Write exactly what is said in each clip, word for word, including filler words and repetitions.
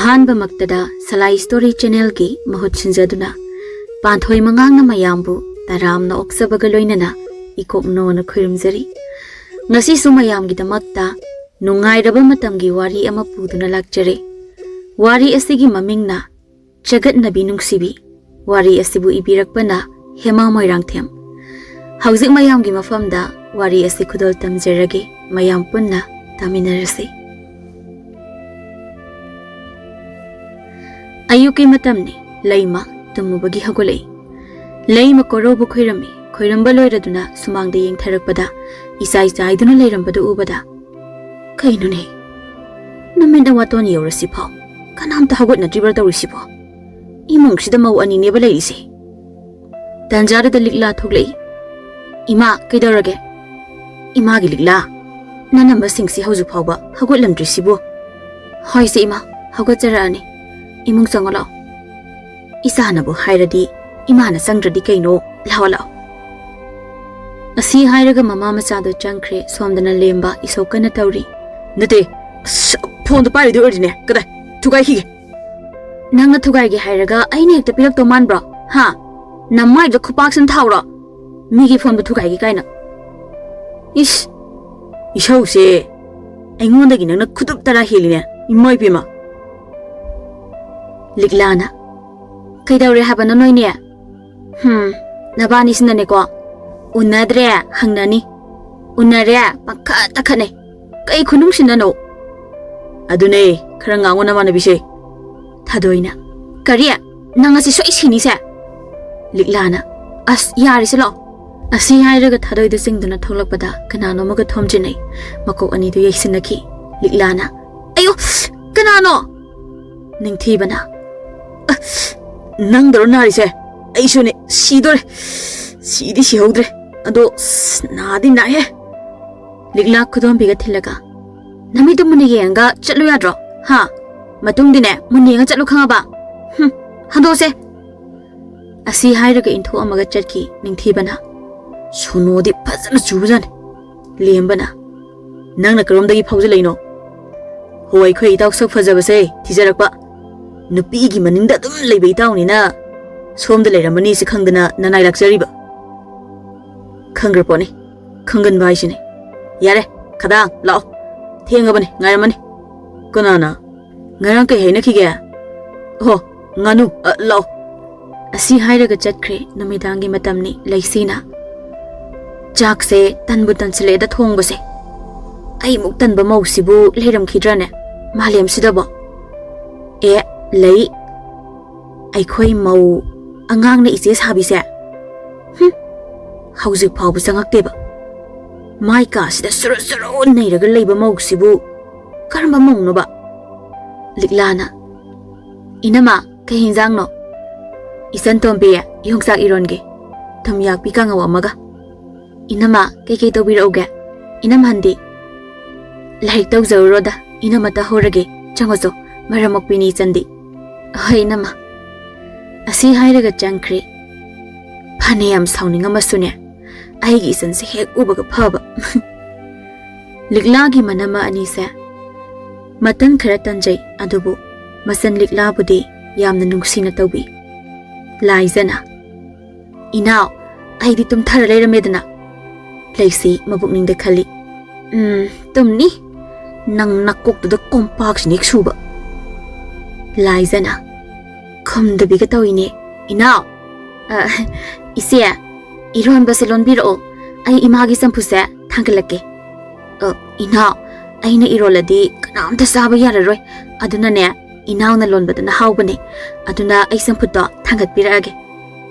ꯑꯍꯥꯟꯕꯃꯛꯇꯗ ꯁꯂꯥꯏ story ꯆꯦꯅꯦꯜꯒꯤ ꯃꯍꯨꯠ ꯁꯤꯟꯖꯗꯨꯅ ꯄꯥꯟꯊꯣꯏ ꯃꯉꯥꯡꯅ ꯃꯌꯥꯝꯕꯨ ꯇꯔꯥꯝꯅ ꯑꯣꯛꯆꯕꯒ ꯂꯣꯏꯅꯅ ꯏꯀꯣꯛꯅꯣꯅ ꯈꯨꯔꯨꯝꯖꯔꯤ꯫ ꯉꯁꯤꯁꯨ ꯃꯌꯥꯝꯒꯤꯗꯃꯛꯇ ꯅꯨꯡꯉꯥꯏꯔꯕ ꯃꯇꯝꯒꯤ ꯋꯥꯔꯤ ꯑꯃ ꯄꯨꯗꯨꯅ ꯂꯥꯛꯆꯔꯦ꯫ ꯋꯥꯔꯤ ꯑꯁꯤꯒꯤ ꯃꯃꯤꯡꯅ ꯆꯒꯠꯅꯕꯤ ꯅꯨꯡꯁꯤꯕꯤ꯫ ꯋꯥꯔꯤ ꯑꯁꯤꯕꯨ ꯏꯕꯤꯔꯛꯄꯅ ꯍꯦꯃꯥ ꯃꯣꯏꯔꯥꯡꯊꯦꯝ꯫ ꯍꯧꯖꯤꯛ ꯃꯌꯥꯝꯒꯤ ꯃꯐꯝꯗ ꯋꯥꯔꯤ ꯑꯁꯤ ꯈꯨꯗꯣꯜ ꯇꯝꯖꯔꯒꯦ, ꯃꯌꯥꯝ ꯄꯨꯟꯅ ꯇꯥꯃꯤꯟꯅꯔꯁꯤ꯫ ꯑꯌꯨꯛꯀꯤ ꯃꯇꯝꯅꯤ, ꯂꯩꯃ ꯇꯨꯝꯃꯨꯕꯒꯤ ꯍꯧꯒꯠꯂꯛꯏ꯫ ꯂꯩꯃ ꯀꯣꯔꯧꯕ ꯈꯣꯏꯔꯝꯃꯤ꯫ ꯈꯣꯏꯔꯝꯕ ꯂꯣꯏꯔꯗꯨꯅ ꯁꯨꯃꯥꯡꯗ ꯌꯦꯡꯊꯔꯛꯄꯗ ꯏꯆꯥꯏ ꯆꯥꯏꯗꯨꯅ ꯂꯩꯔꯝꯕꯗꯨ ꯎꯕꯗ, "ꯀꯩꯅꯣꯅꯦ, ꯅꯨꯃꯤꯠ ꯅꯋꯥꯇꯣꯟ ꯌꯧꯔꯁꯤꯐꯥꯎ ꯀꯅꯥꯝꯇ ꯍꯧꯒꯠꯅꯗ꯭ꯔꯤꯕ꯭ꯔꯥ ꯇꯧꯔꯤꯁꯤꯕꯣ? ꯏꯃꯨꯡꯁꯤꯗ ꯃꯧ ꯑꯅꯤꯅꯦꯕ ꯂꯩꯔꯤꯁꯦ꯫" ꯇꯟꯖꯥꯗꯨꯗ ꯂꯤꯛꯂꯥ ꯊꯣꯛꯂꯛꯏ꯫ "ꯏꯃꯥ, ꯀꯩꯗꯧꯔꯒꯦ?" "ꯏꯃꯥꯒꯤ ꯂꯤꯛꯂꯥ, ꯅꯅꯝꯃꯁꯤꯡꯁꯤ ꯍꯧꯖꯤꯛ ꯐꯥꯎꯕ ꯍꯧꯒꯠꯂꯝꯗ꯭ꯔꯤꯁꯤꯕꯨ?" "ꯍꯣꯏꯁꯦ ꯏꯃꯥ, ꯍꯧꯒꯠꯆꯔꯛꯑꯅꯤ꯫ ꯏꯃꯨꯡ ꯆꯪꯉꯣ ꯂꯥꯛꯑꯣ꯫" "ꯏꯆꯥꯅꯕꯨ ꯍꯥꯏꯔꯗꯤ ꯏꯃꯥꯅ ꯆꯪꯗ꯭ꯔꯗꯤ ꯀꯩꯅꯣ? ꯂꯥꯛꯑꯣ, ꯂꯥꯛꯑꯣ꯫" ꯑꯁꯤ ꯍꯥꯏꯔꯒ ꯃꯃꯥ ꯃꯆꯥꯗꯣ ꯆꯪꯈ꯭ꯔꯦ꯫ ꯁꯣꯝꯗꯅ ꯂꯦꯝꯕ ꯏꯁꯧ ꯀꯟꯅ ꯇꯧꯔꯤ꯫ "ꯅꯠꯇꯦ, ꯑꯁ, ꯐꯣꯟꯗꯣ ꯄꯥꯏꯔꯣꯏꯗꯣꯏ ꯑꯣꯏꯔꯗꯤꯅꯦ, ꯀꯗꯥꯏ ꯊꯨꯒꯥꯏꯈꯤꯒꯦ꯫" "ꯅꯪꯅ ꯊꯨꯒꯥꯏꯒꯦ ꯍꯥꯏꯔꯒ ꯑꯩꯅ ꯍꯦꯛꯇ ꯄꯤꯔꯛꯇꯧ ꯃꯥꯟꯕ꯭ꯔꯣ? ꯍꯥ? ꯅꯃꯥꯏꯗꯨꯗ ꯈꯨꯄꯥꯛꯁꯤꯅ ꯊꯥꯎꯔꯣ? ꯃꯤꯒꯤ ꯐꯣꯟꯕꯨ ꯊꯨꯒꯥꯏꯒꯦ ꯀꯥꯏꯅ꯫ ꯏꯁ, ꯏꯁꯧꯁꯦ ꯑꯩꯉꯣꯟꯗꯒꯤ ꯅꯪꯅ ꯈꯨꯇꯨꯞ ꯇꯔꯥ ꯍꯦꯜꯂꯤꯅꯦ, ꯏꯃꯥ ꯏꯄꯦꯝꯃ꯫" ꯂꯤꯛꯂꯥꯅ, "ꯀꯩꯗꯧꯔꯦ ꯍꯥꯏꯕꯅꯣ ꯅꯣꯏꯅꯦ? ꯍꯨꯝ, ꯅꯕꯥꯅꯤꯁꯤꯅꯅꯦꯀꯣ, ꯎꯅꯗ꯭ꯔꯦ ꯍꯪꯅꯅꯤ, ꯎꯅꯔꯦ ꯄꯪꯈꯠꯇ ꯈꯠꯅꯩ꯫ ꯀꯩ ꯈꯨꯅꯨꯡꯁꯤꯅꯅꯣ?" "ꯑꯗꯨꯅꯦ, ꯈꯔ ꯉꯥꯡꯉꯣ ꯅꯃꯥꯟꯅꯕꯤꯁꯦ꯫" ꯊꯥꯗꯣꯏꯅ, "ꯀꯔꯤ? ꯅꯪ ꯉꯁꯤ ꯁꯣꯏ ꯁꯤꯅꯤꯁꯦ?" ꯂꯤꯛꯂꯥꯅ, "ꯑꯁ, ꯌꯥꯔꯦꯁꯦ ꯂꯥꯛꯑꯣ꯫" ꯑꯁꯤ ꯍꯥꯏꯔꯒ ꯊꯥꯗꯣꯏꯗ ꯆꯤꯡꯗꯨꯅ ꯊꯣꯛꯂꯛꯄꯗ ꯀꯅꯥꯅꯣ ꯑꯃꯒ ꯊꯣꯝꯖꯤꯟꯅꯩ꯫ ꯃꯀꯣꯛ ꯑꯅꯤꯗꯨ ꯌꯩꯁꯤꯟꯅꯈꯤ꯫ ꯂꯤꯛꯂꯥꯅ, "ꯑꯌꯣ! ꯀꯅꯥꯅꯣ?" ꯅꯤꯡꯊꯤꯕꯅ, "ꯑ, ꯅꯪꯗꯔꯣ ꯅꯥꯔꯤꯁꯦ? ꯑꯩꯁꯨꯅꯦ, ꯁꯤꯗꯣꯔꯦ꯫ ꯁꯤꯗꯤ ꯁꯤꯍꯧꯗ꯭ꯔꯦ, ꯑꯗꯣ, ꯑꯁ, ꯅꯥꯗꯤ ꯅꯥꯏꯍꯦ꯫" ꯂꯤꯛꯂꯥ ꯈꯨꯗꯣꯝꯕꯤꯒ ꯊꯤꯜꯂꯒ, "ꯅꯃꯤꯠꯇꯨ ꯃꯨꯟꯅ ꯌꯦꯡꯉꯒ ꯆꯠꯂꯨ ꯌꯥꯗ꯭ꯔꯣ? ꯍꯥ? ꯃꯇꯨꯡꯗꯤꯅꯦ, ꯃꯨꯟꯅ ꯌꯦꯡꯉ ꯆꯠꯂꯨ, ꯈꯪꯉꯕ? ꯍꯨꯝ, ꯍꯟꯗꯣꯛꯁꯦ꯫" ꯑꯁꯤ ꯍꯥꯏꯔꯒ ꯏꯟꯊꯣꯛꯑꯝꯃꯒ ꯆꯠꯈꯤ ꯅꯤꯡꯊꯤꯕꯅ꯫ ꯁꯣꯅꯣꯗꯤ ꯐꯖꯅ ꯆꯨꯕꯖꯥꯠꯅꯤ꯫ ꯂꯦꯝꯕꯅ, "ꯅꯪꯅ ꯀꯔꯣꯝꯗꯒꯤ ꯐꯥꯎꯖꯜꯂꯛꯏꯅꯣ?" ꯑꯣ, ꯑꯩꯈꯣꯏ ꯏꯇꯥꯎ ꯁꯛ ꯐꯖꯕꯁꯦ ꯊꯤꯖꯔꯛꯄ꯫ ꯅꯨꯄꯤꯒꯤ ꯃꯅꯤꯡꯗ ꯑꯗꯨꯝ ꯂꯩꯕ ꯏꯇꯥꯎꯅꯤꯅ ꯁꯣꯝꯗ ꯂꯩꯔꯝꯃꯅꯤ ꯁꯤ ꯈꯪꯗꯅ ꯅꯅꯥꯏ ꯂꯥꯛꯆꯔꯤꯕ꯫ ꯈꯪꯈ꯭ꯔ ꯄꯣꯠꯅꯤ꯫ ꯈꯪꯒꯟꯕ ꯍꯥꯏꯁꯤꯅꯦ꯫ ꯌꯥꯔꯦ, ꯈꯗꯥꯡ, ꯂꯥꯛꯑꯣ꯫ ꯊꯦꯡꯉꯕꯅꯤ, ꯉꯥꯏꯔꯝꯃꯅꯤ꯫ ꯀꯅꯥꯅ? ꯉꯔꯥꯡ ꯀꯩ ꯍꯥꯏꯅꯈꯤꯒꯦ? ꯑꯣꯍꯣ, ꯉꯥꯅꯨ, ꯑ, ꯂꯥꯛꯑꯣ꯫ ꯑꯁꯤ ꯍꯥꯏꯔꯒ ꯆꯠꯈ꯭ꯔꯦ꯫ ꯅꯨꯃꯤꯗꯥꯡꯒꯤ ꯃꯇꯝꯅꯤ꯫ ꯂꯩꯁꯤꯅ, "ꯆꯥꯛꯁꯦ ꯇꯟꯕꯨ ꯇꯟꯁꯤꯜꯂꯛꯑꯦꯗ ꯊꯣꯡꯕꯁꯦ꯫ ꯑꯩꯃꯨꯛ ꯇꯟꯕ ꯃꯧꯁꯤꯕꯨ ꯂꯩꯔꯝꯈꯤꯗ꯭ꯔꯅꯦ ꯃꯥꯂꯦꯝꯁꯤꯗꯕꯣ?" ꯑꯦ, ꯂꯩ꯫ ꯑꯩꯈꯣꯏ ꯃꯧ ꯑꯉꯥꯡꯅ ꯏꯆꯦ ꯁꯥꯕꯤꯁꯦ꯫ ꯍꯨꯝ, ꯍꯧꯖꯤꯛ ꯐꯥꯎꯕ ꯆꯪꯉꯛꯇꯦꯕ꯫ ꯃꯥꯏ ꯀꯥꯁꯤꯗ ꯁꯨꯔꯨ ꯁꯨꯔꯨ ꯅꯩꯔꯒ ꯂꯩꯕ ꯃꯧꯁꯤꯕꯨ ꯀꯔꯝꯕ ꯃꯧꯅꯣꯕ? ꯂꯤꯛꯂꯥꯅ, "ꯏꯅꯝꯃ, ꯀꯩ ꯍꯤꯟꯖꯥꯡꯅꯣ?" "ꯏꯆꯟ ꯇꯣꯝꯕꯤ, ꯌꯣꯡꯆꯥꯛ ꯏꯔꯣꯟꯒꯦ꯫ ꯊꯨꯝ ꯌꯥꯛꯄꯤ ꯀꯥꯡꯉꯧ ꯑꯃꯒ꯫" "ꯏꯅꯝꯃ, ꯀꯩꯀꯩ ꯇꯧꯕꯤꯔꯛꯎꯒꯦ?" "ꯏꯅꯝꯍꯟꯗꯤ ꯂꯥꯏꯔꯤꯛ ꯇꯧꯖꯔꯨꯔꯣꯗ, ꯏꯅꯝꯃ ꯇꯧꯍꯧꯔꯒꯦ꯫ ꯆꯪꯉꯣ ꯆꯣ, ꯃꯔꯝ ꯃꯣꯛꯄꯤꯅꯤ ꯏꯆꯟꯗꯤ꯫" "ꯍꯣꯏ ꯏꯅꯝꯃ꯫" ꯑꯁꯤ ꯍꯥꯏꯔꯒ ꯆꯪꯈ꯭ꯔꯦ꯫ ꯐꯅꯌꯥꯝ ꯁꯥꯎꯅꯤꯡꯉꯝꯃꯁꯨꯅꯦ, ꯑꯩꯒꯤ ꯏꯆꯟꯁꯦ ꯍꯦꯛ ꯎꯕꯒ ꯐꯕ꯫ ꯂꯤꯛꯂꯥꯒꯤ ꯃꯅꯝꯃ ꯑꯅꯤꯁꯦ ꯃꯇꯟ ꯈꯔ ꯇꯟꯖꯩ, ꯑꯗꯨꯕꯨ ꯃꯆꯟ ꯂꯤꯛꯂꯥꯕꯨꯗꯤ ꯌꯥꯝꯅ ꯅꯨꯡꯁꯤꯅ ꯇꯧꯕꯤ꯫ ꯂꯥꯏꯖꯅ, "ꯏꯅꯥꯎ, ꯑꯩꯗꯤ ꯇꯨꯝꯊꯔ ꯂꯩꯔꯝꯃꯦꯗꯅ꯫" ꯂꯩꯁꯤ ꯃꯕꯨꯛꯅꯤꯡꯗ ꯈꯜꯂꯤ, "ꯎꯝ, ꯇꯨꯝꯅꯤ꯫ ꯅꯪ ꯅꯀꯣꯛꯇꯨꯗ ꯀꯣꯝꯄꯥꯛꯁꯤꯅ ꯍꯦꯛ ꯁꯨꯕ꯫" ꯂꯥꯏꯖꯅ, ꯈꯨꯝꯗꯕꯤꯒ ꯇꯧꯏꯅꯦ꯫ "ꯏꯅꯥꯎ, ꯑ, ꯏꯆꯦ, ꯏꯔꯣꯟꯕꯁꯦ ꯂꯣꯟꯕꯤꯔꯛꯑꯣ꯫ ꯑꯩ ꯏꯃꯥꯒꯤ ꯆꯝꯐꯨꯠꯁꯦ ꯊꯥꯡꯒꯠꯂꯛꯀꯦ꯫" "ꯑ, ꯏꯅꯥꯎ, ꯑꯩꯅ ꯏꯔꯣꯜꯂꯗꯤ ꯀꯅꯥꯝꯇ ꯆꯥꯕ ꯌꯥꯔꯔꯣꯏ꯫ ꯑꯗꯨꯅꯅꯦ, ꯏꯅꯥꯎꯅ ꯂꯣꯟꯕꯗꯨꯅ ꯍꯥꯎꯕꯅꯦ꯫ ꯑꯗꯨꯅ ꯑꯩ ꯆꯝꯐꯨꯠꯇꯣ ꯊꯥꯡꯒꯠꯄꯤꯔꯛꯑꯒꯦ꯫"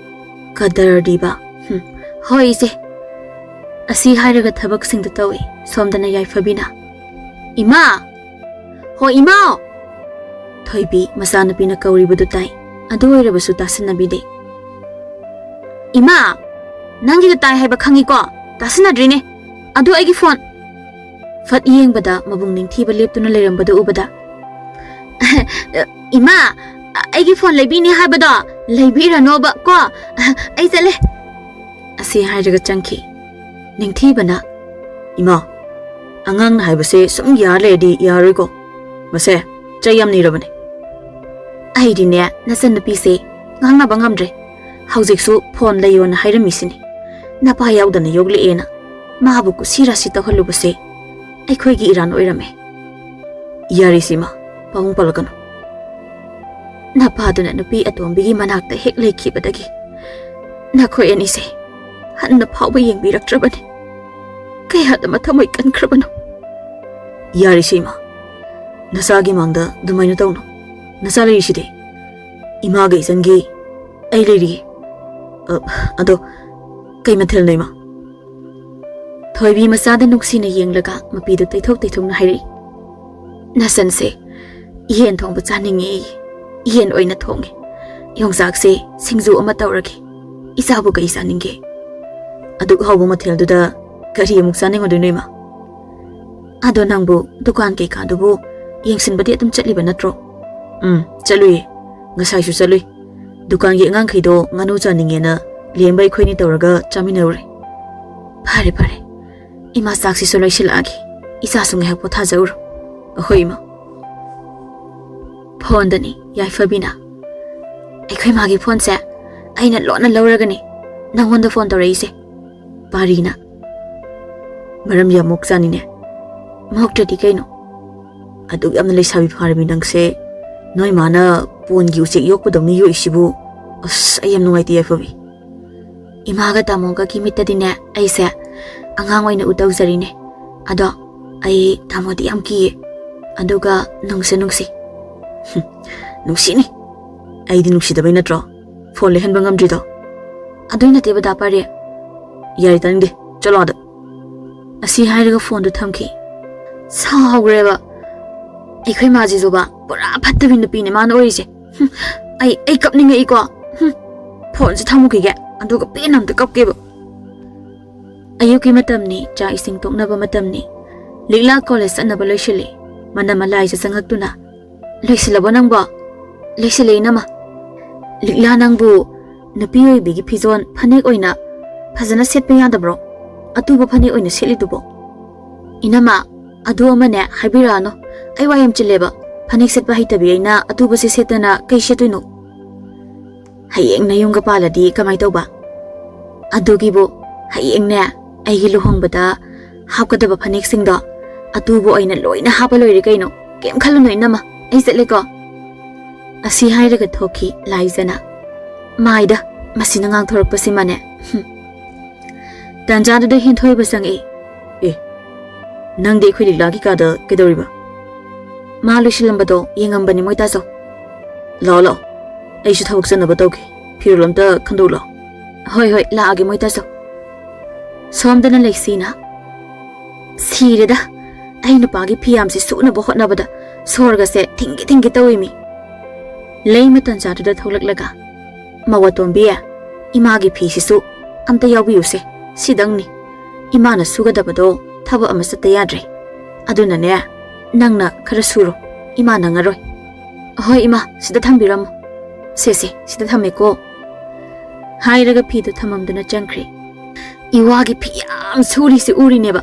ꯀꯗꯔꯗꯤꯕ꯫ ꯍꯨꯝ, "ꯍꯣꯏ, ꯏꯆꯦ꯫" ꯑꯁꯤ ꯍꯥꯏꯔꯒ ꯊꯕꯛꯁꯤꯡꯗ ꯇꯧꯏ꯫ ꯁꯣꯝꯗꯅ ꯌꯥꯏꯐꯕꯤꯅ, "ꯏꯃꯥ! ꯍꯣ, ꯏꯃꯥ!" ꯊꯣꯏꯕꯤ ꯃꯆꯥꯅꯨꯄꯤꯅ ꯀꯧꯔꯤꯕꯗꯨ ꯇꯥꯏ꯫ ꯑꯗꯨ ꯑꯣꯏꯔꯕꯁꯨ ꯇꯥꯁꯤꯟꯅꯕꯤꯗꯦ꯫ "ꯏꯃꯥ! ꯅꯪꯒꯤꯗ ꯇꯥꯏ ꯍꯥꯏꯕ ꯈꯪꯉꯤꯀꯣ? ꯇꯥꯁꯤꯟꯅꯗ꯭ꯔꯤꯅꯦ꯫ ꯑꯗꯨ ꯑꯩꯒꯤ ꯐꯣꯟ꯫" ꯐꯠ ꯌꯦꯡꯕꯗ ꯃꯕꯨꯡ ꯅꯤꯡꯊꯤꯕ ꯂꯦꯞꯇꯨꯅ ꯂꯩꯔꯝꯕꯗꯨ ꯎꯕꯗ, "ꯏꯃꯥ, ꯑꯩꯒꯤ ꯐꯣꯟ ꯂꯩꯕꯤꯅꯤ ꯍꯥꯏꯕꯗꯣ ꯂꯩꯕꯤꯔꯅꯣꯕ ꯀꯣ꯫ ꯑꯩ ꯆꯠꯂꯦ꯫" ꯑꯁꯤ ꯍꯥꯏꯔꯒ ꯆꯪꯈꯤ꯫ ꯅꯤꯡꯊꯤꯕꯅ, "ꯏꯃꯥ, ꯑꯉꯥꯡꯅ ꯍꯥꯏꯕꯁꯦ ꯁꯨꯝ ꯌꯥꯔ ꯂꯩꯔꯗꯤ ꯌꯥꯔꯣꯏꯀꯣ꯫ ꯃꯁꯦ ꯆꯩ ꯌꯥꯝ ꯅꯤꯔꯕꯅꯦ꯫ ꯑꯩꯗꯤꯅꯦ, ꯅꯆꯟꯅꯨꯄꯤꯁꯦ ꯉꯥꯡꯅꯕ ꯉꯝꯗ꯭ꯔꯦ꯫ ꯍꯧꯖꯤꯛꯁꯨ ꯐꯣꯟ ꯂꯩꯌꯣꯅ ꯍꯥꯏꯔꯝꯃꯤꯁꯤꯅꯤ꯫ ꯅꯄꯥ ꯌꯥꯎꯗꯅ ꯌꯣꯛꯂꯛꯑꯦꯅ ꯃꯥꯕꯨ ꯀꯨꯁꯤ ꯔꯥꯁꯤ ꯇꯧꯍꯜꯂꯨꯕꯁꯦ ꯑꯩꯈꯣꯏꯒꯤ ꯏꯔꯥꯟ ꯑꯣꯏꯔꯝꯃꯦ꯫ ꯌꯥꯔꯦ ꯁꯤꯃ, ꯄꯥꯕꯨꯡ ꯄꯜꯂꯛꯀꯅꯨ꯫ ꯅꯄꯥꯗꯨꯅ ꯅꯨꯄꯤ ꯑꯇꯣꯝꯕꯤꯒꯤ ꯃꯅꯥꯛꯇ ꯍꯦꯛ ꯂꯩꯈꯤꯕꯗꯒꯤ ꯅꯈꯣꯏ ꯑꯅꯤꯁꯦ ꯍꯟꯅ ꯐꯥꯎꯕ ꯌꯦꯡꯕꯤꯔꯛꯇ꯭ꯔꯕꯅꯤ꯫ ꯀꯌꯥꯗ ꯃꯊꯃꯣꯏ ꯀꯟꯈ꯭ꯔꯕꯅꯣ꯫ ꯌꯥꯔꯦ ꯁꯤꯃ, ꯅꯆꯥꯒꯤ ꯃꯥꯡꯗ ꯑꯗꯨꯃꯥꯏꯅ ꯇꯧꯅꯨ꯫ ꯅꯆꯥ ꯂꯩꯔꯤꯁꯤꯗꯤ꯫ ꯏꯃꯥꯒ ꯏꯆꯟꯒꯤ ꯑꯩ ꯂꯩꯔꯤ꯫ ꯑ, ꯑꯗꯣ ꯀꯩ ꯃꯊꯦꯜꯅꯣ, ꯏꯃꯥ? ꯊꯣꯏꯕꯤ ꯃꯆꯥꯗ ꯅꯨꯡꯁꯤꯅ ꯌꯦꯡꯂꯒ ꯃꯄꯤꯗꯨ ꯇꯩꯊꯣꯛ ꯇꯩꯊꯣꯛꯅ ꯍꯥꯏꯔꯛꯏ꯫ ꯅꯆꯟꯁꯦ ꯌꯦꯟ ꯊꯣꯡꯕ ꯆꯥꯅꯤꯡꯉꯦ꯫ ꯌꯦꯟ ꯑꯣꯏꯅ ꯊꯣꯡꯉꯦ꯫ ꯌꯣꯡꯆꯥꯛꯁꯦ ꯁꯤꯡꯖꯨ ꯑꯃ ꯇꯧꯔꯒꯦ꯫ ꯏꯆꯥꯕꯨ ꯀꯩ ꯆꯥꯅꯤꯡꯒꯦ? ꯑꯗꯨꯛ ꯍꯥꯎꯕ ꯃꯊꯦꯜꯗꯨꯗ ꯀꯔꯤ ꯑꯃꯨꯛ ꯆꯥꯅꯤꯡꯉꯨꯗꯣꯏꯅꯣ, ꯏꯃꯥ? ꯑꯗꯣ ꯅꯪꯕꯨ ꯗꯨꯀꯥꯟ ꯀꯩꯀꯥꯗꯨꯕꯨ ꯌꯦꯡꯁꯤꯟꯕꯗꯤ ꯑꯗꯨꯝ ꯆꯠꯂꯤꯕ ꯅꯠꯇ꯭ꯔꯣ? ꯎꯝ, ꯆꯠꯂꯨꯏꯌꯦ꯫ ꯉꯁꯥꯏꯁꯨ ꯆꯠꯂꯨꯏ꯫ ꯗꯨꯀꯥꯟꯒꯤ ꯑꯉꯥꯡꯈꯩꯗꯣ ꯉꯥꯅꯨ ꯆꯥꯅꯤꯡꯉꯦꯅ ꯂꯦꯝꯕ ꯑꯩꯈꯣꯏꯅꯤ ꯇꯧꯔꯒ ꯆꯥꯃꯤꯟꯅꯔꯨꯔꯦ꯫ ꯐꯔꯦ, ꯐꯔꯦ꯫ ꯏꯃꯥ ꯆꯥꯛꯁꯤꯁꯨ ꯂꯣꯏꯁꯤꯜꯂꯛꯑꯒꯦ꯫ ꯏꯆꯥꯁꯨ ꯉꯥꯏꯍꯥꯛ ꯄꯣꯊꯥꯖꯔꯨꯔꯣ꯫ ꯑꯍꯣꯏ, ꯏꯃꯥ꯫ ꯐꯣꯟꯗꯅꯤ ꯌꯥꯏꯐꯕꯤꯅ꯫ ꯑꯩꯈꯣꯏ ꯃꯥꯒꯤ ꯐꯣꯟꯁꯦ ꯑꯩꯅ ꯂꯣꯟꯅ ꯂꯧꯔꯒꯅꯤ ꯅꯪꯉꯣꯟꯗ ꯐꯣꯟ ꯇꯧꯔꯛꯏꯁꯦ꯫ ꯄꯥꯔꯤꯅ꯫ ꯃꯔꯝ ꯌꯥꯝ ꯃꯣꯛꯆꯥꯅꯤꯅꯦ꯫ ꯃꯣꯛꯇ꯭ꯔꯗꯤ ꯀꯩꯅꯣ? ꯑꯗꯨꯛ ꯌꯥꯝꯅ ꯂꯩꯁꯥꯕꯤ ꯐꯥꯔꯕꯤ ꯅꯪꯁꯦ ꯅꯣꯏ ꯃꯥꯅ ꯄꯣꯟꯒꯤ ꯎꯆꯦꯛ ꯌꯣꯛꯄꯗꯧꯅ ꯌꯣꯛꯏꯁꯤꯕꯨ꯫ ꯑꯁ, ꯑꯩ ꯌꯥꯝ ꯅꯨꯡꯉꯥꯏꯇꯦ ꯌꯥꯏꯐꯕꯤ꯫ ꯏꯃꯥꯒ ꯇꯥꯃꯣꯒꯒꯤ ꯃꯤꯠꯇꯗꯤꯅꯦ ꯑꯩꯁꯦ ꯑꯉꯥꯡ ꯑꯣꯏꯅ ꯎ ꯇꯧꯖꯔꯤꯅꯦ꯫ ꯑꯗꯣ ꯑꯩ ꯇꯥꯃꯣꯗꯤ ꯌꯥꯝ ꯀꯤꯌꯦ꯫ ꯑꯗꯨꯒ ꯅꯨꯡꯁꯨ ꯅꯨꯡꯁꯤ꯫ ꯍꯨꯝ, ꯅꯨꯡꯁꯤꯅꯤ꯫ ꯑꯩꯗꯤ ꯅꯨꯡꯁꯤꯗꯕꯩ ꯅꯠꯇ꯭ꯔꯣ ꯐꯣꯟ ꯂꯩꯍꯟꯕ ꯉꯝꯗ꯭ꯔꯤꯗꯣ? ꯑꯗꯨꯏ ꯅꯠꯇꯦ ꯕꯗꯥ ꯄꯥꯔꯦ꯫ ꯌꯥꯔꯦ, ꯇꯥꯅꯤꯡꯗꯦ꯫ ꯆꯠꯂꯣ ꯑꯥꯗ꯫ ꯑꯁꯤ ꯍꯥꯏꯔꯒ ꯐꯣꯟꯗꯨ ꯊꯝꯈꯤ꯫ ꯁꯥꯎꯈ꯭ꯔꯦꯕ꯫ ꯑꯩꯈꯣꯏ ꯃꯥꯁꯤꯁꯨꯕ ꯄꯨꯔꯥ ꯐꯠꯇꯕꯤ ꯅꯨꯄꯤꯅꯦ ꯃꯥꯅ ꯑꯣꯏꯔꯤꯁꯦ꯫ ꯍꯨꯝ, ꯑꯩ, ꯑꯩ ꯀꯞꯅꯤꯡꯉꯛꯏꯀꯣ꯫ ꯍꯨꯝ, ꯐꯣꯟꯁꯦ ꯊꯝꯃꯨꯈꯤꯒꯦ꯫ ꯑꯗꯨꯒ ꯄꯦꯟꯅ ꯑꯝꯇ ꯀꯞꯀꯦꯕ꯫ ꯑꯌꯨꯛꯀꯤ ꯃꯇꯝꯅꯤ, ꯆꯥꯛ ꯏꯁꯤꯡ ꯇꯣꯛꯅꯕ ꯃꯇꯝꯅꯤ꯫ ꯂꯤꯛꯂꯥ ꯀꯣꯂꯦꯖ ꯆꯠꯅꯕ ꯂꯣꯏꯁꯤꯜꯂꯤ꯫ ꯃꯅꯝ ꯑꯃ ꯂꯥꯏꯖ ꯆꯪꯉꯛꯇꯨꯅ, "ꯂꯣꯏꯁꯤꯜꯂꯕꯣ ꯅꯪꯕꯣ?" "ꯂꯣꯏꯁꯤꯜꯂꯦ, ꯏꯅꯝꯃ꯫" "ꯂꯤꯛꯂꯥ, ꯅꯪꯕꯨ ꯅꯨꯄꯤ ꯑꯣꯏꯕꯤꯒꯤ ꯐꯤꯖꯣꯜ ꯐꯅꯦꯛ ꯑꯣꯏꯅ ꯐꯖꯅ ꯁꯦꯠꯄ ꯌꯥꯗꯕ꯭ꯔꯣ? ꯑꯇꯨꯕ ꯐꯅꯦꯛ ꯑꯣꯏꯅ ꯁꯦꯠꯂꯤꯗꯨꯕꯣ?" "ꯏꯅꯝꯃ, ꯑꯗꯨ ꯑꯃꯅꯦ ꯍꯥꯏꯕꯤꯔꯛꯑꯅꯨ꯫ ꯑꯩ ꯋꯥ ꯌꯥꯝ ꯆꯤꯜꯂꯦꯕ꯫ ꯐꯅꯦꯛ ꯁꯦꯠꯄ ꯍꯩꯇꯕꯤ ꯑꯩꯅ ꯑꯇꯨꯕꯁꯦ ꯁꯦꯠꯇꯅ ꯀꯩ ꯁꯦꯠꯇꯣꯏꯅꯣ? ꯍꯌꯦꯡ ꯅꯌꯨꯝꯒ ꯄꯥꯜꯂꯗꯤ ꯀꯃꯥꯏ ꯇꯧꯕ? ꯑꯗꯨꯒꯤꯕꯨ ꯍꯌꯦꯡꯅꯦ, ꯑꯩꯒꯤ ꯂꯨꯍꯣꯡꯕꯗ ꯍꯥꯞꯀꯗꯕ ꯐꯅꯦꯛꯁꯤꯡꯗꯣ ꯑꯇꯨꯕ ꯑꯣꯏꯅ ꯂꯣꯏꯅ ꯍꯥꯞꯄ ꯂꯣꯏꯔꯦ ꯀꯩꯅꯣ꯫ ꯀꯩꯝ ꯈꯜꯂꯨꯅꯨ ꯏꯅꯝꯃ, ꯑꯩ ꯆꯠꯂꯦꯀꯣ꯫ ꯑꯁꯤ ꯍꯥꯏꯔꯒ ꯊꯣꯛꯈꯤ ꯂꯥꯏꯖꯅ꯫ ꯃꯥꯏꯗ, ꯃꯁꯤꯅ ꯉꯥꯡꯊꯣꯔꯛꯄꯁꯤꯃꯅꯦ꯫ ꯍꯨꯝ꯫ ꯇꯥꯟꯖꯥꯗꯨꯗ ꯍꯦꯟꯊꯣꯏꯕ ꯆꯪꯉꯛꯏ꯫ "ꯑꯦ, ꯅꯪꯗꯤ ꯑꯩꯈꯣꯏ ꯂꯤꯛꯂꯥꯒꯤ ꯀꯥꯗ ꯀꯩꯗꯧꯔꯤꯕ?" "ꯃꯥ ꯂꯣꯏꯁꯤꯜꯂꯝꯕꯗꯣ ꯌꯦꯡꯉꯝꯕꯅꯤ ꯃꯣꯏ ꯇꯥꯆꯧ꯫" "ꯂꯥꯛꯑꯣ, ꯂꯥꯛꯑꯣ, ꯑꯩꯁꯨ ꯊꯕꯛ ꯆꯠꯅꯕ ꯇꯧꯒꯦ꯫ ꯐꯤꯔꯣꯜ ꯑꯝꯇ ꯈꯟꯗꯣꯛꯂꯣ꯫" "ꯍꯣꯏ, ꯍꯣꯏ, ꯂꯥꯛꯑꯒꯦ ꯃꯣꯏ ꯇꯥꯆꯧ꯫" ꯁꯣꯝꯗꯅ ꯂꯩꯁꯤꯅ, "ꯁꯤꯔꯦꯗ, ꯑꯩ ꯅꯨꯄꯥꯒꯤ ꯐꯤꯌꯥꯝꯁꯤ ꯁꯨꯅꯕ ꯍꯣꯠꯅꯕꯗ ꯁꯣꯔꯒꯁꯦ ꯊꯤꯡꯒꯦ ꯊꯤꯡꯒꯦ ꯇꯧꯏꯃꯤ꯫" ꯂꯩꯃ ꯇꯟꯖꯥꯗꯨꯗ ꯊꯣꯛꯂꯛꯂꯒ, "ꯃꯧ ꯑꯇꯣꯝꯕꯤ, ꯏꯃꯥꯒꯤ ꯐꯤꯁꯤꯁꯨ ꯑꯝꯇ ꯌꯥꯎꯕꯤꯌꯨꯁꯦ, ꯁꯤꯗꯪꯅꯤ꯫ ꯏꯃꯥꯅ ꯁꯨꯒꯗꯕꯗꯣ ꯊꯕꯛ ꯑꯃ ꯆꯠꯇ ꯌꯥꯗ꯭ꯔꯦ꯫ ꯑꯗꯨꯅꯅꯦ, ꯅꯪꯅ ꯈꯔ ꯁꯨꯔꯣ, ꯏꯃꯥ ꯅꯪꯉꯔꯣꯏ꯫" "ꯍꯣꯏ ꯏꯃꯥ, ꯁꯤꯗ ꯊꯝꯕꯤꯔꯝꯃꯣ꯫ ꯁꯦ, ꯁꯦ, ꯁꯤꯗ ꯊꯝꯃꯦꯀꯣ꯫" ꯍꯥꯏꯔꯒ ꯐꯤꯗꯨ ꯊꯝꯃꯝꯗꯨꯅ ꯆꯪꯈ꯭ꯔꯦ꯫ ꯏꯋꯥꯒꯤ ꯐꯤ ꯌꯥꯝ ꯁꯨꯔꯤꯁꯤ ꯎꯔꯤꯅꯦꯕ꯫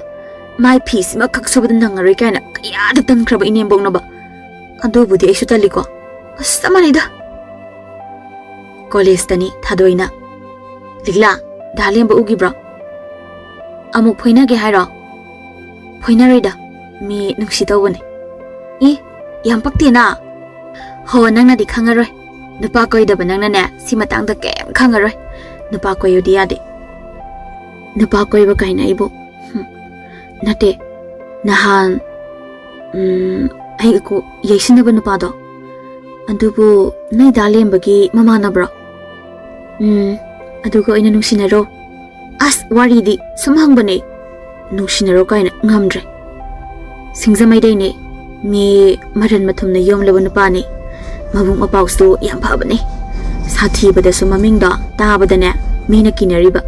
ꯃꯥꯏ ꯐꯤꯁꯤꯃꯈꯛ ꯁꯨꯕꯗ ꯅꯪꯉꯔꯣꯏ ꯀꯥꯏꯅ ꯀꯌꯥꯗ ꯇꯟꯈ꯭ꯔꯕ ꯏꯅꯦꯝꯕꯣꯛꯅꯣꯕ꯫ ꯑꯗꯨꯕꯨꯗꯤ ꯑꯩꯁꯨ ꯇꯜꯂꯤꯀꯣ꯫ ꯑꯁ, ꯆꯞ ꯃꯥꯟꯅꯩꯗ꯫ ꯀꯣꯂꯦꯖꯇꯅꯤ ꯊꯥꯗꯣꯏꯅ꯫ "ꯂꯤꯛꯂꯥ, ꯗꯥ ꯂꯦꯝꯕ ꯎꯈꯤꯕ꯭ꯔꯣ? ꯑꯃꯨꯛ ꯐꯣꯏꯅꯒꯦ ꯍꯥꯏꯔꯣ?" "ꯐꯣꯏꯅꯔꯣꯏꯗ, ꯃꯤ ꯅꯨꯡꯁꯤ ꯇꯧꯕꯅꯦ꯫" "ꯏ, ꯌꯥꯝ ꯄꯛꯇꯦꯅ꯫" "ꯍꯣ, ꯅꯪꯅꯗꯤ ꯈꯪꯉꯔꯣꯏ꯫ ꯅꯨꯄꯥ ꯀꯣꯏꯗꯕ ꯅꯪꯅꯅꯦ, ꯁꯤ ꯃꯇꯥꯡꯗ ꯀꯩꯝ ꯈꯪꯉꯔꯣꯏ꯫ ꯅꯨꯄꯥ ꯀꯣꯏꯌꯨꯗꯤ ꯌꯥꯗꯦ꯫" "ꯅꯨꯄꯥ ꯀꯣꯏꯕ ꯀꯥꯏꯅ ꯑꯩꯕꯨ?" "ꯍꯨꯝ, ꯅꯠꯇꯦ, ꯅꯍꯥꯟ, ꯎꯝ, ꯑꯩꯒ ꯀꯣꯛ ꯌꯩꯁꯤꯟꯅꯕ ꯅꯨꯄꯥꯗꯣ, ꯑꯗꯨꯕꯨ ꯅꯣꯏ ꯗꯥ ꯂꯦꯝꯕꯒꯤ ꯃꯃꯥꯟꯅꯕ꯭ꯔꯣ?" "ꯎꯝ, ꯑꯗꯨꯒ ꯑꯣꯏꯅ ꯅꯨꯡꯁꯤꯅꯔꯣ꯫" "ꯑꯁ, ꯋꯥꯔꯤꯗꯤ ꯁꯨꯝ ꯍꯪꯕꯅꯦ꯫ ꯅꯨꯡꯁꯤꯅꯔꯣ ꯀꯥꯏꯅ ꯉꯝꯗ꯭ꯔꯦ꯫ ꯁꯤꯡꯖꯃꯩꯗꯩꯅꯦ꯫ ꯃꯤ ꯃꯔꯟ ꯃꯊꯨꯝꯅ ꯌꯣꯝꯂꯕ ꯅꯨꯄꯥꯅꯤ꯫ ꯃꯕꯨꯛ ꯃꯄꯥꯎꯁꯨ ꯌꯥꯝ ꯐꯕꯅꯤ꯫ ꯁꯥꯊꯤꯕꯗꯁꯨ ꯃꯃꯤꯡꯗꯣ ꯇꯥꯕꯗꯅꯦ, ꯃꯤꯅ ꯀꯤꯅꯔꯤꯕ꯫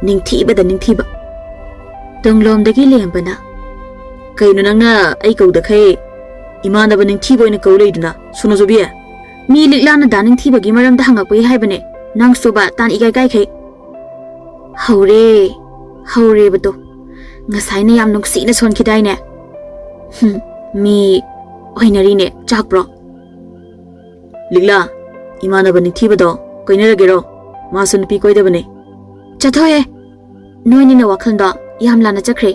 ꯅꯤꯡꯊꯤꯕꯗ ꯅꯤꯡꯊꯤꯕ꯫" ꯇꯨꯡꯂꯣꯝꯗꯒꯤ ꯂꯦꯝꯕꯅ, "ꯀꯩꯅꯣ ꯅꯪꯅ ꯑꯩ ꯀꯧꯗꯈꯩ ꯏꯃꯥꯟꯅꯕ ꯅꯤꯡꯊꯤꯕ ꯑꯣꯏꯅ ꯀꯧ ꯂꯩꯗꯨꯅ, ꯁꯣꯅꯣꯖꯨꯕꯤ? ꯃꯤ ꯂꯤꯛꯂꯥꯅ ꯗꯥ ꯅꯤꯡꯊꯤꯕꯒꯤ ꯃꯔꯝꯗ ꯍꯪꯉꯛꯄꯒꯤ ꯍꯥꯏꯕꯅꯦ꯫ ꯅꯪꯁꯨꯕ ꯇꯥꯟ ꯏꯀꯥꯏ ꯀꯥꯏꯈꯩ꯫" "ꯍꯧꯔꯦ, ꯍꯧꯔꯦꯕꯗꯣ꯫ ꯉꯁꯥꯏꯅ ꯌꯥꯝ ꯅꯨꯡꯁꯤꯅ ꯁꯣꯟꯈꯤꯗꯥꯏꯅꯦ?" "ꯍꯨꯝ, ꯃꯤ ꯑꯣꯏꯅꯔꯤꯅꯦ, ꯆꯥꯛꯄ꯭ꯔꯣ? ꯂꯤꯛꯂꯥ, ꯏꯃꯥꯟꯅꯕ ꯅꯤꯡꯊꯤꯕꯗꯣ ꯀꯣꯏꯅꯔꯒꯦꯔꯣ? ꯃꯥꯁꯨ ꯅꯨꯄꯤ ꯀꯣꯏꯗꯕꯅꯦ꯫ ꯆꯠꯊꯣꯛꯑꯦ, ꯅꯣꯏꯅꯤꯅ ꯋꯥꯈꯜꯗꯣ ꯌꯥꯝ ꯂꯥꯟꯅ ꯆꯠꯈ꯭ꯔꯦ꯫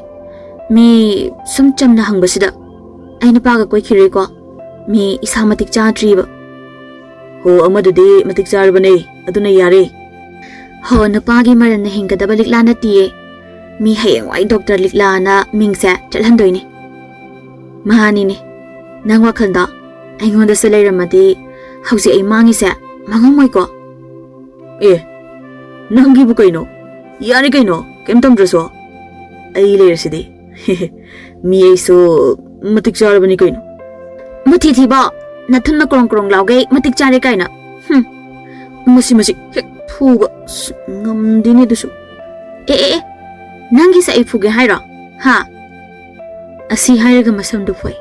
ꯃꯤ ꯁꯨꯝ ꯆꯝꯅ ꯍꯪꯕꯁꯤꯗ ꯑꯩ ꯅꯨꯄꯥꯒ ꯀꯣꯏꯈꯤꯔꯣꯏꯀꯣ꯫ ꯃꯤ ꯏꯁꯥ ꯃꯇꯤꯛ ꯆꯥꯗ꯭ꯔꯤꯕ꯫ ꯍꯣ, ꯑꯃꯗꯨꯗꯤ ꯃꯇꯤꯛ ꯆꯥꯔꯕꯅꯦ, ꯑꯗꯨꯅ ꯌꯥꯔꯦ꯫ ꯍꯣ, ꯅꯨꯄꯥꯒꯤ ꯃꯔꯜꯅ ꯍꯤꯡꯒꯗꯕ ꯂꯤꯛꯂꯥ ꯅꯠꯇꯤꯌꯦ꯫ ꯃꯤ ꯍꯌꯦꯡꯋꯥꯏ ꯗꯣꯛꯇꯔ ꯂꯤꯛꯂꯥꯅ ꯃꯤꯡꯁꯦ ꯆꯠꯍꯟꯗꯣꯏꯅꯦ꯫ ꯃꯍꯥꯅꯤꯅꯦ, ꯅꯪ ꯋꯥꯈꯜꯗꯣ ꯑꯩꯉꯣꯟꯗꯁꯨ ꯂꯩꯔꯝꯃꯗꯤ ꯍꯧꯖꯤꯛ ꯑꯩ ꯃꯥꯡꯉꯤꯁꯦ ꯃꯥꯡꯉꯝꯃꯣꯏꯀꯣ꯫ ꯑꯦ, ꯅꯪꯒꯤꯕꯨ ꯀꯩꯅꯣ? ꯌꯥꯔꯦ ꯀꯩꯅꯣ, ꯀꯩꯝ ꯇꯝꯗ꯭ꯔꯁꯨ꯫ ꯑꯩ ꯂꯩꯔꯁꯤꯗꯤ꯫ ꯃꯤ ꯑꯩꯁꯨ ꯃꯇꯤꯛ ꯆꯥꯔꯕꯅꯤ ꯀꯩꯅꯣ꯫ ꯃꯨꯊꯤ ꯊꯤꯕꯣ, ꯅꯊꯨꯟꯅ ꯀ꯭ꯔꯣꯡ ꯀ꯭ꯔꯣꯡ ꯂꯥꯎꯒꯩ ꯃꯇꯤꯛ ꯆꯥꯔꯦ ꯀꯥꯏꯅ꯫ ꯍꯨꯝ, ꯃꯁꯤ, ꯃꯁꯤ ꯍꯦꯛ ꯐꯨꯕ꯫ ꯑꯁ, ꯉꯝꯗꯦꯅꯦ ꯑꯗꯨꯁꯨ꯫ ꯑꯦ, ꯑꯦ, ꯑꯦ, ꯅꯪꯒꯤꯁꯦ ꯑꯩ ꯐꯨꯒꯦ ꯍꯥꯏꯔꯣ? ꯍꯥ? ꯑꯁꯤ ꯍꯥꯏꯔꯒ ꯃꯁꯝꯗꯨ ꯐꯣꯏ꯫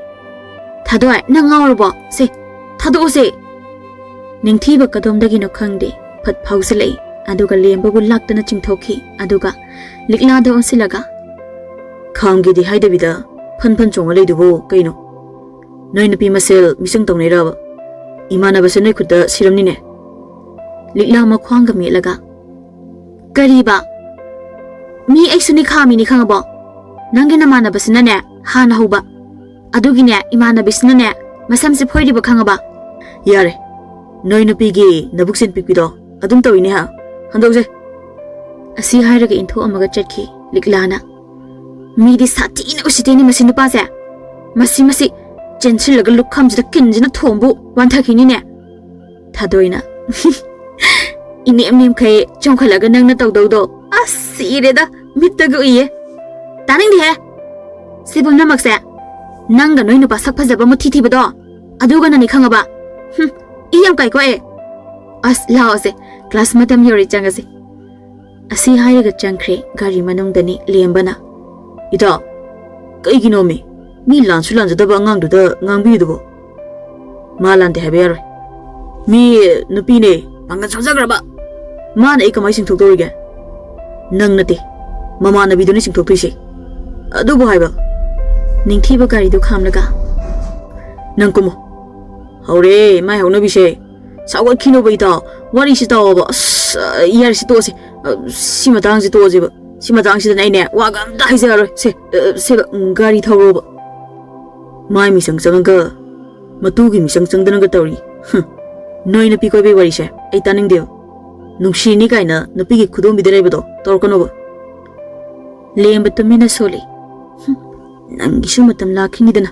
ꯊꯥꯗꯣꯏ, ꯅꯪ ꯉꯥꯎꯔꯕꯣ? ꯁꯦ, ꯊꯥꯗꯣꯛꯑꯣꯁꯦ꯫ ꯅꯤꯡꯊꯤꯕ ꯀꯗꯣꯝꯗꯒꯤꯅꯣ ꯈꯪꯗꯦ, ꯐꯠ ꯐꯥꯎꯁꯤꯜꯂꯛꯏ, ꯑꯗꯨꯒ ꯂꯦꯝꯕꯕꯨ ꯂꯥꯛꯇꯅ ꯆꯤꯡꯊꯣꯛꯈꯤ, ꯑꯗꯨꯒ ꯂꯤꯛꯂꯥꯗ ꯑꯣꯟꯁꯤꯜꯂꯒ, "ꯈꯥꯝꯒꯦꯗꯤ ꯍꯥꯏꯗꯕꯤꯗ ꯐꯟ ꯐꯟ ꯆꯣꯡꯉ ꯂꯩꯗꯨꯕꯨ ꯀꯩꯅꯣ? ꯅꯣꯏ ꯅꯨꯄꯤ ꯃꯁꯦꯜ ꯃꯤꯆꯪ ꯇꯧꯅꯩꯔꯕ? ꯏꯃꯥꯟꯅꯕꯁꯦ ꯅꯣꯏ ꯈꯨꯠꯇ ꯁꯤꯔꯝꯅꯤꯅꯦ?" ꯂꯤꯛꯂꯥ ꯃꯈ꯭ꯋꯥꯡꯒ ꯃꯦꯠꯂꯒ, "ꯀꯔꯤꯕ? ꯃꯤ ꯑꯩꯁꯨꯅꯤ ꯈꯥꯝꯃꯤꯅꯤ ꯈꯪꯉꯕꯣ? ꯅꯪꯒꯤ ꯅꯃꯥꯟꯅꯕꯁꯤꯅꯅꯦ ꯍꯥꯟꯅ ꯍꯧꯕ꯫ ꯑꯗꯨꯒꯤꯅꯦ ꯏꯃꯥꯟꯅꯕꯤꯁꯤꯅꯅꯦ ꯃꯁꯝꯁꯦ ꯐꯣꯏꯔꯤꯕ ꯈꯪꯉꯕ?" "ꯌꯥꯔꯦ, ꯅꯣꯏ ꯅꯨꯄꯤꯒꯤ ꯅꯕꯨꯛ ꯆꯦꯟ ꯄꯤꯛꯄꯤꯗꯣ ꯑꯗꯨꯝ ꯇꯧꯏꯅꯦ ꯍꯥ? ꯍꯟꯗꯣꯛꯁꯦ!" ꯑꯁꯤ ꯍꯥꯏꯔꯒ ꯏꯟꯊꯣꯛꯑꯝꯃꯒ ꯆꯠꯈꯤ ꯂꯤꯛꯂꯥꯅ꯫ "ꯃꯤꯗꯤ ꯁꯥꯊꯤꯅ ꯎꯁꯤꯠꯇꯦꯅꯦ ꯃꯁꯤ ꯅꯨꯄꯥꯁꯦ꯫ ꯃꯁꯤ, ꯃꯁꯤ ꯆꯦꯟꯁꯤꯜꯂꯒ ꯂꯨꯈꯝꯁꯤꯗ ꯀꯤꯟꯁꯤꯅ ꯊꯣꯝꯕꯨ ꯋꯥꯟꯊꯈꯤꯅꯤꯅꯦ꯫" ꯊꯥꯗꯣꯏꯅ, "ꯏꯅꯦꯝ ꯅꯦꯝꯈꯩ ꯆꯣꯡꯈꯠꯂꯒ ꯅꯪꯅ ꯇꯧꯗꯧꯗꯣ ꯑꯁ ꯁꯤꯔꯦꯗ, ꯃꯤꯠꯇꯒ ꯎꯏꯌꯦ꯫ ꯇꯥꯅꯤꯡꯗꯦꯍꯦ꯫ ꯁꯤ ꯄꯨꯝꯅꯃꯛꯁꯦ ꯅꯪꯒ ꯅꯣꯏ ꯅꯨꯄꯥ ꯁꯛ ꯐꯖꯕ ꯃꯨꯊꯤ ꯊꯤꯕꯗꯣ ꯑꯗꯨꯒꯅꯅꯤ ꯈꯪꯉꯕ? ꯍꯨꯝ, ꯏ ꯌꯥꯝ ꯀꯥꯏꯀꯣ ꯑꯩ꯫ ꯑꯁ ꯂꯥꯛꯑꯣꯁꯦ, ꯀ꯭ꯂꯥꯁ ꯃꯇꯝ ꯌꯧꯔꯦ, ꯆꯪꯉꯁꯦ꯫" ꯑꯁꯤ ꯍꯥꯏꯔꯒ ꯆꯪꯈ꯭ꯔꯦ ꯒꯥꯔꯤ ꯃꯅꯨꯡꯗꯅꯤ ꯂꯦꯝꯕꯅ꯫ "ꯏꯇꯥꯎ, ꯀꯩꯒꯤꯅꯣꯃꯤ ꯃꯤ ꯂꯥꯟꯁꯨ ꯂꯥꯟꯖꯗꯕ ꯑꯉꯥꯡꯗꯨꯗ ꯉꯥꯡꯕꯤꯔꯤꯗꯨꯕꯣ?" "ꯃꯥ ꯂꯥꯟꯗꯦ ꯍꯥꯏꯕ ꯌꯥꯔꯣꯏ꯫ ꯃꯤ ꯅꯨꯄꯤꯅꯦ, ꯄꯥꯡꯒꯜ ꯁꯣꯟꯖꯈ꯭ꯔꯕ꯫ ꯃꯥꯅ ꯑꯩ ꯀꯃꯥꯏ ꯆꯤꯡꯊꯣꯛꯇꯧꯔꯤꯒꯦ? ꯅꯪ ꯅꯠꯇꯦ, ꯃꯃꯥꯟꯅꯕꯤꯗꯨꯅ ꯆꯤꯡꯊꯣꯛꯇꯣꯏꯁꯦ꯫ ꯑꯗꯨꯕꯨ ꯍꯥꯏꯕ꯫" ꯅꯤꯡꯊꯤꯕ ꯒꯥꯔꯤꯗꯨ ꯈꯥꯝꯂꯒ, ꯅꯪ ꯀꯨꯝꯃꯣ꯫ ꯍꯧꯔꯦ ꯃꯥꯏ ꯍꯧꯅꯕꯤꯁꯦ꯫ ꯁꯥꯎꯒꯠꯈꯤꯅꯣꯕ ꯏꯇꯥꯎ꯫ ꯋꯥꯔꯤꯁꯤ ꯇꯥꯎꯑꯣꯕ꯫ ꯑꯁ, ꯑ, ꯌꯥꯔꯦ, ꯁꯤ ꯇꯣꯛꯑꯁꯤ꯫ ꯑ, ꯁꯤ ꯃꯇꯥꯡꯁꯤ ꯇꯣꯛꯑꯁꯤꯕ꯫ ꯁꯤ ꯃꯇꯥꯡꯁꯤꯗꯅ ꯑꯩꯅꯦ ꯋꯥꯒ ꯑꯝꯇ ꯍꯥꯏꯖꯔꯔꯣꯏ꯫ ꯁꯦ, ꯑ, ꯁꯦ, ꯎꯝ, ꯒꯥꯔꯤ ꯊꯧꯔꯣꯕ꯫ ꯃꯥꯏ ꯃꯤꯆꯪ ꯆꯪꯉꯒ ꯃꯇꯨꯒꯤ ꯃꯤꯆꯪ ꯆꯪꯗꯅꯒ ꯇꯧꯔꯤ꯫ ꯍꯨꯝ꯫ ꯅꯣꯏ ꯅꯨꯄꯤ ꯀꯣꯏꯕꯩ ꯋꯥꯔꯤꯁꯦ ꯑꯩ ꯇꯥꯅꯤꯡꯗꯦꯕ꯫ ꯅꯨꯡꯁꯤꯅꯤ ꯀꯥꯏꯅ ꯅꯨꯄꯤꯒꯤ ꯈꯨꯗꯣꯝꯕꯤꯗ ꯂꯩꯕꯗꯣ ꯇꯧꯔꯛꯀꯅꯣꯕ꯫ ꯂꯦꯝꯕ ꯇꯨꯃꯤꯟꯅ ꯁꯣꯜꯂꯤ꯫ ꯍꯨꯝ꯫ ꯅꯪꯒꯤꯁꯨ ꯃꯇꯝ ꯂꯥꯛꯈꯤꯅꯤꯗꯅ꯫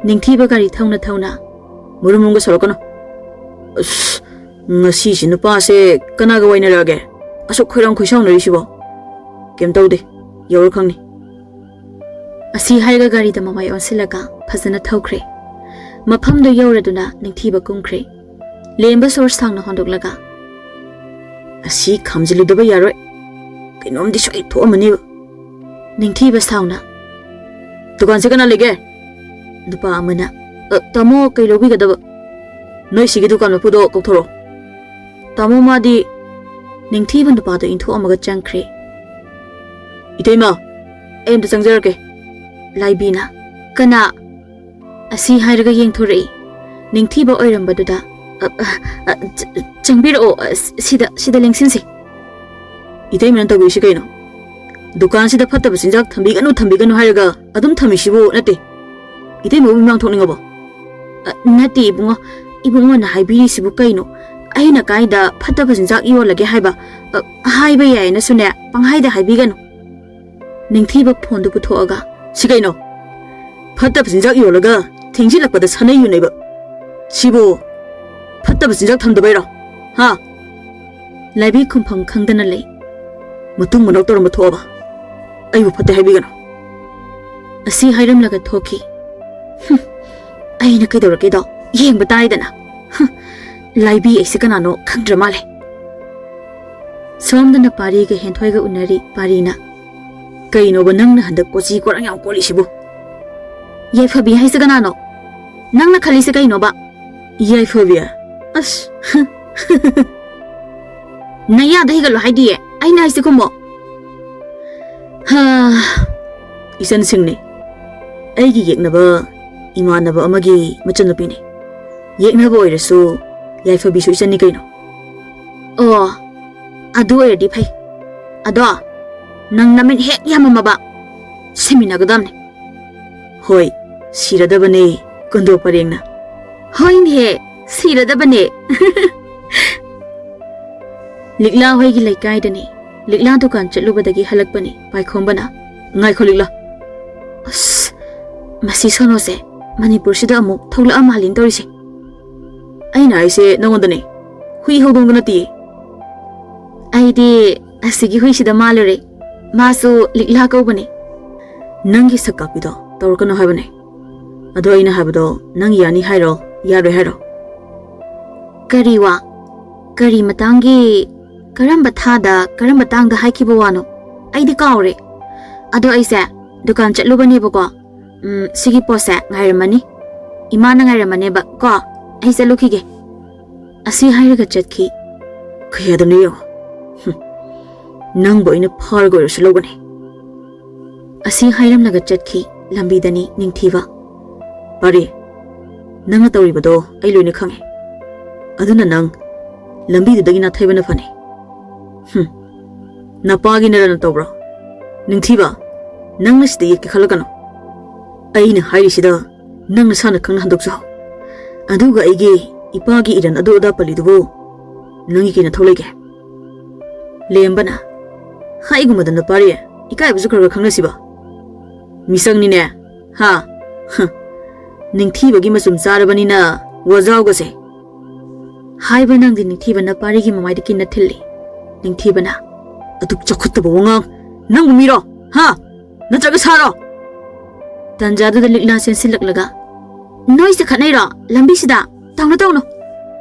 ꯅꯤꯡꯊꯤꯕ ꯒꯥꯔꯤ ꯊꯧꯅ ꯊꯧꯅ꯫ ꯃꯨꯔꯨꯝ ꯃꯨꯔꯨꯝꯒ ꯁꯧꯔꯛꯀꯅꯨ꯫ ꯑꯁ, ꯉꯁꯤꯁꯤ ꯅꯨꯄꯥꯁꯦ ꯀꯅꯥꯒ ꯋꯥꯏꯅꯔꯛꯑꯒꯦ? ꯑꯁꯨꯛ ꯈꯣꯏꯔꯥꯡ ꯈꯣꯏꯁꯥꯎꯅꯔꯤꯁꯤꯕꯣ? ꯀꯩꯝ ꯇꯧꯗꯦ, ꯌꯧꯔ ꯈꯪꯅꯤ꯫ ꯑꯁꯤ ꯍꯥꯏꯔꯒ ꯒꯥꯔꯤꯗ ꯃꯃꯥꯏ ꯑꯣꯟꯁꯤꯜꯂꯒ ꯐꯖꯅ ꯊꯧꯈ꯭ꯔꯦ꯫ ꯃꯐꯝꯗꯨ ꯌꯧꯔꯗꯨꯅ ꯅꯤꯡꯊꯤꯕ ꯀꯨꯝꯈ꯭ꯔꯦ꯫ ꯂꯦꯝꯕ ꯁꯣꯔ ꯁꯥꯡꯅ ꯍꯣꯟꯗꯣꯛꯂꯒ, "ꯑꯁꯤ ꯈꯥꯝꯖꯤꯜꯂꯨꯗꯕ ꯌꯥꯔꯣꯏ, ꯀꯩꯅꯣꯝꯗꯤ ꯁꯣꯏ ꯊꯣꯛꯑꯝꯃꯅꯤꯕ"꯫ ꯅꯤꯡꯊꯤꯕ ꯁꯥꯎꯅ, "ꯗꯨꯀꯥꯟꯁꯦ ꯀꯅꯥ ꯂꯩꯒꯦ?" ꯅꯨꯄꯥ ꯑꯃꯅ, "ꯑ, ꯇꯥꯃꯣ, ꯀꯩ ꯂꯧꯕꯤꯒꯗꯕ?" "ꯅꯣꯏ ꯁꯤꯒꯤ ꯗꯨꯀꯥꯟ ꯃꯄꯨꯗꯣ ꯀꯧꯊꯣꯔꯛꯑꯣ꯫ ꯇꯥꯃꯣ, ꯃꯥꯗꯤ"꯫ ꯅꯤꯡꯊꯤꯕ ꯅꯨꯄꯥꯗꯣ ꯏꯟꯊꯣꯛꯑꯝꯃꯒ ꯆꯪꯈ꯭ꯔꯦ꯫ "ꯏꯇꯩꯃ, ꯑꯩ ꯑꯝꯇ ꯆꯪꯖꯔꯛꯀꯦ"꯫ ꯂꯥꯏꯕꯤꯅ, "ꯀꯅꯥ?" ꯑꯁꯤ ꯍꯥꯏꯔꯒ ꯌꯦꯡꯊꯣꯔꯛꯏ꯫ ꯅꯤꯡꯊꯤꯕ ꯑꯣꯏꯔꯝꯕꯗꯨꯗ, "ꯑ, ꯑ, ꯑ, ꯆ-, ꯆꯪꯕꯤꯔꯛꯑꯣ, ꯑ, ꯁꯤꯗ, ꯁꯤꯗ ꯂꯦꯡꯁꯤꯟꯁꯤ"꯫ "ꯏꯇꯩꯃꯅ ꯇꯧꯕꯤꯔꯤꯁꯤ ꯀꯩꯅꯣ? ꯗꯨꯀꯥꯟꯁꯤꯗ ꯐꯠꯇꯕ ꯆꯤꯟꯖꯥꯛ ꯊꯝꯕꯤꯒꯅꯨ, ꯊꯝꯕꯤꯒꯅꯨ ꯍꯥꯏꯔꯒ ꯑꯗꯨꯝ ꯊꯝꯃꯤꯁꯤꯕꯨ ꯅꯠꯇꯦ꯫ ꯏꯇꯩꯃꯕꯨ ꯃꯤꯃꯥꯡ ꯊꯣꯛꯅꯤꯡꯉꯕꯣ?" "ꯑ, ꯅꯠꯇꯦ ꯏꯕꯨꯡꯉꯣ, ꯏꯕꯨꯡꯉꯣꯅ ꯍꯥꯏꯕꯤꯔꯤꯁꯤꯕꯨ ꯀꯩꯅꯣ? ꯑꯩꯅ ꯀꯥꯏꯗ ꯐꯠꯇꯕ ꯆꯤꯟꯖꯥꯛ ꯌꯣꯜꯂꯒꯦ ꯍꯥꯏꯕ? ꯑ, ꯍꯥꯏꯕ ꯌꯥꯏꯅꯁꯨꯅꯦ, ꯄꯪꯍꯥꯏꯗ ꯍꯥꯏꯕꯤꯒꯅꯨ"꯫ ꯅꯤꯡꯊꯤꯕ ꯐꯣꯟꯗꯨ ꯄꯨꯊꯣꯛꯑꯒ, "ꯁꯤ ꯀꯩꯅꯣ? ꯐꯠꯇꯕ ꯆꯤꯟꯖꯥꯛ ꯌꯣꯜꯂꯒ ꯊꯦꯡꯖꯤꯜꯂꯛꯄꯗ ꯁꯥꯅꯩ ꯌꯨꯅꯩꯕ꯫ ꯁꯤꯕꯨ ꯐꯠꯇꯕ ꯆꯤꯟꯖꯥꯛ ꯊꯝꯗꯕꯩꯔꯣ? ꯍꯥ?" ꯂꯥꯏꯕꯤ ꯈꯨꯝꯐꯝ ꯈꯪꯗꯅ ꯂꯩ꯫ "ꯃꯇꯨꯡ ꯃꯅꯥꯎ ꯇꯧꯔꯝꯕ ꯊꯣꯛꯑꯕ? ꯑꯩꯕꯨ ꯐꯠꯇꯦ ꯍꯥꯏꯕꯤꯒꯅꯨ"꯫ ꯑꯁꯤ ꯍꯥꯏꯔꯝꯂꯒ ꯊꯣꯛꯈꯤ꯫ "ꯍꯨꯝ, ꯑꯩꯅ ꯀꯩꯗꯧꯔꯒꯦꯗꯣ ꯌꯦꯡꯕ ꯇꯥꯔꯦꯗꯅ꯫ ꯍꯨꯝ, ꯂꯥꯏꯕꯤ ꯑꯩꯁꯦ ꯀꯅꯥꯅꯣ ꯈꯪꯗ꯭ꯔ ꯃꯥꯜꯂꯦ"꯫ ꯁꯣꯝꯗꯅ ꯄꯥꯔꯤꯒ ꯍꯦꯟꯊꯣꯏꯒ ꯎꯅꯔꯤ꯫ ꯄꯥꯔꯤꯅ, "ꯀꯩꯅꯣꯕ ꯅꯪꯅ ꯍꯟꯗꯛ ꯀꯣꯆꯤ ꯀꯣꯔꯥꯡ ꯌꯥꯝ ꯀꯣꯜꯂꯤꯁꯤꯕꯨ? ꯌꯥꯏꯐꯕꯤ ꯍꯥꯏꯁꯦ ꯀꯅꯥꯅꯣ? ꯅꯪꯅ ꯈꯜꯂꯤꯁꯦ ꯀꯩꯅꯣꯕ?" "ꯌꯥꯏꯐꯕꯤ? ꯑꯁ, ꯅꯌꯥꯗ ꯍꯤꯒꯠꯂꯣ ꯍꯥꯏꯗꯤꯌꯦ, ꯑꯩꯅ ꯍꯥꯏꯁꯦ ꯈꯨꯝꯃꯣ"꯫ ꯍꯥ, ꯏꯆꯟꯁꯤꯡꯅꯤ꯫ ꯑꯩꯒꯤ ꯌꯦꯛꯅꯕ ꯏꯃꯥꯟꯅꯕ ꯑꯃꯒꯤ ꯃꯆꯟꯅꯨꯄꯤꯅꯤ꯫ ꯌꯦꯛꯅꯕ ꯑꯣꯏꯔꯁꯨ ꯌꯥꯏꯐꯕꯤꯁꯨ ꯏꯆꯟꯅꯤ ꯀꯩꯅꯣ꯫ ꯑꯣ, ꯑꯗꯨ ꯑꯣꯏꯔꯗꯤ ꯐꯩ꯫ ꯑꯗꯣ ꯅꯪ ꯅꯃꯤꯠ ꯍꯦꯛ ꯌꯥꯝꯃꯝꯃꯕ ꯁꯤꯃꯤꯟꯅꯒꯗꯕꯅꯤ꯫ ꯍꯣꯏ, ꯁꯤꯔꯗꯕꯅꯦ ꯀꯨꯟꯗꯣ ꯄꯔꯦꯡꯅ꯫ ꯍꯣꯏꯅꯦꯍꯦ, ꯁꯤꯔꯗꯕꯅꯦ꯫ ꯂꯤꯛꯂꯥ ꯍꯣꯏꯒꯤ ꯂꯩꯀꯥꯏꯗꯅꯤ꯫ ꯂꯤꯛꯂꯥ ꯗꯨꯀꯥꯟ ꯆꯠꯂꯨꯕꯗꯒꯤ ꯍꯜꯂꯛꯄꯅꯤ ꯄꯥꯏꯈꯣꯝꯕꯅ꯫ ꯉꯥꯏꯈꯣ ꯂꯤꯛꯂꯥ꯫ ꯑꯁ, ꯃꯁꯤ ꯁꯣꯅꯣꯁꯦ ꯃꯅꯤꯄꯨꯔꯁꯤꯗ ꯑꯃꯨꯛ ꯊꯣꯛꯂꯛꯑ ꯃꯥꯜꯂꯤꯅ ꯇꯧꯔꯤꯁꯦ꯫ ꯑꯩꯅ ꯍꯥꯏꯁꯦ ꯅꯉꯣꯟꯗꯅꯦ, ꯍꯨꯏ ꯍꯧꯗꯣꯡꯗ ꯅꯠꯇꯤꯌꯦ꯫ ꯑꯩꯗꯤ ꯑꯁꯤꯒꯤ ꯍꯨꯏꯁꯤꯗ ꯃꯥꯜꯂꯨꯔꯦ꯫ ꯃꯥꯁꯨ ꯂꯤꯛꯂꯥ ꯀꯧꯕꯅꯦ꯫ ꯅꯪꯒꯤ ꯁꯛ ꯀꯥꯛꯄꯤꯗꯣ ꯇꯧꯔꯛꯀꯅꯨ ꯍꯥꯏꯕꯅꯦ꯫ ꯑꯗꯣ ꯑꯩꯅ ꯍꯥꯏꯕꯗꯣ ꯅꯪ ꯌꯥꯅꯤ ꯍꯥꯏꯔꯣ, ꯌꯥꯔꯣꯏ ꯍꯥꯏꯔꯣ? ꯀꯔꯤ ꯋꯥ? ꯀꯔꯤ ꯃꯇꯥꯡꯒꯤ? ꯀꯔꯝꯕ ꯊꯥꯗ, ꯀꯔꯝꯕ ꯇꯥꯡꯗ ꯍꯥꯏꯈꯤꯕ ꯋꯥꯅꯣ? ꯑꯩꯗꯤ ꯀꯥꯎꯔꯦ꯫ ꯑꯗꯣ ꯑꯩꯁꯦ ꯗꯨꯀꯥꯟ ꯆꯠꯂꯨꯕꯅꯦꯕꯀꯣ꯫ ꯎꯝ, ꯁꯤꯒꯤ ꯄꯣꯠꯁꯦ ꯉꯥꯏꯔꯝꯃꯅꯤ꯫ ꯏꯃꯥꯅ ꯉꯥꯏꯔꯝꯃꯅꯦꯕ ꯀꯣ꯫ ꯑꯩ ꯆꯠꯂꯨꯈꯤꯒꯦ꯫ ꯑꯁꯤ ꯍꯥꯏꯔꯒ ꯆꯠꯈꯤ꯫ ꯀꯌꯥꯗꯅꯣ ꯌꯦꯡꯉꯣ꯫ ꯍꯨꯝ꯫ ꯅꯪꯕꯨ ꯑꯩꯅ ꯐꯥꯔꯒ ꯑꯣꯏꯔꯁꯨ ꯂꯧꯒꯅꯤ꯫ ꯑꯁꯤ ꯍꯥꯏꯔꯝꯂꯒ ꯆꯠꯈꯤ꯫ ꯂꯝꯕꯤꯗꯅꯤ ꯅꯤꯡꯊꯤꯕ꯫ ꯄꯥꯔꯤ, ꯅꯪꯅ ꯇꯧꯔꯤꯕꯗꯣ ꯑꯩ ꯂꯣꯏꯅ ꯈꯪꯉꯦ꯫ ꯑꯗꯨꯅ ꯅꯪ ꯂꯝꯕꯤꯗꯨꯗꯒꯤ ꯅꯥꯊꯩꯕꯅ ꯐꯅꯤ꯫ ꯍꯨꯝ꯫ ꯅꯄꯥꯒꯤ ꯅꯔꯟ ꯇꯧꯕ꯭ꯔꯣ? ꯅꯤꯡꯊꯤꯕ, ꯅꯪꯅ ꯁꯤꯗ ꯌꯦꯠꯀꯦ ꯈꯜꯂꯛꯀꯅꯨ꯫ ꯑꯩꯅ ꯍꯥꯏꯔꯤꯁꯤꯗ ꯅꯪ ꯅꯁꯥꯅ ꯈꯪꯅ ꯍꯟꯗꯣꯛꯆꯧ꯫ ꯑꯗꯨꯒ ꯑꯩꯒꯤ ꯏꯄꯥꯒꯤ ꯏꯔꯟ ꯑꯗꯨ ꯑꯗꯥ ꯄꯜꯂꯤꯗꯨꯕꯨ ꯅꯪꯒꯤ ꯀꯩ ꯅꯊꯧ ꯂꯩꯒꯦ? ꯂꯦꯝꯕꯅ, ꯍꯥꯏꯒꯨꯝꯕꯗ ꯅꯄꯥꯔꯤ, ꯏꯀꯥꯏꯕꯁꯨ ꯈꯔ ꯈꯔ ꯈꯪꯅꯁꯤꯕ꯫ ꯃꯤꯁꯛꯅꯤꯅꯦ, ꯍꯥ? ꯍ, ꯅꯤꯡꯊꯤꯕꯒꯤ ꯃꯆꯨꯝ ꯆꯥꯔꯕꯅꯤꯅ ꯋꯥꯖꯥꯎꯒꯁꯦ꯫ ꯍꯥꯏꯕ ꯅꯪꯗꯤ ꯅꯤꯡꯊꯤꯕꯅ ꯄꯥꯔꯤꯒꯤ ꯃꯃꯥꯏꯗ ꯀꯤꯟꯅ ꯊꯤꯜꯂꯤ꯫ ꯅꯤꯡꯊꯤꯕꯅ, ꯑꯗꯨꯛ ꯆꯥꯎꯈꯠꯇꯕ ꯋꯥꯉꯥꯡ, ꯅꯪꯕꯨ ꯃꯤꯔꯣ? ꯍꯥ? ꯅꯠꯇ꯭ꯔꯒ ꯁꯥꯔꯣ? ꯇꯟꯖꯥꯗꯨꯗ ꯂꯤꯛꯂꯥ ꯆꯦꯟꯁꯤꯜꯂꯛꯂꯒ, ꯅꯣꯏꯁꯦ ꯈꯠꯅꯩꯔꯣ ꯂꯝꯕꯤꯁꯤꯗ? ꯇꯧꯅꯨ, ꯇꯧꯅꯨ꯫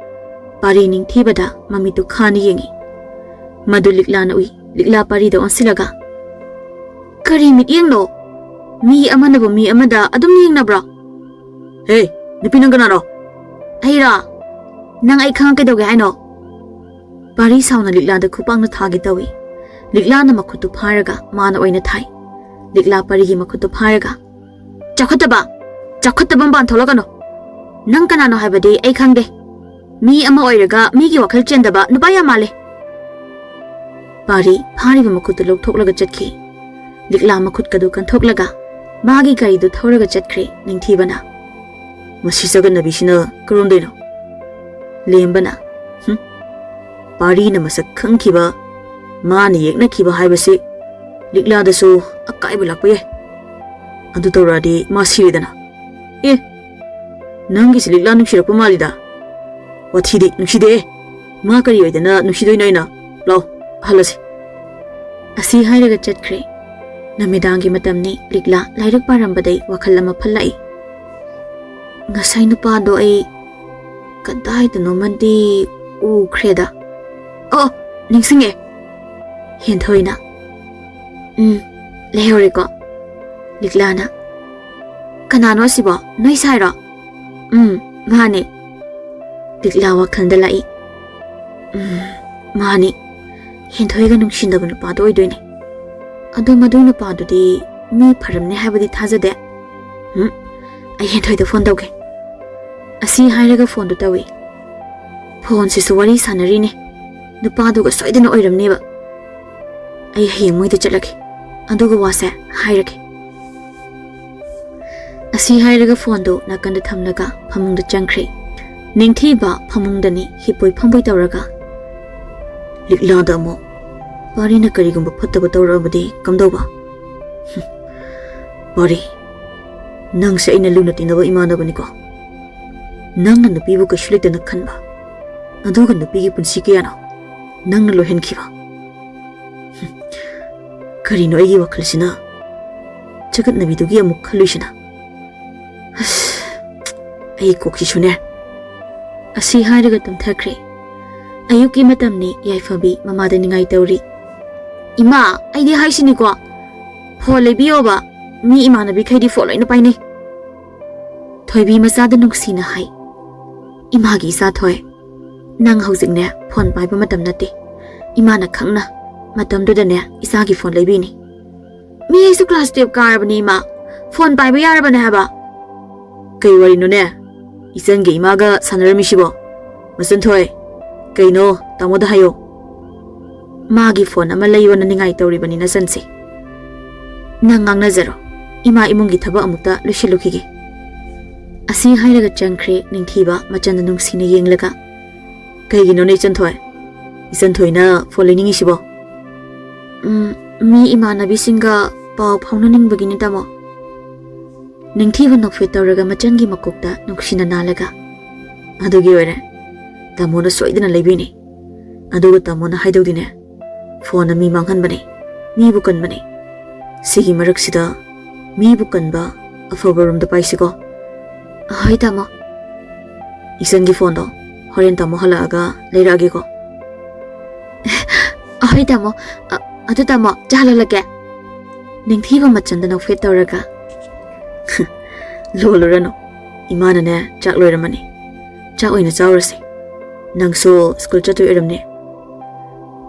ꯄꯥꯔꯤ ꯅꯤꯡꯊꯤꯕꯗ ꯃꯃꯤꯠꯇꯨ ꯈꯥꯅ ꯌꯦꯡꯉꯤ꯫ ꯃꯗꯨ ꯂꯤꯛꯂꯥꯅ ꯎꯏ꯫ ꯂꯤꯛꯂꯥ ꯄꯥꯔꯤꯗ ꯑꯣꯟꯁꯤꯜꯂꯒ, ꯀꯔꯤ ꯃꯤꯠꯌꯦꯡꯅꯣ? ꯃꯤ ꯑꯃꯅꯕꯨ ꯃꯤ ꯑꯃꯗ ꯑꯗꯨꯝ ꯌꯦꯡꯅꯕ꯭ꯔꯣ? ꯍꯦ, ꯅꯨꯄꯤ ꯅꯪ ꯀꯅꯥꯅꯣ? ꯑꯩꯔꯣ? ꯅꯪ ꯑꯩ ꯈꯪꯉ ꯀꯩꯗꯧꯒꯦ ꯍꯥꯏꯅꯣ? ꯄꯥꯔꯤ ꯁꯥꯎꯅ ꯂꯤꯛꯂꯥꯗ ꯈꯨꯄꯥꯛꯅ ꯊꯥꯒꯦ ꯇꯧꯏ꯫ ꯂꯤꯛꯂꯥꯅ ꯃꯈꯨꯠꯇꯨ ꯐꯥꯔꯒ ꯃꯥꯅ ꯑꯣꯏꯅ ꯊꯥꯏ꯫ ꯂꯤꯛꯂꯥ ꯄꯥꯔꯤꯒꯤ ꯃꯈꯨꯠꯇꯨ ꯐꯥꯔꯒ, ꯆꯥꯎꯈꯠꯇꯕ! ꯆꯥꯎꯈꯠꯇꯕ ꯃꯄꯥꯟ ꯊꯣꯛꯂꯛꯀꯅꯣ꯫ ꯅꯪ ꯀꯅꯥꯅꯣ ꯍꯥꯏꯕꯗꯤ ꯑꯩ ꯈꯪꯗꯦ꯫ ꯃꯤ ꯑꯃ ꯑꯣꯏꯔꯒ ꯃꯤꯒꯤ ꯋꯥꯈꯜ ꯆꯦꯟꯗꯕ ꯅꯨꯄꯥ ꯌꯥꯝ ꯃꯥꯜꯂꯦ꯫ ꯄꯥꯔꯤ ꯐꯥꯔꯤꯕ ꯃꯈꯨꯠꯇꯨ ꯂꯧꯊꯣꯛꯂꯒ ꯆꯠꯈꯤ꯫ ꯂꯤꯛꯂꯥ ꯃꯈꯨꯠꯀꯗꯨ ꯀꯟꯊꯣꯛꯂꯒ ꯃꯥꯒꯤ ꯒꯥꯔꯤꯗꯨ ꯊꯧꯔꯒ ꯆꯠꯈ꯭ꯔꯦ ꯅꯤꯡꯊꯤꯕꯅ꯫ "ꯃꯁꯤ ꯆꯒꯠꯅꯕꯤꯁꯤꯅ ꯀꯔꯣꯝꯗꯩꯅꯣ?" ꯂꯦꯝꯕꯅ, "ꯍꯨꯝ, ꯄꯥꯔꯤꯅ ꯃꯁꯛ ꯈꯪꯈꯤꯕ, ꯃꯥꯅ ꯌꯦꯛꯅꯈꯤꯕ ꯍꯥꯏꯕꯁꯤ ꯂꯤꯛꯂꯥꯗꯁꯨ ꯑꯀꯥꯏꯕ ꯂꯥꯛꯄ ꯌꯥꯏ꯫ ꯑꯗꯨ ꯇꯧꯔꯛꯑꯗꯤ ꯃꯥ ꯁꯤꯔꯦꯗꯅ꯫ ꯑꯦ, ꯅꯪꯒꯤꯁꯤ ꯂꯤꯛꯂꯥ ꯅꯨꯡꯁꯤꯔꯛꯄ ꯃꯥꯜꯂꯤꯗ꯫ ꯋꯥꯊꯤꯗꯤ ꯅꯨꯡꯁꯤꯗꯦ꯫ ꯃꯥ ꯀꯔꯤ ꯑꯣꯏꯗꯅ ꯅꯨꯡꯁꯤꯗꯣꯏꯅꯣ ꯑꯩꯅ? ꯂꯥꯎ, ꯍꯜꯂꯁꯤ꯫" ꯑꯁꯤ ꯍꯥꯏꯔꯒ ꯆꯠꯈ꯭ꯔꯦ꯫ ꯅꯨꯃꯤꯗꯥꯡꯒꯤ ꯃꯇꯝꯅꯤ꯫ ꯂꯤꯛꯂꯥ ꯂꯥꯏꯔꯤꯛ ꯄꯥꯔꯝꯕꯗꯩ ꯋꯥꯈꯜ ꯑꯃ ꯐꯠꯂꯛꯏ꯫ "ꯉꯁꯥꯏ ꯅꯨꯄꯥꯗꯣ ꯑꯩ ꯀꯗꯥꯏꯗꯅꯣꯃꯗꯤ ꯎꯈ꯭ꯔꯦꯗ꯫ ꯑꯣ, ꯅꯤꯡꯁꯤꯡꯉꯦ꯫" ꯍꯦꯟꯊꯣꯏꯅ, "ꯎꯝ, ꯂꯩꯍꯧꯔꯦꯀꯣ꯫" ꯂꯤꯛꯂꯥꯅ, "ꯀꯅꯥꯅꯣ ꯑꯁꯤꯕꯣ? ꯅꯣꯏ ꯁꯥꯏꯔꯣ?" "ꯎꯝ, ꯃꯥꯅꯦ꯫" ꯂꯤꯛꯂꯥ ꯋꯥꯈꯜꯗ ꯂꯥꯛꯏ꯫ "ꯎꯝ, ꯃꯥꯅꯤ꯫ ꯍꯦꯟꯊꯣꯏꯒ ꯅꯨꯡꯁꯤꯅꯕ ꯅꯨꯄꯥꯗꯣ ꯑꯣꯏꯗꯣꯏꯅꯦ꯫ ꯑꯗꯣ ꯃꯗꯨꯏ ꯅꯨꯄꯥꯗꯨꯗꯤ ꯃꯤ ꯐꯔꯝꯅꯤ ꯍꯥꯏꯕꯗꯤ ꯊꯥꯖꯗꯦ꯫ ꯎꯝ, ꯑꯩ ꯍꯦꯟꯊꯣꯏꯗ ꯐꯣꯟ ꯇꯧꯒꯦ꯫" ꯑꯁꯤ ꯍꯥꯏꯔꯒ ꯐꯣꯟꯗꯨ ꯇꯧꯏ꯫ "ꯐꯣꯟꯁꯤꯁꯨ ꯋꯥꯔꯤ ꯁꯥꯟꯅꯔꯤꯅꯦ꯫ ꯅꯨꯄꯥꯗꯨꯒ ꯁꯣꯏꯗꯅ ꯑꯣꯏꯔꯝꯅꯦꯕ꯫ ꯑꯩ ꯍꯌꯦꯡ ꯃꯣꯏꯗ ꯆꯠꯂꯒꯦ꯫ ꯑꯗꯨꯒ ꯋꯥꯁꯦ ꯍꯥꯏꯔꯒꯦ꯫" ꯑꯁꯤ ꯍꯥꯏꯔꯒ ꯐꯣꯟꯗꯨ ꯅꯥꯀꯟꯗ ꯊꯝꯂꯒ ꯐꯃꯨꯡꯗ ꯆꯪꯈ꯭ꯔꯦ꯫ ꯅꯤꯡꯊꯤꯕ ꯐꯃꯨꯡꯗꯅꯤ ꯍꯤꯞꯄꯣꯏ ꯐꯝꯕꯣꯏ ꯇꯧꯔꯒ꯫ "ꯂꯤꯛꯂꯥꯗ ꯑꯃꯨꯛ ꯄꯥꯔꯤꯅ ꯀꯔꯤꯒꯨꯝꯕ ꯐꯠꯇꯕ ꯇꯧꯔꯛꯑꯕꯗꯤ ꯀꯝꯗꯧꯕ? ꯍꯨꯝ, ꯄꯥꯔꯤ, ꯅꯪꯁꯦ ꯑꯩꯅ ꯂꯨꯅ ꯇꯤꯟꯅꯕ ꯏꯃꯥꯟꯅꯕꯅꯤꯀꯣ꯫ ꯅꯪꯅ ꯅꯨꯄꯤꯕꯨ ꯀꯩꯁꯨ ꯂꯩꯇꯅ ꯈꯟꯕ, ꯑꯗꯨꯒ ꯅꯨꯄꯤꯒꯤ ꯄꯨꯟꯁꯤ ꯀꯌꯥꯅꯣ ꯅꯪꯅ ꯂꯣꯏꯍꯟꯈꯤꯕ꯫ ꯍꯨꯝ, ꯀꯔꯤꯅꯣ ꯑꯩꯒꯤ ꯋꯥꯈꯜꯁꯤꯅ ꯆꯒꯠꯅꯕꯤꯗꯨꯒꯤ ꯑꯃꯨꯛ ꯈꯜꯂꯨꯏꯁꯤꯅ? ꯑꯁ, ꯑꯩ ꯀꯣꯛꯁꯤꯁꯨꯅꯦ꯫" ꯑꯁꯤ ꯍꯥꯏꯔꯒ ꯇꯨꯝꯊꯈ꯭ꯔꯦ꯫ ꯑꯌꯨꯛꯀꯤ ꯃꯇꯝꯅꯤ꯫ ꯌꯥꯏꯐꯕꯤ ꯃꯃꯥꯗ ꯅꯤꯡꯉꯥꯏ ꯇꯧꯔꯤ꯫ "ꯏꯃꯥ, ꯑꯩꯗꯤ ꯍꯥꯏꯁꯤꯅꯤꯀꯣ, ꯐꯣꯟ ꯂꯩꯕꯤꯌꯣꯕ꯫ ꯃꯤ ꯏꯃꯥꯟꯅꯕꯤꯈꯩꯗꯤ ꯐꯣꯟ ꯂꯣꯏꯅ ꯄꯥꯏꯅꯩ꯫" ꯊꯣꯏꯕꯤ ꯃꯆꯥꯗ ꯅꯨꯡꯁꯤꯅ ꯍꯥꯏ, "ꯏꯃꯥꯒꯤ ꯏꯆꯥ ꯊꯣꯏ, ꯅꯪ ꯍꯧꯖꯤꯛꯅꯦ ꯐꯣꯟ ꯄꯥꯏꯕ ꯃꯇꯝ ꯅꯠꯇꯦ꯫ ꯏꯃꯥꯅ ꯈꯪꯅ ꯃꯇꯝꯗꯨꯗꯅꯦ ꯏꯆꯥꯒꯤ ꯐꯣꯟ ꯂꯩꯕꯤꯅꯤ꯫ ꯃꯤ ꯑꯩꯁꯨ ꯀ꯭ꯂꯥꯁ ꯇꯨꯌꯦꯜꯞ ꯀꯥꯔꯕꯅꯤ ꯏꯃꯥ, ꯐꯣꯟ ꯄꯥꯏꯕ ꯌꯥꯔꯕꯅꯦ ꯍꯥꯏꯕ꯫" ꯀꯩ ꯋꯥꯔꯤꯅꯣꯅꯦ? ꯏꯆꯟꯒ ꯏꯃꯥꯒ ꯁꯥꯟꯅꯔꯝꯃꯤꯁꯤꯕꯣ? ꯃꯆꯟꯊꯣꯏ, ꯀꯩꯅꯣ? ꯇꯥꯃꯣꯗ ꯍꯥꯏꯌꯣ꯫ ꯃꯥꯒꯤ ꯐꯣꯟ ꯑꯃ ꯂꯩꯌꯣꯅ ꯅꯤꯡꯉꯥꯏ ꯇꯧꯔꯤꯕꯅꯤ ꯅꯆꯟꯁꯦ꯫ ꯅꯪ ꯉꯥꯡꯅꯖꯔꯣ꯫ ꯏꯃꯥ ꯏꯃꯨꯡꯒꯤ ꯊꯕꯛ ꯑꯃꯨꯛꯇ ꯂꯣꯏꯁꯤꯜꯂꯨꯈꯤꯒꯦ꯫ ꯑꯁꯤ ꯍꯥꯏꯔꯒ ꯆꯪꯈ꯭ꯔꯦ ꯅꯤꯡꯊꯤꯕ ꯃꯆꯟꯗ ꯅꯨꯡꯁꯤꯅ ꯌꯦꯡꯂꯒ꯫ ꯀꯩꯒꯤꯅꯣꯅꯦ ꯏꯆꯟꯊꯣꯏ? ꯏꯆꯟꯊꯣꯏꯅ ꯐꯣꯟ ꯂꯩꯅꯤꯡꯉꯤꯁꯤꯕꯣ? "ꯎꯝ, ꯃꯤ ꯏꯃꯥꯟꯅꯕꯤꯁꯤꯡꯒ ꯄꯥꯎ ꯐꯥꯎꯅꯅꯤꯡꯕꯒꯤꯅꯤ, ꯇꯥꯃꯣ꯫" ꯅꯤꯡꯊꯤꯕ ꯅꯣꯛꯐꯦꯠ ꯇꯧꯔꯒ ꯃꯆꯟꯒꯤ ꯃꯀꯣꯛꯇ ꯅꯨꯡꯁꯤꯅ ꯅꯥꯜꯂꯒ, "ꯑꯗꯨꯒꯤ ꯑꯣꯏꯔꯦ꯫ ꯇꯥꯃꯣꯅ ꯁꯣꯏꯗꯅ ꯂꯩꯕꯤꯅꯤ꯫ ꯑꯗꯨꯒ ꯇꯥꯃꯣꯅ ꯍꯥꯏꯗꯧꯗꯤꯅꯦ, ꯐꯣꯟꯅ ꯃꯤ ꯃꯥꯡꯍꯟꯕꯅꯦ, ꯃꯤꯕꯨ ꯀꯟꯕꯅꯦ꯫ ꯁꯤꯒꯤ ꯃꯔꯛꯁꯤꯗ ꯃꯤꯕꯨ ꯀꯟꯕ ꯑꯐꯕ ꯔꯣꯝꯗ ꯄꯥꯏꯁꯤꯀꯣ꯫" "ꯍꯣꯏ, ꯇꯥꯃꯣ꯫" "ꯏꯆꯟꯒꯤ ꯐꯣꯟꯗꯣ ꯍꯣꯔꯦꯟ ꯇꯥꯃꯣ ꯍꯜꯂꯛꯑꯒ ꯂꯩꯔꯛꯑꯒꯦꯀꯣ꯫" "ꯍꯣꯏ, ꯇꯥꯃꯣ꯫ ꯑ, ꯑꯗꯨ ꯇꯥꯃꯣ, ꯆꯥ ꯂꯣꯜꯂꯛꯀꯦ꯫" ꯅꯤꯡꯊꯤꯕ ꯃꯆꯟꯗ ꯅꯣꯛꯐꯦꯠ ꯇꯧꯔꯒ, "ꯂꯣꯜꯂꯨꯔꯅꯨ꯫ ꯏꯃꯥꯅꯅꯦ, ꯆꯥꯛ ꯂꯣꯏꯔꯝꯃꯅꯤ꯫ ꯆꯥꯛ ꯑꯣꯏꯅ ꯆꯥꯎꯔꯁꯦ꯫ ꯅꯪꯁꯨ ꯁ꯭ꯀꯨꯜ ꯆꯠꯇꯣꯏ ꯑꯣꯏꯔꯝꯅꯤ꯫"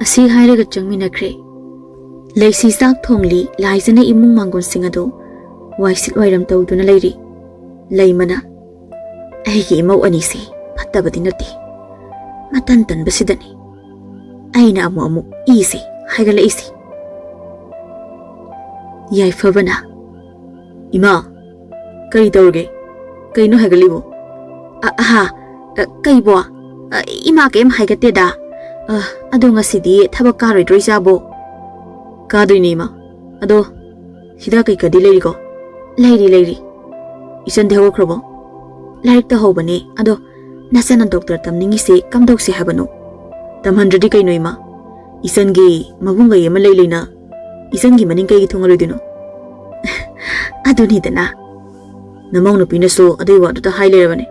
ꯑꯁꯤ ꯍꯥꯏꯔꯒ ꯆꯪꯃꯤꯟꯅꯈ꯭ꯔꯦ꯫ ꯂꯩꯁꯤ ꯆꯥꯛ ꯊꯣꯡꯂꯤ, ꯂꯥꯏꯖꯅ ꯏꯃꯨꯡ ꯃꯥꯡꯒꯣꯟꯁꯤꯡ ꯑꯗꯨ ꯋꯥꯏꯁꯤꯠ ꯋꯥꯏꯔꯝ ꯇꯧꯗꯨꯅ ꯂꯩꯔꯤ꯫ ꯂꯩꯃꯅ, "ꯑꯩꯒꯤ ꯏꯃꯧ ꯑꯅꯤꯁꯤ ꯐꯠꯇꯕꯗꯤ ꯅꯠꯇꯦ꯫ ꯃꯇꯟ ꯇꯟꯕꯁꯤꯗꯅꯤ ꯑꯩꯅ ꯑꯃꯨꯛ ꯑꯃꯨꯛ ꯏꯁꯤ ꯍꯥꯏꯒꯠꯂꯛꯏꯁꯤ꯫" ꯌꯥꯏꯐꯕꯅ, "ꯏꯃꯥ, ꯀꯔꯤ ꯇꯧꯔꯒꯦ? ꯀꯩꯅꯣ ꯍꯥꯏꯒꯠꯂꯤꯕꯣ?" "ꯑ-, ꯑꯍꯥ, ꯑ, ꯀꯩꯕꯣ? ꯑ, ꯏꯃꯥ ꯀꯩꯝ ꯍꯥꯏꯒꯠꯇꯦꯗ꯫ ꯑ, ꯑꯗꯣ ꯉꯁꯤꯗꯤ ꯊꯕꯛ ꯀꯥꯔꯣꯏꯗ꯭ꯔꯣ ꯏꯆꯥꯕꯣ?" "ꯀꯥꯗꯣꯏꯅꯦ ꯏꯃꯥ꯫ ꯑꯗꯣ ꯍꯤꯗꯥꯛ ꯀꯩꯀꯥꯗꯤ ꯂꯩꯔꯤꯀꯣ?" "ꯂꯩꯔꯤ, ꯂꯩꯔꯤ꯫" "ꯏꯆꯟꯗꯤ ꯍꯧꯒꯠꯈ꯭ꯔꯕꯣ?" "ꯂꯥꯏꯔꯤꯛ ꯇꯧꯍꯧꯕꯅꯦ꯫ ꯑꯗꯣ ꯅꯆꯟꯅ ꯗꯣꯛꯇꯔ ꯇꯝꯅꯤꯡꯉꯤꯁꯦ ꯀꯝꯗꯧꯁꯦ ꯍꯥꯏꯕꯅꯣ?" "ꯇꯝꯍꯟꯗ꯭ꯔꯗꯤ ꯀꯩꯅꯣ ꯏꯃꯥ? ꯏꯆꯟꯒꯤ ꯃꯕꯨꯡ ꯒꯥꯔꯤ ꯑꯃ ꯂꯩ ꯂꯩꯅ ꯏꯆꯟꯒꯤ ꯃꯅꯤꯡ ꯀꯩꯒꯤ ꯊꯨꯡꯍꯜꯂꯣꯏꯗꯣꯏꯅꯣ?" "ꯑꯗꯨꯅꯤꯗꯅ꯫ ꯅꯃꯧ ꯅꯨꯄꯤꯅꯁꯨ ꯑꯗꯨꯏ ꯋꯥꯗꯨꯗ ꯍꯥꯏ ꯂꯩꯔꯕꯅꯦ꯫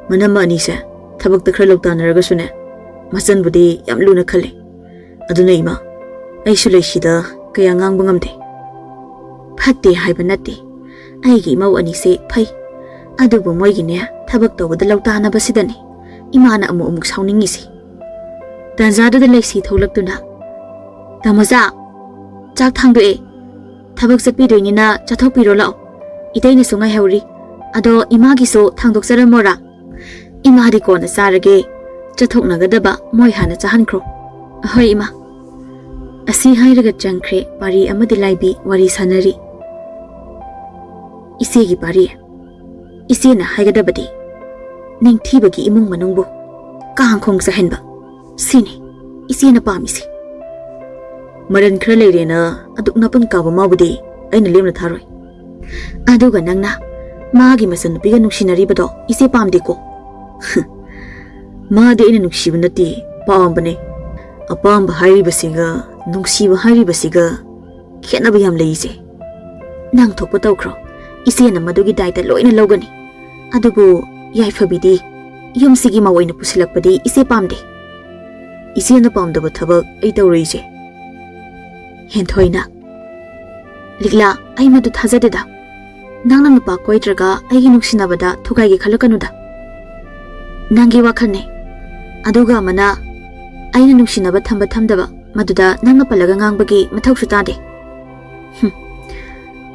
ꯃꯅꯝꯃ ꯑꯅꯤꯁꯦ ꯊꯕꯛꯇ ꯈꯔ ꯂꯧꯇꯥꯅꯔꯒꯁꯨꯅꯦ, ꯃꯆꯟꯕꯨꯗꯤ ꯌꯥꯝ ꯂꯨꯅ ꯈꯜꯂꯦ꯫ ꯑꯗꯨꯅ ꯏꯃꯥ, ꯑꯩꯁꯨ ꯂꯩꯁꯤꯗ ꯀꯌꯥ ꯉꯥꯡꯕ ꯉꯝꯗꯦ꯫" "ꯐꯠꯇꯦ ꯍꯥꯏꯕ ꯅꯠꯇꯦ꯫ ꯑꯩꯒꯤ ꯏꯃꯧ ꯑꯅꯤꯁꯦ ꯐꯩ꯫ ꯑꯗꯨꯕꯨ ꯃꯣꯏꯒꯤꯅꯦ, ꯊꯕꯛ ꯇꯧꯕꯗ ꯂꯧꯇꯥꯅꯕꯁꯤꯗꯅꯦ ꯏꯃꯥꯅ ꯑꯃꯨꯛ ꯑꯃꯨꯛ ꯁꯥꯎꯅꯤꯡꯉꯤꯁꯦ꯫" ꯇꯥꯟꯖꯥꯗꯨꯗ ꯂꯩꯁꯤ ꯊꯣꯛꯂꯛꯇꯨꯅ, "ꯇꯥꯃꯣꯆꯥ, ꯆꯥꯛ ꯊꯥꯡꯗꯣꯛꯑꯦ꯫ ꯊꯕꯛ ꯆꯠꯄꯤꯗꯣꯏꯅꯤꯅ ꯆꯥꯊꯣꯛꯄꯤꯔꯣ ꯂꯥꯛꯑꯣ꯫ ꯏꯇꯩꯅꯁꯨ ꯉꯥꯏꯍꯧꯔꯤ꯫ ꯑꯗꯣ ꯏꯃꯥꯒꯤꯁꯨ ꯊꯥꯡꯗꯣꯛꯆꯔꯝꯃꯣꯔꯥ? ꯏꯃꯥꯗꯤ ꯀꯣꯟꯅ ꯆꯥꯔꯒꯦ꯫ ꯆꯠꯊꯣꯛꯅꯒꯗꯕ ꯃꯣꯏ ꯍꯥꯟꯅ ꯆꯥꯍꯟꯈ꯭ꯔꯣ꯫ ꯑꯍꯣꯏ ꯏꯃꯥ꯫ ꯑꯁꯤ ꯍꯥꯏꯔꯒ ꯆꯪꯈ꯭ꯔꯦ ꯄꯥꯔꯤ ꯑꯃꯗꯤ ꯂꯥꯏꯕꯤ ꯋꯥꯔꯤ ꯁꯥꯟꯅꯔꯤ꯫ ꯏꯆꯦꯒꯤ ꯄꯥꯔꯤ꯫ ꯏꯆꯦꯅ ꯍꯥꯏꯒꯗꯕꯗꯤ ꯅꯤꯡꯊꯤꯕꯒꯤ ꯏꯃꯨꯡ ꯃꯅꯨꯡꯕꯨ ꯀꯥꯡꯈꯣꯡ ꯆꯥꯏꯍꯟꯕ꯫ ꯁꯤꯅꯤ ꯏꯆꯦꯅ ꯄꯥꯝꯃꯤꯁꯦ꯫ ꯃꯔꯟ ꯈꯔ ꯂꯩꯔꯦꯅ ꯑꯗꯨꯛ ꯅꯥꯄꯨꯟ ꯀꯥꯕ ꯃꯥꯕꯨꯗꯤ ꯑꯩꯅ ꯂꯦꯝꯅ ꯊꯥꯔꯣꯏ꯫ ꯑꯗꯨꯒ ꯅꯪꯅ ꯃꯥꯒꯤ ꯃꯆꯟꯅꯨꯄꯤꯒ ꯅꯨꯡꯁꯤꯅꯔꯤꯕꯗꯣ ꯏꯆꯦ ꯄꯥꯝꯗꯦꯀꯣ꯫ ꯃꯥꯗꯤ ꯑꯩꯅ ꯅꯨꯡꯁꯤꯕ ꯅꯠꯇꯦ, ꯄꯥꯝꯕꯅꯦ꯫ ꯑꯄꯥꯝꯕ ꯍꯥꯏꯔꯤꯕꯁꯤꯒ ꯅꯨꯡꯁꯤꯕ ꯍꯥꯏꯔꯤꯕꯁꯤꯒ ꯈꯦꯠꯅꯕ ꯌꯥꯝ ꯂꯩ ꯏꯆꯦ꯫ ꯅꯪ ꯊꯣꯛꯄ ꯇꯧꯈ꯭ꯔꯣ, ꯏꯆꯦꯅ ꯃꯗꯨꯒꯤ ꯗꯥꯏꯇ ꯂꯣꯏꯅ ꯂꯧꯒꯅꯤ꯫ ꯑꯗꯨꯕꯨ ꯌꯥꯏꯐꯕꯤꯗꯤ ꯌꯨꯝꯁꯤꯒꯤ ꯃꯧ ꯑꯣꯏꯅ ꯄꯨꯁꯤꯜꯂꯛꯄꯗꯤ ꯏꯆꯦ ꯄꯥꯝꯗꯦ꯫ ꯏꯆꯦꯅ ꯄꯥꯝꯗꯕ ꯊꯕꯛ ꯑꯩ ꯇꯧꯔꯣꯏ ꯏꯆꯦ꯫ ꯍꯦꯟꯊꯣꯏꯅ, ꯂꯤꯛꯂꯥ, ꯑꯩ ꯃꯗꯨ ꯊꯥꯖꯗꯦꯗ꯫ ꯅꯪꯅ ꯅꯨꯄꯥ ꯀꯣꯏꯗ꯭ꯔꯒ ꯑꯩꯒꯤ ꯅꯨꯡꯁꯤꯅꯕꯗ ꯊꯨꯒꯥꯏꯒꯦ ꯈꯜꯂꯛꯀꯅꯨꯗ꯫ ꯅꯪꯒꯤ ꯋꯥꯈꯜꯅꯦ꯫ ꯑꯗꯨꯒ ꯑꯃꯅ ꯑꯩꯅ ꯅꯨꯡꯁꯤꯅꯕ ꯊꯝꯕ ꯊꯝꯗꯕ ꯃꯗꯨꯗ ꯅꯪꯅ ꯄꯜꯂꯒ ꯉꯥꯡꯕꯒꯤ ꯃꯊꯧꯁꯨ ꯇꯥꯗꯦ꯫ ꯍꯨꯝ,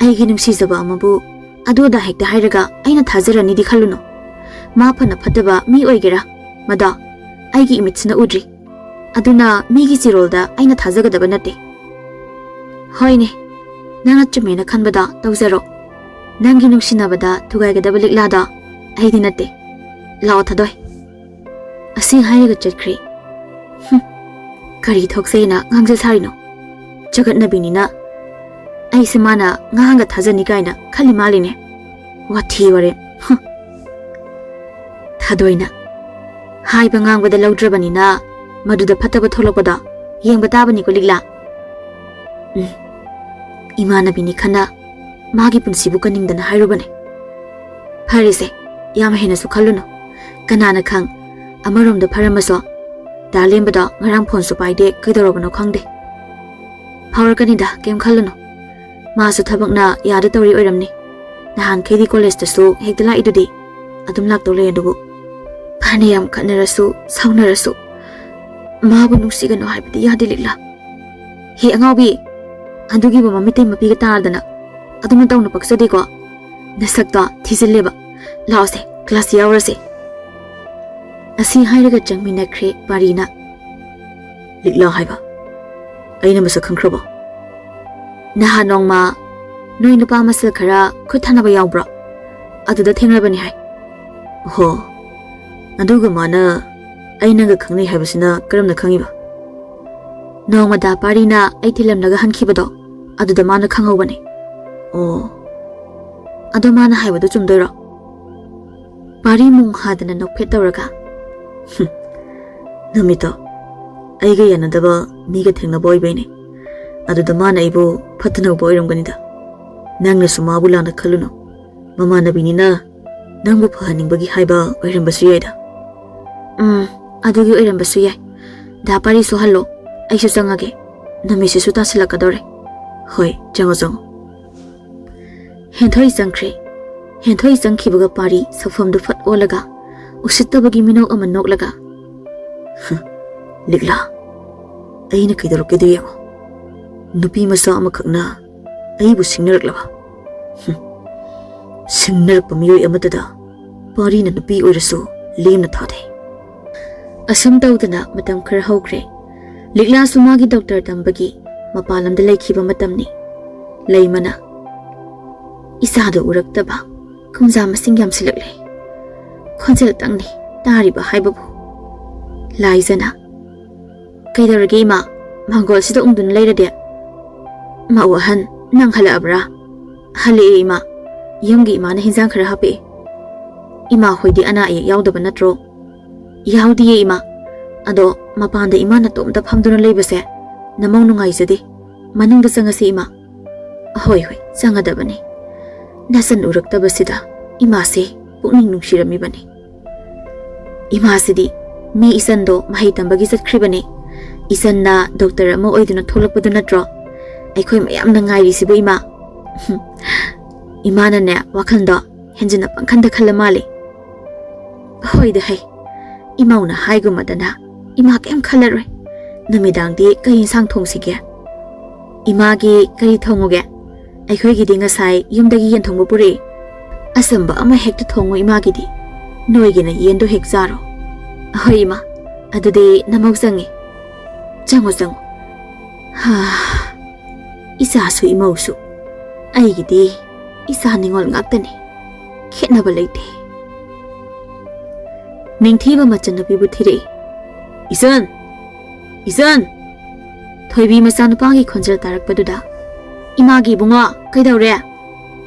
ꯑꯩꯒꯤ ꯅꯨꯡꯁꯤꯖꯕ ꯑꯃꯕꯨ ꯑꯗꯨ ꯑꯗꯥ ꯍꯦꯛꯇ ꯍꯥꯏꯔꯒ ꯑꯩꯅ ꯊꯥꯖꯔꯅꯤꯗꯤ ꯈꯜꯂꯨꯅꯨ꯫ ꯃꯥ ꯐꯅ ꯐꯠꯇꯕ ꯃꯤ ꯑꯣꯏꯒꯦꯔꯥ, ꯃꯗꯣ ꯑꯩꯒꯤ ꯏꯃꯤꯠꯁꯤꯅ ꯎꯗ꯭ꯔꯤ꯫ ꯑꯗꯨꯅ ꯃꯤꯒꯤ ꯆꯤꯔꯣꯜꯗ ꯑꯩꯅ ꯊꯥꯖꯒꯗꯕ ꯅꯠꯇꯦ꯫ ꯍꯣꯏꯅꯦ, ꯅꯪꯅ ꯆꯨꯝꯃꯦꯅ ꯈꯟꯕꯗ ꯇꯧꯖꯔꯣ꯫ ꯅꯪꯒꯤ ꯅꯨꯡꯁꯤꯅꯕꯗ ꯊꯨꯒꯥꯏꯒꯗꯕ ꯂꯤꯛꯂꯥꯗꯣ ꯑꯩꯗꯤ ꯅꯠꯇꯦ꯫ ꯂꯥꯛꯑꯣ ꯊꯥꯗꯣꯏ꯫ ꯑꯁꯤ ꯍꯥꯏꯔꯒ ꯆꯠꯈ꯭ꯔꯦ꯫ ꯍꯨꯝ, ꯀꯔꯤ ꯊꯣꯛꯆꯩꯅ ꯉꯥꯡꯖ ꯁꯥꯔꯤꯅꯣ? ꯆꯒꯠꯅꯕꯤꯅꯤꯅ ꯑꯩꯁꯦ ꯃꯥꯅ ꯉꯥꯡꯒ ꯊꯥꯖꯅꯤ ꯀꯥꯏꯅ ꯈꯜꯂꯤ ꯃꯥꯜꯂꯤꯅꯦ꯫ ꯋꯥꯊꯤ ꯋꯥꯔꯦꯝ꯫ ꯍꯨꯝ꯫ ꯊꯥꯗꯣꯏꯅ, ꯍꯥꯏꯕ ꯉꯥꯡꯕꯗ ꯂꯧꯗ꯭ꯔꯕꯅꯤꯅ ꯃꯗꯨꯗ ꯐꯠꯇꯕ ꯊꯣꯛꯂꯛꯄꯗꯣ ꯌꯦꯡꯕ ꯇꯥꯕꯅꯤꯀꯣ ꯂꯤꯛꯂꯥ꯫ ꯎꯝ, ꯏꯃꯥꯟꯅꯕꯤꯅꯤ ꯈꯟꯅ ꯃꯥꯒꯤ ꯄꯨꯟꯁꯤꯕꯨ ꯀꯟꯅꯤꯡꯗꯅ ꯍꯥꯏꯔꯨꯕꯅꯦ꯫ ꯐꯔꯦꯁꯦ, ꯌꯥꯝ ꯍꯦꯟꯅꯁꯨ ꯈꯜꯂꯨꯅꯨ꯫ ꯀꯅꯥꯅ ꯈꯪ, ꯑꯃꯔꯣꯝꯗ ꯐꯔꯝꯃꯁꯨ꯫ ꯗꯥ ꯂꯦꯝꯕꯗꯣ ꯉꯔꯥꯡ ꯐꯣꯟꯁꯨ ꯄꯥꯏꯗꯦ, ꯀꯩꯗꯧꯔꯕꯅꯣ ꯈꯪꯗꯦ꯫ ꯐꯥꯎꯔꯛꯀꯅꯤꯗ, ꯀꯩꯝ ꯈꯜꯂꯨꯅꯨ꯫ ꯃꯥꯁꯨ ꯊꯕꯛꯅ ꯌꯥꯗ ꯇꯧꯔꯤ ꯑꯣꯏꯔꯝꯅꯤ꯫ ꯅꯍꯥꯟꯈꯩꯗꯤ ꯀꯣꯂꯦꯖꯇꯁꯨ ꯍꯦꯛꯇ ꯂꯥꯛꯏꯗꯨꯗꯤ꯫ ꯑꯗꯨꯝ ꯂꯥꯛꯇꯧ ꯂꯩ ꯑꯗꯨꯕꯨ꯫ ꯐꯅ ꯌꯥꯝ ꯈꯠꯅꯔꯁꯨ, ꯁꯥꯎꯅꯔꯁꯨ, ꯃꯥꯕꯨ ꯅꯨꯡꯁꯤꯒꯅꯨ ꯍꯥꯏꯕꯗꯤ ꯌꯥꯗꯦ ꯂꯤꯛꯂꯥ꯫ ꯍꯦ ꯑꯉꯥꯎꯕꯤ, ꯑꯗꯨꯒꯤꯕꯨ ꯃꯃꯤꯠꯇꯩ ꯃꯄꯤꯒ ꯇꯥꯔꯗꯅ꯫ ꯑꯗꯨꯝꯅ ꯇꯧꯅ ꯄꯛꯆꯗꯦꯀꯣ꯫ ꯅꯁꯛꯇꯣ ꯊꯤꯖꯤꯜꯂꯦꯕ꯫ ꯂꯥꯛꯑꯣꯁꯦ, ꯀ꯭ꯂꯥꯁ ꯌꯥꯎꯔꯁꯦ꯫ ꯑꯁꯤ ꯍꯥꯏꯔꯒ ꯆꯪꯃꯤꯟꯅꯈ꯭ꯔꯦ ꯄꯥꯔꯤꯅ꯫ ꯂꯤꯛꯂꯥ ꯍꯥꯏꯕ? ꯑꯩꯅ ꯃꯁꯛ ꯈꯪꯈ꯭ꯔꯕꯣ? ꯅꯍꯥꯟ ꯅꯣꯡꯃ ꯅꯣꯏ ꯅꯨꯄꯥ ꯃꯁꯦꯜ ꯈꯔ ꯈꯨꯠ ꯊꯥꯅꯕ ꯌꯥꯎꯕ꯭ꯔꯣ? ꯑꯗꯨꯗ ꯊꯦꯡꯅꯕꯅꯤ ꯍꯥꯏ꯫ ꯍꯣ, ꯑꯗꯨꯒ ꯃꯥꯅ ꯑꯩ ꯅꯪꯒ ꯈꯪꯅꯩ ꯍꯥꯏꯕꯁꯤꯅ ꯀꯔꯝꯅ ꯈꯪꯉꯤꯕ? ꯅꯣꯡꯃꯗ ꯄꯥꯔꯤꯅ ꯑꯩ ꯊꯤꯜꯂꯝꯂꯒ ꯍꯟꯈꯤꯕꯗꯣ, ꯑꯗꯨꯗ ꯃꯥꯅ ꯈꯪꯍꯧꯕꯅꯦ꯫ ꯑꯣ, ꯑꯗꯣ ꯃꯥꯅ ꯍꯥꯏꯕꯗꯨ ꯆꯨꯝꯗꯣꯏꯔꯣ? ꯄꯥꯔꯤ ꯃꯣꯡ ꯍꯥꯗꯅ ꯅꯣꯛꯐꯦꯠ ꯇꯧꯔꯒ, "ꯍꯨꯝ, ꯅꯨꯃꯤꯠꯇꯣ ꯑꯩꯒ ꯌꯥꯅꯗꯕ ꯃꯤꯒ ꯊꯦꯡꯅꯕ ꯑꯣꯏꯕꯩꯅꯦ꯫ ꯑꯗꯨꯗ ꯃꯥꯅ ꯑꯩꯕꯨ ꯐꯠꯇꯅ ꯎꯕ ꯑꯣꯏꯔꯝꯒꯅꯤꯗ꯫ ꯅꯪꯅꯁꯨ ꯃꯥꯕꯨ ꯂꯥꯟꯅ ꯈꯜꯂꯨꯅꯨ꯫ ꯃꯃꯥꯟꯅꯕꯤꯅꯤꯅ ꯅꯪꯕꯨ ꯐꯍꯟꯅꯤꯡꯕꯒꯤ ꯍꯥꯏꯕ ꯑꯣꯏꯔꯝꯕꯁꯨ ꯌꯥꯏꯗ꯫" "ꯎꯝ, ꯑꯗꯨꯒꯤ ꯑꯣꯏꯔꯝꯕꯁꯨ ꯌꯥꯏ꯫ ꯗꯥ ꯄꯥꯔꯤꯁꯨ ꯍꯜꯂꯣ, ꯑꯩꯁꯨ ꯆꯪꯉꯒꯦ꯫ ꯅꯨꯃꯤꯠꯁꯤꯁꯨ ꯇꯥꯁꯤꯜꯂꯛꯀꯗꯧꯔꯦ꯫" "ꯍꯣꯏ, ꯆꯪꯉꯣ, ꯆꯪꯉꯣ꯫" ꯍꯦꯟꯊꯣꯏ ꯆꯪꯈ꯭ꯔꯦ꯫ ꯍꯦꯟꯊꯣꯏ ꯆꯪꯈꯤꯕꯒ ꯄꯥꯔꯤ ꯁꯛꯐꯝꯗꯨ ꯐꯠ ꯑꯣꯜꯂꯒ ꯎꯁꯤꯠꯇꯕꯒꯤ ꯃꯤꯅꯣꯛ ꯑꯃ ꯅꯣꯛꯂꯒ, "ꯍ, ꯂꯤꯛꯂꯥ, ꯑꯩꯅ ꯀꯩꯗꯧꯔꯛꯀꯦꯗꯣ ꯌꯦꯡꯉꯣ꯫ ꯅꯨꯄꯤ ꯃꯆꯥ ꯑꯃꯈꯛꯅ ꯑꯩꯕꯨ ꯁꯤꯡꯅꯔꯛꯂꯕ? ꯍꯨꯝ, ꯁꯤꯡꯅꯔꯛꯄ ꯃꯤꯑꯣꯏ ꯑꯃꯠꯇꯗ ꯄꯥꯔꯤꯅ ꯅꯨꯄꯤ ꯑꯣꯏꯔꯁꯨ ꯂꯦꯝꯅ ꯊꯥꯗꯦ꯫" ꯑꯁꯨꯝ ꯇꯧꯗꯅ ꯃꯇꯝ ꯈꯔ ꯍꯧꯈ꯭ꯔꯦ꯫ ꯂꯤꯛꯂꯥꯁꯨ ꯃꯥꯒꯤ ꯗꯣꯛꯇꯔ ꯇꯝꯕꯒꯤ ꯃꯄꯥꯟ ꯂꯝꯗ ꯂꯩꯈꯤꯕ ꯃꯇꯝꯅꯤ꯫ ꯂꯩꯃꯅ, "ꯏꯆꯥꯗꯣ ꯎꯔꯛꯇꯕ ꯀꯨꯝꯖꯥ ꯃꯁꯤꯡ ꯌꯥꯝꯁꯤꯜꯂꯛꯂꯦ꯫ ꯈꯣꯟꯖꯦꯜꯇꯪꯅꯤ ꯇꯥꯔꯤꯕ ꯍꯥꯏꯕꯕꯨ꯫" ꯂꯥꯏꯖꯅ, "ꯀꯩꯗꯧꯔꯒꯦ ꯏꯃꯥ? ꯃꯥꯡꯒꯣꯜꯁꯤꯗ ꯎꯪꯗꯨꯅ ꯂꯩꯔꯗꯤ?" "ꯃꯧ ꯑꯍꯟ, ꯅꯪ ꯍꯜꯂꯛꯑꯕ꯭ꯔꯥ?" "ꯍꯜꯂꯛꯑꯦ ꯏꯃꯥ꯫ ꯌꯨꯝꯒꯤ ꯏꯃꯥꯅ ꯍꯤꯟꯖꯥꯡ ꯈꯔ ꯍꯥꯞꯄꯛꯑꯦ꯫ ꯏꯃꯥ ꯍꯣꯏꯗꯤ ꯑꯅꯥ ꯑꯌꯦꯛ ꯌꯥꯎꯗꯕ ꯅꯠꯇ꯭ꯔꯣ?" "ꯌꯥꯎꯗꯤꯌꯦ ꯏꯃꯥ꯫ ꯑꯗꯣ ꯃꯄꯥꯟꯗ ꯏꯃꯥ ꯅꯇꯣꯝꯇ ꯐꯝꯗꯨꯅ ꯂꯩꯕꯁꯦ ꯅꯃꯧ ꯅꯨꯡꯉꯥꯏꯖꯗꯦ꯫ ꯃꯅꯨꯡꯗ ꯆꯪꯉꯁꯤ ꯏꯃꯥ꯫" "ꯍꯣꯏ, ꯍꯣꯏ, ꯆꯪꯒꯗꯕꯅꯤ꯫ ꯅꯆꯟ ꯎꯔꯛꯇꯕꯁꯤꯗ ꯏꯃꯥꯁꯦ ꯄꯨꯛꯅꯤꯡ ꯅꯨꯡꯁꯤꯔꯝꯃꯤꯕꯅꯤ꯫" "ꯏꯃꯥꯁꯤꯗꯤ ꯃꯤ ꯏꯆꯟꯗꯣ ꯃꯍꯩ ꯇꯝꯕꯒꯤ ꯆꯠꯈ꯭ꯔꯤꯕꯅꯤ꯫ ꯏꯆꯟꯅ ꯗꯣꯛꯇꯔ ꯑꯃ ꯑꯣꯏꯗꯨꯅ ꯊꯣꯛꯂꯛꯄꯗꯨ ꯅꯠꯇ꯭ꯔꯣ ꯑꯩꯈꯣꯏ ꯃꯌꯥꯝꯅ ꯉꯥꯏꯔꯤꯁꯤꯕꯨ ꯏꯃꯥ?" ꯏꯃꯥꯅꯅꯦ ꯋꯥꯈꯜꯗꯣ ꯍꯦꯟꯖꯤꯟꯅ ꯄꯪꯈꯟꯗ ꯈꯜꯂ ꯃꯥꯜꯂꯦ꯫ "ꯍꯣꯏꯗ ꯍꯩ, ꯏꯃꯧꯅ ꯍꯥꯏꯒꯨꯝꯃꯗꯅ ꯏꯃꯥ ꯀꯩꯝ ꯈꯜꯂꯔꯣꯏ꯫ ꯅꯨꯃꯤꯗꯥꯡꯗꯤ ꯀꯩ ꯏꯟꯁꯥꯡ ꯊꯣꯡꯁꯤꯒꯦ?" "ꯏꯃꯥꯒꯤ ꯀꯔꯤ ꯊꯣꯡꯉꯨꯒꯦ? ꯑꯩꯈꯣꯏꯒꯤꯗꯤ ꯉꯁꯥꯏ ꯌꯨꯝꯗꯒꯤ ꯌꯦꯟ ꯊꯣꯡꯕ ꯄꯨꯔꯛꯑꯦ꯫ ꯑꯆꯝꯕ ꯑꯃ ꯍꯦꯛꯇ ꯊꯣꯡꯉꯣ ꯏꯃꯥꯒꯤꯗꯤ꯫ ꯅꯣꯏꯒꯤꯅ ꯌꯦꯟꯗꯣ ꯍꯦꯛ ꯆꯥꯔꯣ꯫ ꯑꯍꯣꯏ ꯏꯃꯥ, ꯑꯗꯨꯗꯤ ꯅꯃꯧ ꯆꯪꯉꯦ꯫ ꯆꯪꯉꯣ, ꯆꯪꯉꯣ꯫ ꯍꯥ, ꯏꯆꯥꯁꯨ ꯏꯃꯧꯁꯨ꯫ ꯑꯩꯒꯤꯗꯤ ꯏꯆꯥ ꯅꯤꯉꯣꯜ ꯉꯥꯛꯇꯅꯤ꯫ ꯈꯦꯠꯅꯕ ꯂꯩꯇꯦ꯫ ꯅꯤꯡꯊꯤꯕ ꯃꯆꯟꯅꯨꯄꯤꯕꯨ ꯊꯤꯔꯛꯏ꯫ "ꯏꯆꯟ! ꯏꯆꯟ!" ꯊꯣꯏꯕꯤ ꯃꯆꯥꯅꯨꯄꯥꯒꯤ ꯈꯣꯟꯖꯦꯜ ꯇꯥꯔꯛꯄꯗꯨꯗ, "ꯏꯃꯥꯒꯤ ꯏꯕꯨꯡꯉꯣ, ꯀꯩꯗꯧꯔꯦ?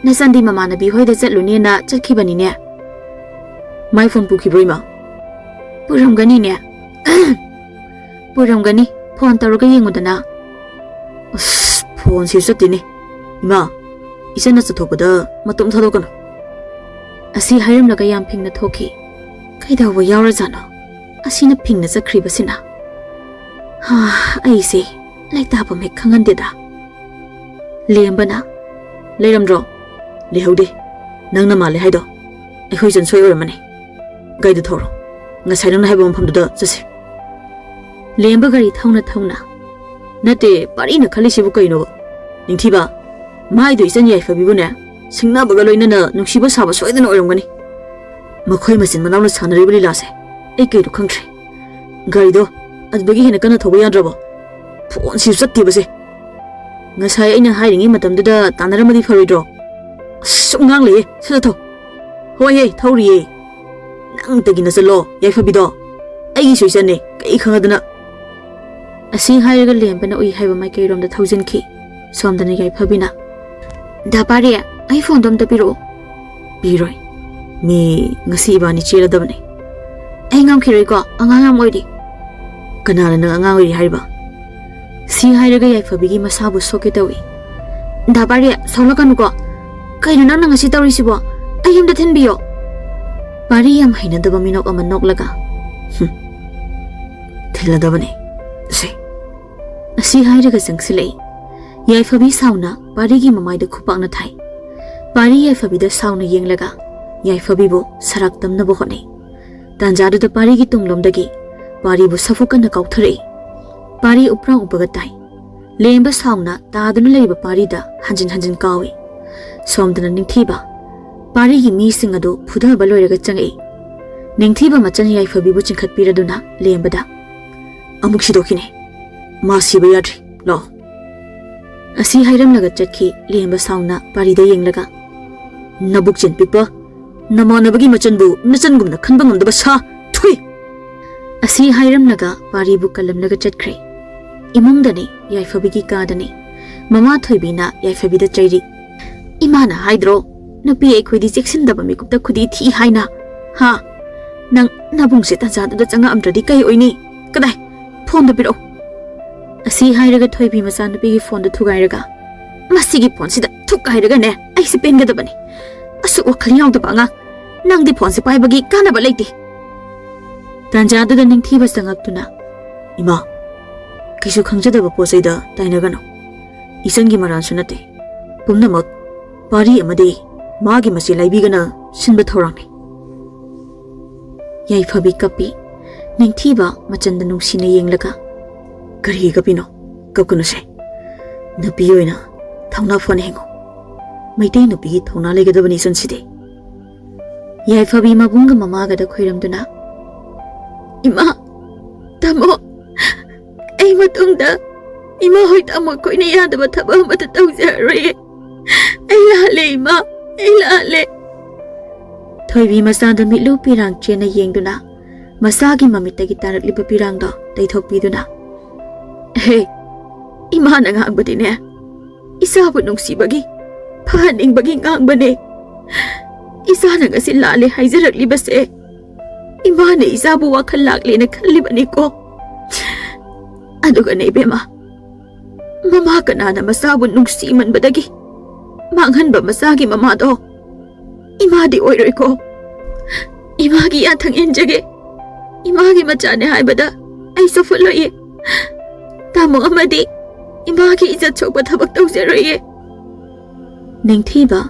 ꯅꯆꯟꯗꯤ ꯃꯃꯥꯟꯅꯕꯤ ꯍꯣꯏꯗ ꯆꯠꯂꯨꯅꯦꯅ ꯆꯠꯈꯤꯕꯅꯤꯅꯦ꯫ ꯃꯥꯏ ꯐꯣꯟ ꯄꯨꯈꯤꯕ꯭ꯔꯣ, ꯏꯃꯥ?" "ꯄꯨꯔꯝꯒꯅꯤꯅꯦ꯫" "ꯄꯨꯔꯝꯒꯅꯤ꯫ ꯐꯣꯟ ꯇꯧꯔꯒ ꯌꯦꯡꯉꯨꯗꯅ꯫" "ꯑꯁ, ꯐꯣꯟꯁꯤ ꯆꯠꯇꯦꯅꯦ꯫ ꯏꯃꯥ, ꯏꯆꯟꯅ ꯆꯠꯊꯣꯛꯄꯗ ꯃꯇꯣꯝ ꯊꯥꯗꯣꯛꯀꯅꯨ꯫" ꯑꯁꯤ ꯍꯥꯏꯔꯝꯂꯒ ꯌꯥꯝ ꯐꯤꯡꯅ ꯊꯣꯛꯈꯤ꯫ ꯀꯩꯗꯧꯕ ꯌꯥꯎꯔꯖꯥꯠꯅꯣ? ꯑꯁꯤꯅ ꯐꯤꯡꯅ ꯆꯠꯈ꯭ꯔꯤꯕꯁꯤꯅ꯫ ꯍꯥ, ꯑꯩꯁꯦ ꯂꯩꯇꯥꯐꯝ ꯍꯦꯛ ꯈꯪꯍꯟꯗꯦꯗ꯫ ꯂꯦꯝꯕꯅ, "ꯂꯩꯔꯝꯗ꯭ꯔꯣ?" "ꯂꯩꯍꯧꯗꯦ꯫ ꯅꯪꯅ ꯃꯥꯜꯂꯦ ꯍꯥꯏꯗꯣ ꯑꯩꯈꯣꯏ ꯏꯆꯟ ꯁꯣꯏ ꯑꯣꯏꯔꯝꯃꯅꯤ꯫ ꯒꯥꯔꯤꯗꯨ ꯊꯧꯔꯣ꯫ ꯉꯁꯥꯏ ꯅꯪꯅ ꯍꯥꯏꯕ ꯃꯐꯝꯗꯨꯗ ꯆꯠꯁꯤ꯫" ꯂꯦꯝꯕ ꯒꯥꯔꯤ ꯊꯧꯅ ꯊꯧꯅ, "ꯅꯠꯇꯦ, ꯄꯥꯔꯤꯅ ꯈꯜꯂꯤꯁꯤꯕꯨ ꯀꯩꯅꯣꯕ? ꯅꯤꯡꯊꯤꯕ, ꯃꯥꯏꯗꯣ ꯏꯆꯟ ꯌꯥꯏꯐꯕꯤꯕꯨꯅꯦ, ꯁꯤꯡꯅꯕꯒ ꯂꯣꯏꯅꯅ ꯅꯨꯡꯁꯤꯕ ꯁꯥꯕ ꯁꯣꯏꯗꯅ ꯑꯣꯏꯔꯝꯒꯅꯤ꯫ ꯃꯈꯣꯏ ꯃꯆꯤꯟ ꯃꯅꯥꯎꯅ ꯁꯥꯟꯅꯔꯤꯕ ꯂꯤꯂꯥꯁꯦ ꯑꯩ ꯀꯩꯅꯣ ꯈꯪꯗ꯭ꯔꯦ꯫ ꯒꯥꯔꯤꯗꯣ ꯑꯗꯨꯗꯒꯤ ꯍꯦꯟꯅ ꯀꯟꯅ ꯊꯧꯕ ꯌꯥꯗ꯭ꯔꯕꯣ? ꯐꯣꯟꯁꯤꯁꯨ ꯆꯠꯇꯦꯕꯁꯦ꯫ ꯉꯁꯥꯏ ꯑꯩꯅ ꯍꯥꯏꯔꯤꯉꯩ ꯃꯇꯝꯗꯨꯗ ꯇꯥꯟꯅꯔꯝꯃꯗꯤ ꯐꯔꯣꯏꯗ꯭ꯔꯣ? ꯑꯁ, ꯁꯨꯝ ꯉꯥꯡ ꯂꯩꯌꯦ꯫ ꯁꯠ ꯁꯠ ꯊꯧ꯫" "ꯍꯣꯏ ꯍꯦ, ꯊꯧꯔꯤꯌꯦ꯫" "ꯅꯪꯇꯒꯤ ꯅꯆꯜꯂꯣ, ꯌꯥꯏꯐꯕꯤꯗꯣ? ꯑꯩꯒꯤꯁꯨ ꯏꯆꯟꯅꯦ, ꯀꯩ ꯈꯪꯉꯗꯅ?" ꯑꯁꯤ ꯍꯥꯏꯔꯒ ꯂꯦꯝꯕꯅ ꯎꯏ ꯍꯥꯏꯕ ꯃꯥꯏꯀꯩꯔꯣꯝꯗ ꯊꯧꯖꯤꯟꯈꯤ꯫ ꯁꯣꯝꯗꯅ ꯌꯥꯏꯐꯕꯤꯅ, "ꯗꯥ ꯄꯥꯔꯤ, ꯑꯩ ꯐꯣꯟꯗꯣ ꯑꯝꯇ ꯄꯤꯔꯛꯑꯣ꯫" "ꯄꯤꯔꯣꯏ꯫ ꯃꯤ ꯉꯁꯤ ꯏꯕꯥꯅꯤ ꯆꯦꯜꯂꯗꯕꯅꯦ꯫" "ꯑꯩ ꯉꯝꯈꯤꯔꯣꯏꯀꯣ, ꯑꯉꯥꯡ ꯌꯥꯝ ꯑꯣꯏꯔꯤ꯫" "ꯀꯅꯥꯅ ꯅꯪ ꯑꯉꯥꯡ ꯑꯣꯏꯔꯤ ꯍꯥꯏꯔꯤꯕ?" ꯁꯤ ꯍꯥꯏꯔꯒ ꯌꯥꯏꯐꯕꯤꯒꯤ ꯃꯁꯥꯕꯨ ꯁꯣꯛꯀꯦ ꯇꯧꯏ꯫ "ꯗꯥ ꯄꯥꯔꯤ, ꯁꯥꯎꯂꯛꯀꯅꯨꯀꯣ꯫ ꯀꯩꯅꯣ ꯅꯪꯅ ꯉꯁꯤ ꯇꯧꯔꯤꯁꯤꯕꯣ? ꯑꯩ ꯌꯨꯝꯗ ꯊꯤꯟꯕꯤꯌꯣ꯫" ꯄꯥꯔꯤ ꯌꯥꯝ ꯍꯩꯅꯗꯕ ꯃꯤꯅꯣꯛ ꯑꯃ ꯅꯣꯛꯂꯒ, "ꯍꯨꯝ, ꯊꯤꯜꯂꯗꯕꯅꯦ꯫ ꯁꯦ꯫" ꯑꯁꯤ ꯍꯥꯏꯔꯒ ꯆꯪꯁꯤꯜꯂꯛꯏ꯫ ꯌꯥꯏꯐꯕꯤ ꯁꯥꯎꯅ ꯄꯥꯔꯤꯒꯤ ꯃꯃꯥꯏꯗ ꯈꯨꯄꯥꯛꯅ ꯊꯥꯏ꯫ ꯄꯥꯔꯤ ꯌꯥꯏꯐꯕꯤꯗ ꯁꯥꯎꯅ ꯌꯦꯡꯂꯒ ꯌꯥꯏꯐꯕꯤꯕꯨ ꯁꯔꯥꯛ ꯇꯝꯅꯕ ꯍꯣꯠꯅꯩ꯫ ꯇꯥꯟꯖꯥꯗꯨꯗ ꯄꯥꯔꯤꯒꯤ ꯇꯨꯡꯂꯣꯝꯗꯒꯤ ꯄꯥꯔꯤꯕꯨ ꯁꯥꯐꯨ ꯀꯟꯅ ꯀꯥꯎꯊꯔꯛꯏ꯫ ꯄꯥꯔꯤ ꯎꯄ꯭ꯔꯥꯡ ꯎꯞꯄꯒ ꯇꯥꯏ꯫ ꯂꯦꯝꯕ ꯁꯥꯎꯅ ꯇꯥꯗꯨꯅ ꯂꯩꯔꯤꯕ ꯄꯥꯔꯤꯗ ꯍꯟꯖꯤꯟ ꯍꯟꯖꯤꯟ ꯀꯥꯎꯏ꯫ ꯁꯣꯝꯗꯅ ꯅꯤꯡꯊꯤꯕ, ꯄꯥꯔꯤꯒꯤ ꯃꯤꯁꯤꯡ ꯑꯗꯨ ꯐꯨꯊꯕ ꯂꯣꯏꯔꯒ ꯆꯪꯉꯛꯏ꯫ ꯅꯤꯡꯊꯤꯕ ꯃꯆꯟ ꯌꯥꯏꯐꯕꯤꯕꯨ ꯆꯤꯡꯈꯠꯄꯤꯔꯗꯨꯅ ꯂꯦꯝꯕꯗ, "ꯑꯃꯨꯛ ꯁꯤꯗꯣꯛꯈꯤꯅꯤ꯫ ꯃꯥ ꯁꯤꯕ ꯌꯥꯗ꯭ꯔꯤ꯫ ꯂꯥꯛꯑꯣ꯫" ꯑꯁꯤ ꯍꯥꯏꯔꯝꯂꯒ ꯆꯠꯈꯤ ꯂꯦꯝꯕ ꯁꯥꯎꯅ ꯄꯥꯔꯤꯗ ꯌꯦꯡꯂꯒ꯫ "ꯅꯕꯨꯛ ꯆꯦꯟ ꯄꯤꯛꯄ, ꯅꯃꯥꯟꯅꯕꯒꯤ ꯃꯆꯟꯕꯨ ꯅꯆꯟꯒꯨꯝꯅ ꯈꯟꯕ ꯉꯝꯗꯕ ꯁꯥ, ꯊꯨꯏ!" ꯑꯁꯤ ꯍꯥꯏꯔꯝꯂꯒ ꯄꯥꯔꯤꯕꯨ ꯀꯜꯂꯝꯂꯒ ꯆꯠꯈ꯭ꯔꯦ꯫ ꯏꯃꯨꯡꯗꯅꯤ, ꯌꯥꯏꯐꯕꯤꯒꯤ ꯀꯥꯗꯅꯤ꯫ ꯃꯃꯥ ꯊꯣꯏꯕꯤꯅ ꯌꯥꯏꯐꯕꯤꯗ ꯆꯩꯔꯤ꯫ "ꯏꯃꯥꯅ ꯍꯥꯏꯗ꯭ꯔꯣ, ꯅꯨꯄꯤ ꯑꯩꯈꯣꯏꯗꯤ ꯆꯦꯛꯁꯤꯟꯗꯕ ꯃꯤꯀꯨꯞꯇ ꯈꯨꯗꯤ ꯊꯤ ꯍꯥꯏꯅ? ꯍꯥ? ꯅꯪ ꯅꯕꯨꯡꯁꯦ ꯇꯥꯟꯖꯥꯗꯨꯗ ꯆꯪꯉꯛꯑꯝꯗ꯭ꯔꯗꯤ ꯀꯩ ꯑꯣꯏꯅꯤ? ꯀꯗꯥꯏ? ꯐꯣꯟꯗꯣ ꯄꯤꯔꯛꯑꯣ꯫" ꯑꯁꯤ ꯍꯥꯏꯔꯒ ꯊꯣꯏꯕꯤ ꯃꯆꯥꯅꯨꯄꯤꯒꯤ ꯐꯣꯟꯗꯣ ꯊꯨꯒꯥꯏꯔꯒ, "ꯃꯁꯤꯒꯤ ꯐꯣꯟꯁꯤꯗ ꯊꯨꯒꯥꯏꯔꯒꯅꯦ ꯑꯩꯁꯦ ꯄꯦꯟꯒꯗꯕꯅꯤ꯫ ꯑꯁꯨꯛ ꯋꯥꯈꯜ ꯌꯥꯎꯗꯕ ꯑꯉꯥꯡ, ꯅꯪꯗꯤ ꯐꯣꯟꯁꯦ ꯄꯥꯏꯕꯒꯤ ꯀꯥꯟꯅꯕ ꯂꯩꯇꯦ꯫" ꯇꯥꯟꯖꯥꯗꯨꯗ ꯅꯤꯡꯊꯤꯕ ꯆꯪꯉꯛꯇꯨꯅ, "ꯏꯃꯥ, ꯀꯩꯁꯨ ꯈꯪꯖꯗꯕ ꯄꯣꯠ ꯆꯩꯗ ꯇꯥꯏꯅꯒꯅꯨ꯫ ꯏꯆꯟꯒꯤ ꯃꯔꯥꯟꯁꯨ ꯅꯠꯇꯦ꯫ ꯄꯨꯝꯅꯃꯛ ꯄꯥꯔꯤ ꯑꯃꯗꯤ ꯃꯥꯒꯤ ꯃꯆꯦ ꯂꯥꯏꯕꯤꯒꯅ ꯁꯤꯟꯕ ꯊꯧꯔꯥꯡꯅꯤ꯫" ꯌꯥꯏꯐꯕꯤ ꯀꯞꯄꯤ꯫ ꯅꯤꯡꯊꯤꯕ ꯃꯆꯟꯗ ꯅꯨꯡꯁꯤꯅ ꯌꯦꯡꯂꯒ, "ꯀꯔꯤꯒꯤ ꯀꯞꯄꯤꯅꯣ? ꯀꯞꯀꯅꯨꯁꯦ꯫ ꯅꯨꯄꯤ ꯑꯣꯏꯅ ꯊꯧꯅꯥ ꯐꯅ ꯍꯤꯡꯉꯨ꯫ ꯃꯩꯇꯩ ꯅꯨꯄꯤꯒꯤ ꯊꯧꯅꯥ ꯂꯩꯒꯗꯕꯅꯤ ꯏꯆꯟꯁꯤꯗꯤ꯫" ꯌꯥꯏꯐꯕꯤ ꯃꯕꯨꯡꯒ ꯃꯃꯥꯒꯗ ꯈꯣꯏꯔꯝꯗꯨꯅ, "ꯏꯃꯥ, ꯇꯥꯃꯣ, ꯑꯩ ꯃꯇꯨꯡꯗ ꯏꯃꯥ ꯍꯣꯏ ꯇꯥꯃꯣ ꯑꯩꯈꯣꯏꯅ ꯌꯥꯗꯕ ꯊꯕꯛ ꯑꯃꯠꯇ ꯇꯧꯖꯔꯔꯣꯏꯌꯦ꯫ ꯑꯩ ꯂꯥꯜꯂꯦ ꯏꯃꯥ, ꯑꯩ ꯂꯥꯜꯂꯦ꯫" ꯊꯣꯏꯕꯤ ꯃꯆꯥꯗ ꯃꯤꯠꯂꯨ ꯄꯤꯔꯥꯡ ꯆꯦꯟꯅ ꯌꯦꯡꯗꯨꯅ ꯃꯆꯥꯒꯤ ꯃꯃꯤꯠꯇꯒꯤ ꯇꯥꯔꯛꯂꯤꯕ ꯄꯤꯔꯥꯡꯗꯣ ꯇꯩꯊꯣꯛꯄꯤꯗꯨꯅ, "ꯍꯦ, ꯏꯃꯥꯅ ꯉꯥꯡꯕꯗꯤꯅꯦ, ꯏꯆꯥꯕꯨ ꯅꯨꯡꯁꯤꯕꯒꯤ, ꯐꯍꯟꯅꯤꯡꯕꯒꯤ ꯉꯥꯡꯕꯅꯦ꯫ ꯏꯆꯥꯅ ꯉꯁꯤ ꯂꯥꯜꯂꯦ ꯍꯥꯏꯖꯔꯛꯂꯤꯕꯁꯦ ꯏꯃꯥꯅ ꯏꯆꯥꯕꯨ ꯋꯥꯈꯜ ꯂꯥꯛꯂꯦꯅ ꯈꯜꯂꯤꯕꯅꯤꯀꯣ꯫ ꯑꯗꯨꯒꯅꯦ ꯏꯕꯦꯝꯃ, ꯃꯃꯥ ꯀꯅꯥꯅ ꯃꯆꯥꯕꯨ ꯅꯨꯡꯁꯤꯃꯟꯕꯗꯒꯤ ꯃꯥꯡꯍꯟꯕ ꯃꯆꯥꯒꯤ ꯃꯃꯥꯗꯣ ꯏꯃꯥꯗꯤ ꯑꯣꯏꯔꯣꯏꯀꯣ꯫ ꯏꯃꯥꯒꯤ ꯌꯥꯊꯪ ꯏꯟꯖꯒꯦ꯫ ꯏꯃꯥꯒꯤ ꯃꯆꯥꯅꯦ ꯍꯥꯏꯕꯗ ꯑꯩ ꯆꯣꯞꯐꯠꯂꯣꯏꯌꯦ꯫ ꯇꯥꯃꯣ ꯑꯃꯗꯤ ꯏꯃꯥꯒꯤ ꯏꯖꯠ ꯁꯣꯛꯄ ꯊꯕꯛ ꯇꯧꯖꯔꯣꯏꯌꯦ꯫" ꯅꯤꯡꯊꯤꯕ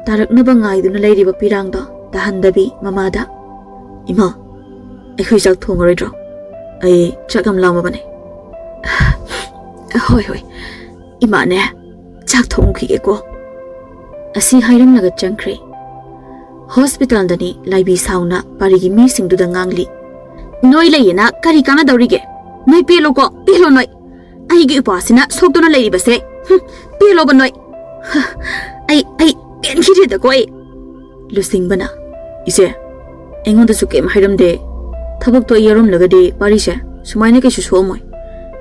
ꯇꯥꯔꯛꯅꯕ ꯉꯥꯏꯗꯨꯅ ꯂꯩꯔꯤꯕ ꯄꯤꯔꯥꯡꯗꯣ ꯇꯥꯍꯟꯗꯕꯤ ꯃꯃꯥꯗ, "ꯏꯃꯥ, ꯑꯩꯈꯣꯏ ꯆꯥꯛ ꯊꯣꯡꯉꯔꯣꯏꯗ꯭ꯔꯣ? ꯑꯩ ꯆꯥꯛ ꯌꯥꯝ ꯂꯥꯝꯃꯕꯅꯦ꯫" "ꯍꯣꯏ, ꯍꯣꯏ, ꯏꯃꯥꯅꯦ, ꯆꯥꯛ ꯊꯣꯡꯈꯤꯒꯦꯀꯣ꯫" ꯑꯁꯤ ꯍꯥꯏꯔꯝꯂꯒ ꯆꯪꯈ꯭ꯔꯦ꯫ ꯍꯣꯁꯄꯤꯇꯥꯜꯗꯅꯤ ꯂꯥꯏꯕꯤ ꯁꯥꯎꯅ ꯄꯥꯔꯤꯒꯤ ꯃꯤꯁꯤꯡꯗꯨꯗ ꯉꯥꯡꯂꯤ꯫ "ꯅꯣꯏ ꯂꯩꯌꯦꯅ ꯀꯔꯤ ꯀꯥꯟꯅꯗꯧꯔꯤꯒꯦ? ꯅꯣꯏ ꯄꯦꯜꯂꯣꯀꯣ, ꯄꯦꯜꯂꯣ ꯅꯣꯏ꯫ ꯑꯩꯒꯤ ꯏꯄ꯭ꯋꯥꯁꯤꯅ ꯁꯣꯛꯇꯨꯅ ꯂꯩꯔꯤꯕꯁꯦ꯫ ꯍꯨꯝ, ꯄꯦꯜꯂꯣꯕ ꯅꯣꯏ꯫ ꯍ, ꯑꯩ, ꯑꯩ ꯄꯦꯟꯈꯤꯗ꯭ꯔꯦꯗꯀꯣ ꯑꯩ꯫" ꯂꯨꯆꯤꯡꯕꯅ, "ꯏꯆꯦ, ꯑꯩꯉꯣꯟꯗꯁꯨ ꯀꯩꯝ ꯍꯥꯏꯔꯝꯗꯦ꯫ ꯊꯕꯛꯇꯣ ꯑꯩ ꯌꯥꯎꯔꯝꯂꯒꯗꯤ ꯄꯥꯔꯤꯁꯦ ꯁꯨꯃꯥꯏꯅ ꯀꯩꯁꯨ ꯁꯣꯛꯑꯝꯃꯣꯏ꯫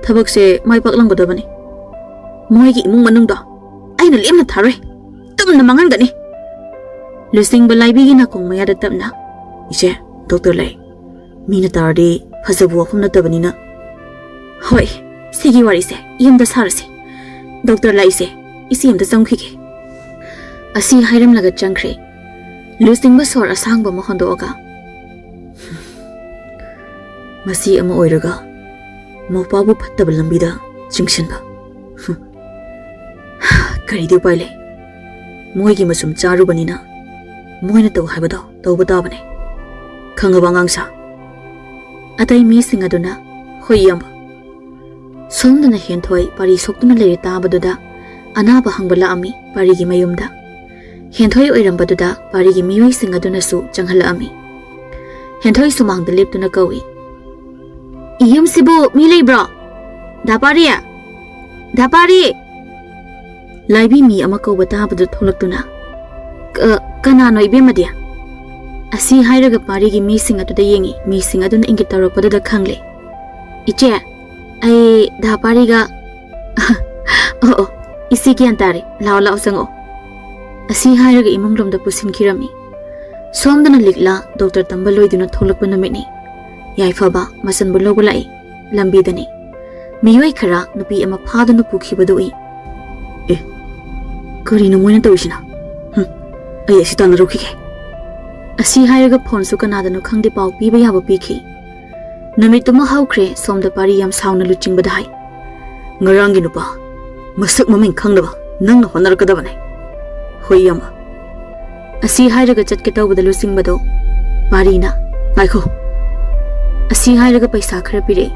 ꯊꯕꯛꯁꯦ ꯃꯥꯏ ꯄꯥꯛꯂꯝꯒꯗꯕꯅꯤ꯫ ꯃꯣꯏꯒꯤ ꯏꯃꯨꯡ ꯃꯅꯨꯡꯗꯣ ꯑꯩꯅ ꯂꯦꯝꯅ ꯊꯥꯔꯣꯏ꯫ ꯇꯨꯝꯅ ꯃꯥꯡꯍꯟꯒꯅꯤ꯫" ꯂꯨꯆꯤꯡꯕ ꯂꯥꯏꯕꯤꯒꯤ ꯅꯥꯀꯣꯡ ꯃꯌꯥꯗ ꯇꯞꯅ, "ꯏꯆꯦ, ꯗꯣꯛꯇꯔ ꯂꯩ꯫ ꯃꯤꯅ ꯇꯥꯔꯗꯤ ꯐꯖꯕ ꯋꯥꯐꯝ ꯅꯠꯇꯕꯅꯤꯅ꯫" "ꯍꯣꯏ, ꯁꯤꯒꯤ ꯋꯥꯔꯤꯁꯦ ꯌꯨꯝꯗ ꯁꯥꯔꯁꯤ꯫ ꯗꯣꯛꯇꯔ ꯂꯥꯛꯏꯁꯦ, ꯏꯆꯦ ꯑꯝꯇ ꯆꯪꯈꯤꯒꯦ꯫" ꯑꯁꯤ ꯍꯥꯏꯔꯝꯂꯒ ꯆꯪꯈ꯭ꯔꯦ꯫ ꯂꯨꯆꯤꯡꯕ ꯁꯣꯔ ꯑꯁꯥꯡꯕ ꯑꯃ ꯍꯣꯟꯗꯣꯛꯑꯒ, "ꯃꯁꯤ ꯑꯃ ꯑꯣꯏꯔꯒ ꯃꯧꯄꯥꯕꯨ ꯐꯠꯇꯕ ꯂꯝꯕꯤꯗ ꯆꯤꯡꯁꯤꯟꯕ꯫ ꯀꯔꯤꯗꯤ ꯎꯄꯥꯏ ꯂꯩ? ꯃꯣꯏꯒꯤ ꯃꯆꯨꯝ ꯆꯥꯔꯨꯕꯅꯤꯅ ꯃꯣꯏꯅ ꯇꯧ ꯍꯥꯏꯕꯗꯣ ꯇꯧꯕ ꯇꯥꯕꯅꯤ꯫ ꯈꯪꯉꯕ, ꯑꯉꯥꯡꯁꯥ?" ꯑꯇꯩ ꯃꯤꯁꯤꯡ ꯑꯗꯨꯅ, "ꯍꯣꯏ, ꯏꯌꯥꯝꯕ꯫" ꯁꯣꯝꯗꯅ ꯍꯦꯟꯊꯣꯏ ꯄꯥꯔꯤ ꯁꯣꯛꯇꯨꯅ ꯂꯩꯔꯦ ꯇꯥꯕꯗꯨꯗ ꯑꯅꯥꯕ ꯍꯪꯕ ꯂꯥꯛꯑꯝꯃꯤ ꯄꯥꯔꯤꯒꯤ ꯃꯌꯨꯝꯗ꯫ ꯍꯦꯟꯊꯣꯏ ꯑꯣꯏꯔꯝꯕꯗꯨꯗ ꯄꯥꯔꯤꯒꯤ ꯃꯤꯑꯣꯏꯁꯤꯡ ꯑꯗꯨꯅꯁꯨ ꯆꯪꯍꯜꯂꯛꯑꯝꯃꯤ꯫ ꯍꯦꯟꯊꯣꯏ ꯁꯨꯃꯥꯡꯗ ꯂꯦꯞꯇꯨꯅ ꯀꯧꯏ, "ꯏꯌꯨꯝꯁꯤꯕꯨ ꯃꯤ ꯂꯩꯕ꯭ꯔꯣ? ꯗꯥ ꯄꯥꯔꯤ! ꯗꯥ ꯄꯥꯔꯤ!" ꯂꯥꯏꯕꯤ ꯃꯤ ꯑꯃ ꯀꯧꯕ ꯇꯥꯕꯗꯨ ꯊꯣꯛꯂꯛꯇꯨꯅ, "ꯀ-, ꯀꯅꯥꯅꯣ ꯏꯕꯦꯝꯃꯗꯤ?" ꯑꯁꯤ ꯍꯥꯏꯔꯒ ꯄꯥꯔꯤꯒꯤ ꯃꯤꯁꯤꯡ ꯑꯗꯨꯗ ꯌꯦꯡꯉꯤ꯫ ꯃꯤꯁꯤꯡ ꯑꯗꯨꯅ ꯏꯪꯒꯤꯠ ꯇꯧꯔꯛꯄꯗꯨꯗ ꯈꯪꯂꯦ꯫ "ꯏꯆꯦ, ꯑꯩ ꯗꯥ ꯄꯥꯔꯤꯒ꯫" "ꯑꯣ, ꯑꯣ, ꯏꯆꯦ ꯒ꯭ꯌꯥꯟ ꯇꯥꯔꯦ꯫ ꯂꯥꯛꯑꯣ, ꯂꯥꯛꯑꯣ, ꯆꯪꯉꯛꯑꯣ꯫" ꯑꯁꯤ ꯍꯥꯏꯔꯒ ꯏꯃꯨꯡ ꯂꯣꯝꯗ ꯄꯨꯁꯤꯟꯈꯤꯔꯝꯃꯤ꯫ ꯁꯣꯝꯗꯅ ꯂꯤꯛꯂꯥ ꯗꯣꯛꯇꯔ ꯇꯝꯕ ꯂꯣꯏꯗꯨꯅ ꯊꯣꯛꯂꯛꯄ ꯅꯨꯃꯤꯠꯅꯤ꯫ ꯌꯥꯏꯐꯕ ꯃꯆꯟꯕꯨ ꯂꯧꯕ ꯂꯥꯛꯏ꯫ ꯂꯝꯕꯤꯗꯅꯤ꯫ ꯃꯤꯑꯣꯏ ꯈꯔ ꯅꯨꯄꯤ ꯑꯃ ꯐꯥꯗꯨꯅ ꯄꯨꯈꯤꯕꯗꯨ ꯎꯏ꯫ "ꯑꯦ, ꯀꯔꯤꯅꯣ ꯃꯣꯏꯅ ꯇꯧꯔꯤꯁꯤꯅ? ꯍꯨꯝ, ꯑꯩ ꯑꯁꯤ ꯇꯥꯟꯅꯔꯨꯈꯤꯒꯦ꯫" ꯑꯁꯤ ꯍꯥꯏꯔꯒ ꯐꯣꯟꯁꯨ ꯀꯅꯥꯗꯅꯣ ꯈꯪꯗꯦ ꯄꯥꯎ ꯄꯤꯕ ꯌꯥꯕ ꯄꯤꯈꯤ꯫ ꯅꯨꯃꯤꯠꯇꯨꯃ ꯍꯧꯈ꯭ꯔꯦ꯫ ꯁꯣꯝꯗ ꯄꯥꯔꯤ ꯌꯥꯝ ꯁꯥꯎꯅ ꯂꯨꯆꯤꯡꯕꯗ ꯍꯥꯏ, "ꯉꯔꯥꯡꯒꯤ ꯅꯨꯄꯥ, ꯃꯁꯛ ꯃꯃꯤꯡ ꯈꯪꯅꯕ ꯅꯪꯅ ꯍꯣꯠꯅꯔꯛꯀꯗꯕꯅꯦ꯫" "ꯍꯣꯏ, ꯏꯌꯥꯝꯕ꯫" ꯑꯁꯤ ꯍꯥꯏꯔꯒ ꯆꯠꯀꯦ ꯇꯧꯕꯗ ꯂꯨꯆꯤꯡꯕꯗꯣ ꯄꯥꯔꯤꯅ, "ꯉꯥꯏꯈꯣ꯫" ꯑꯁꯤ ꯍꯥꯏꯔꯒ ꯄꯩꯁꯥ ꯈꯔ ꯄꯤꯔꯛꯏ꯫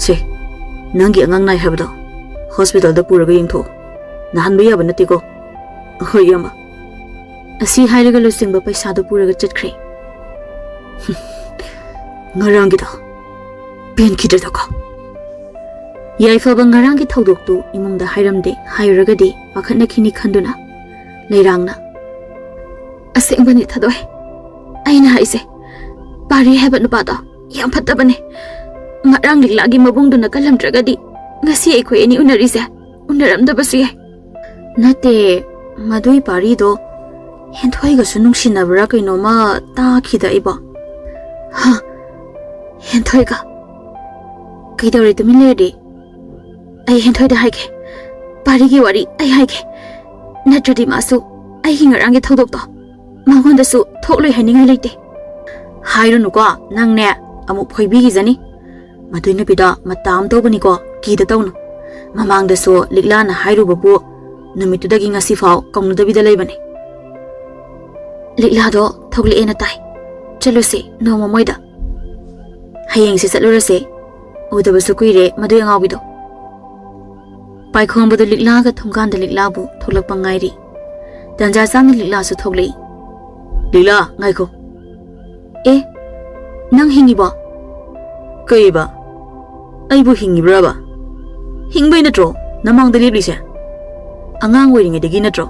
"ꯁꯦ, ꯅꯪꯒꯤ ꯑꯉꯥꯡ ꯅꯥꯏ ꯍꯥꯏꯕꯗꯣ ꯍꯣꯁꯄꯤꯇꯥꯜꯗ ꯄꯨꯔꯒ ꯌꯦꯡꯊꯣꯛꯑꯣ꯫ ꯅꯥꯍꯟꯕ ꯌꯥꯕ ꯅꯠꯇꯦꯀꯣ꯫" "ꯍꯣꯏ, ꯏꯌꯥꯝꯕ꯫" ꯑꯁꯤ ꯍꯥꯏꯔꯒ ꯂꯨꯆꯤꯡꯕ ꯄꯩꯁꯥꯗꯨ ꯄꯨꯔꯒ ꯆꯠꯈ꯭ꯔꯦ꯫ ꯉꯔꯥꯡꯒꯤꯗꯣ ꯄꯦꯟꯈꯤꯗ꯭ꯔꯗꯀꯣ꯫ ꯌꯥꯏꯐꯕ ꯉꯔꯥꯡꯒꯤ ꯊꯧꯗꯣꯛꯇꯨ ꯏꯃꯨꯡꯗ ꯍꯥꯏꯔꯝꯗꯦ, ꯍꯥꯏꯔꯨꯔꯒꯗꯤ ꯄꯥꯈꯠꯅꯈꯤꯅꯤ ꯈꯟꯗꯨꯅ ꯂꯩꯔꯥꯡꯅ, "ꯑꯁꯦꯡꯕꯅꯤ ꯊꯥꯗꯣꯏ, ꯑꯩꯅ ꯍꯥꯏꯁꯦ, ꯄꯥꯔꯤ ꯍꯥꯏꯕ ꯅꯨꯄꯥꯗꯣ ꯌꯥꯝ ꯐꯠꯇꯕꯅꯦ꯫ ꯉꯔꯥꯡ ꯂꯤꯛꯂꯥꯒꯤ ꯃꯕꯨꯡꯗꯨꯅ ꯀꯜꯂꯝꯗ꯭ꯔꯒꯗꯤ ꯉꯁꯤ ꯑꯩꯈꯣꯏ ꯑꯅꯤ ꯎꯅꯔꯤꯁꯦ ꯎꯅꯔꯝꯗꯕꯁꯨ ꯌꯥꯏ꯫" "ꯅꯠꯇꯦ, ꯃꯗꯨꯏ ꯄꯥꯔꯤꯗꯣ ꯍꯦꯟꯊꯣꯏꯒꯁꯨ ꯅꯨꯡꯁꯤꯅꯕ꯭ꯔꯥ ꯀꯩꯅꯣꯝꯃ ꯇꯥꯈꯤꯗ ꯑꯩꯕꯣ꯫" "ꯍꯥ? ꯍꯦꯟꯊꯣꯏꯒ? ꯀꯩꯗꯧꯔꯦ ꯇꯨꯃꯤꯟ ꯂꯩꯔꯗꯤ? ꯑꯩ ꯍꯦꯟꯊꯣꯏꯗ ꯍꯥꯏꯒꯦ꯫ ꯄꯥꯔꯤꯒꯤ ꯋꯥꯔꯤ ꯑꯩ ꯍꯥꯏꯒꯦ꯫ ꯅꯠꯇ꯭ꯔꯗꯤ ꯃꯥꯁꯨ ꯑꯩꯒꯤ ꯉꯔꯥꯡꯒꯤ ꯊꯧꯗꯣꯛꯇꯣ ꯃꯉꯣꯟꯗꯁꯨ ꯊꯣꯛꯂꯣꯏ ꯍꯥꯏꯅꯤꯡꯉꯥꯏ ꯂꯩꯇꯦ꯫" "ꯍꯥꯏꯔꯨꯅꯨꯀꯣ, ꯅꯪꯅꯦ ꯑꯃꯨꯛ ꯐꯣꯏꯕꯤꯈꯤꯖꯅꯤ꯫ ꯃꯗꯨꯏ ꯅꯨꯄꯤꯗꯣ ꯃꯇꯥ ꯑꯃ ꯇꯧꯕꯅꯤꯀꯣ, ꯀꯤꯗ ꯇꯧꯅꯨ꯫ ꯃꯃꯥꯡꯗꯁꯨ ꯂꯤꯛꯂꯥꯅ ꯍꯥꯏꯔꯨꯕꯕꯨ ꯅꯨꯃꯤꯠꯇꯨꯗꯒꯤ ꯉꯁꯤꯐꯥꯎ ꯀꯧꯅꯗꯕꯤꯗ ꯂꯩꯕꯅꯤ꯫" "ꯂꯤꯛꯂꯥꯗꯣ ꯊꯣꯛꯂꯛꯑꯦꯅ ꯇꯥꯏ꯫ ꯆꯠꯂꯨꯁꯦ ꯅꯣꯡꯃ ꯃꯣꯏꯗ꯫ ꯍꯌꯦꯡꯁꯦ ꯆꯠꯂꯨꯔꯁꯦ꯫ ꯎꯗꯕꯁꯨ ꯀꯨꯏꯔꯦ ꯃꯗꯨꯏ ꯑꯉꯥꯎꯕꯤꯗꯣ꯫" ꯄꯥꯏꯈꯣꯝꯕꯗꯨ ꯂꯤꯛꯂꯥꯒ ꯊꯣꯡꯒꯥꯟꯗ ꯂꯤꯛꯂꯥꯕꯨ ꯊꯣꯛꯂꯛꯄ ꯉꯥꯏꯔꯤ꯫ ꯇꯟꯖꯥ ꯆꯥꯅ ꯂꯤꯛꯂꯥꯁꯨ ꯊꯣꯛꯂꯛꯏ꯫ "ꯂꯤꯛꯂꯥ, ꯉꯥꯏꯈꯣ꯫" "ꯑꯦ, ꯅꯪ ꯍꯤꯡꯉꯤꯕꯣ?" "ꯀꯩꯕ? ꯑꯩꯕꯨ ꯍꯤꯡꯉꯤꯕ꯭ꯔꯕ? ꯍꯤꯡꯕꯩ ꯅꯠꯇ꯭ꯔꯣ ꯅꯃꯥꯡꯗ ꯂꯦꯞꯂꯤꯁꯦ? ꯑꯉꯥꯡ ꯑꯣꯏꯔꯤꯉꯩꯗꯒꯤ ꯅꯠꯇ꯭ꯔꯣ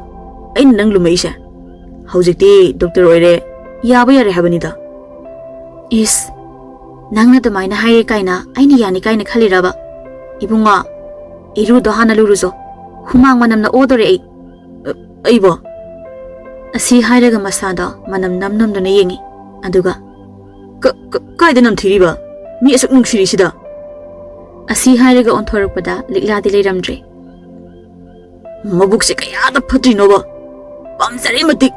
ꯑꯩꯅ ꯅꯪ ꯂꯨꯝꯃꯛꯏꯁꯦ? ꯍꯧꯖꯤꯛꯇꯤ ꯗꯣꯛꯇꯔ ꯑꯣꯏꯔꯦ, ꯌꯥꯕ ꯌꯥꯔꯦ ꯍꯥꯏꯕꯅꯤꯗ꯫" "ꯏꯁ, ꯅꯪꯅ ꯑꯗꯨꯃꯥꯏꯅ ꯍꯥꯏꯔꯦ ꯀꯥꯏꯅ ꯑꯩꯅ ꯌꯥꯅꯤ ꯀꯥꯏꯅ ꯈꯜꯂꯤꯔꯕ? ꯏꯕꯨꯡꯉꯣ, ꯏꯔꯨꯗꯣ ꯍꯥꯟꯅ ꯂꯨꯔꯨꯆꯣ꯫ ꯍꯨꯃꯥꯡ ꯃꯅꯝꯅ ꯑꯣꯗꯣꯔꯦ ꯑꯩ꯫" "ꯑ, ꯑꯩꯕꯣ?" ꯑꯁꯤ ꯍꯥꯏꯔꯒ ꯃꯁꯥꯗꯣ ꯃꯅꯝ ꯅꯝ ꯅꯝꯗꯨꯅ ꯌꯦꯡꯉꯤ꯫ ꯑꯗꯨꯒ, "ꯀ-, ꯀ-, ꯀꯥꯏꯗ ꯅꯝꯊꯤꯔꯤꯕ? ꯃꯤ ꯑꯁꯨꯛ ꯅꯨꯡꯁꯤꯔꯤꯁꯤꯗ?" ꯑꯁꯤ ꯍꯥꯏꯔꯒ ꯑꯣꯟꯊꯣꯔꯛꯄꯗ ꯂꯤꯛꯂꯥꯗꯤ ꯂꯩꯔꯝꯗ꯭ꯔꯦ꯫ "ꯃꯕꯨꯛꯁꯦ ꯀꯌꯥꯗ ꯐꯠꯇ꯭ꯔꯤꯅꯣꯕ? ꯄꯥꯝꯖꯔꯤ ꯃꯇꯤꯛ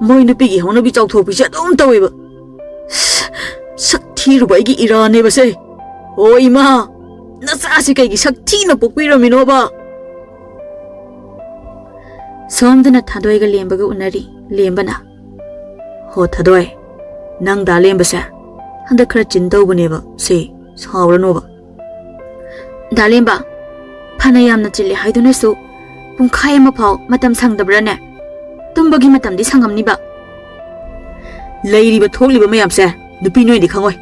ꯃꯣꯏ ꯅꯨꯄꯤꯒꯤ ꯍꯧꯅꯕꯤ ꯆꯥꯎꯊꯣꯛꯄꯤꯁꯦ ꯑꯗꯨꯝ ꯇꯧꯋꯦꯕ꯫ ꯁꯛ ꯊꯤꯔꯨꯕ ꯑꯩꯒꯤ ꯏꯔꯥꯅꯦꯕꯁꯦ꯫ ꯑꯣ ꯏꯃꯥ, ꯅꯆꯥꯁꯤ ꯀꯩꯒꯤ ꯁꯛ ꯊꯤꯅ ꯄꯣꯛꯄꯤꯔꯝꯃꯤꯅꯣꯕ?" ꯁꯣꯝꯗꯅ ꯊꯥꯗꯣꯏꯒ ꯂꯦꯝꯕꯒ ꯎꯅꯔꯤ꯫ ꯂꯦꯝꯕꯅ, "ꯍꯣ ꯊꯥꯗꯣꯏ, ꯅꯪ ꯗꯥ ꯂꯦꯝꯕꯁꯦ ꯍꯟꯗꯛ ꯈꯔ ꯆꯤꯟ ꯇꯧꯕꯅꯦꯕ, ꯁꯦ, ꯁꯥꯎꯔꯅꯣꯕ꯫" "ꯗꯥ ꯂꯦꯝꯕ, ꯐꯅ ꯌꯥꯝꯅ ꯆꯤꯜꯂꯦ ꯍꯥꯏꯗꯨꯅꯁꯨ ꯄꯨꯡꯈꯥꯏ ꯑꯃ ꯐꯥꯎ ꯃꯇꯝ ꯁꯪꯗꯕ꯭ꯔꯥꯅꯦ?" ꯇꯨꯝꯕꯒꯤ ꯃꯇꯝꯗꯤ ꯁꯪꯉꯝꯅꯤꯕ꯫ ꯂꯩꯔꯤꯕ ꯊꯣꯛꯂꯤꯕ ꯃꯌꯥꯝꯁꯦ ꯅꯨꯄꯤ ꯅꯣꯏꯗꯤ ꯈꯪꯉꯣꯏ꯫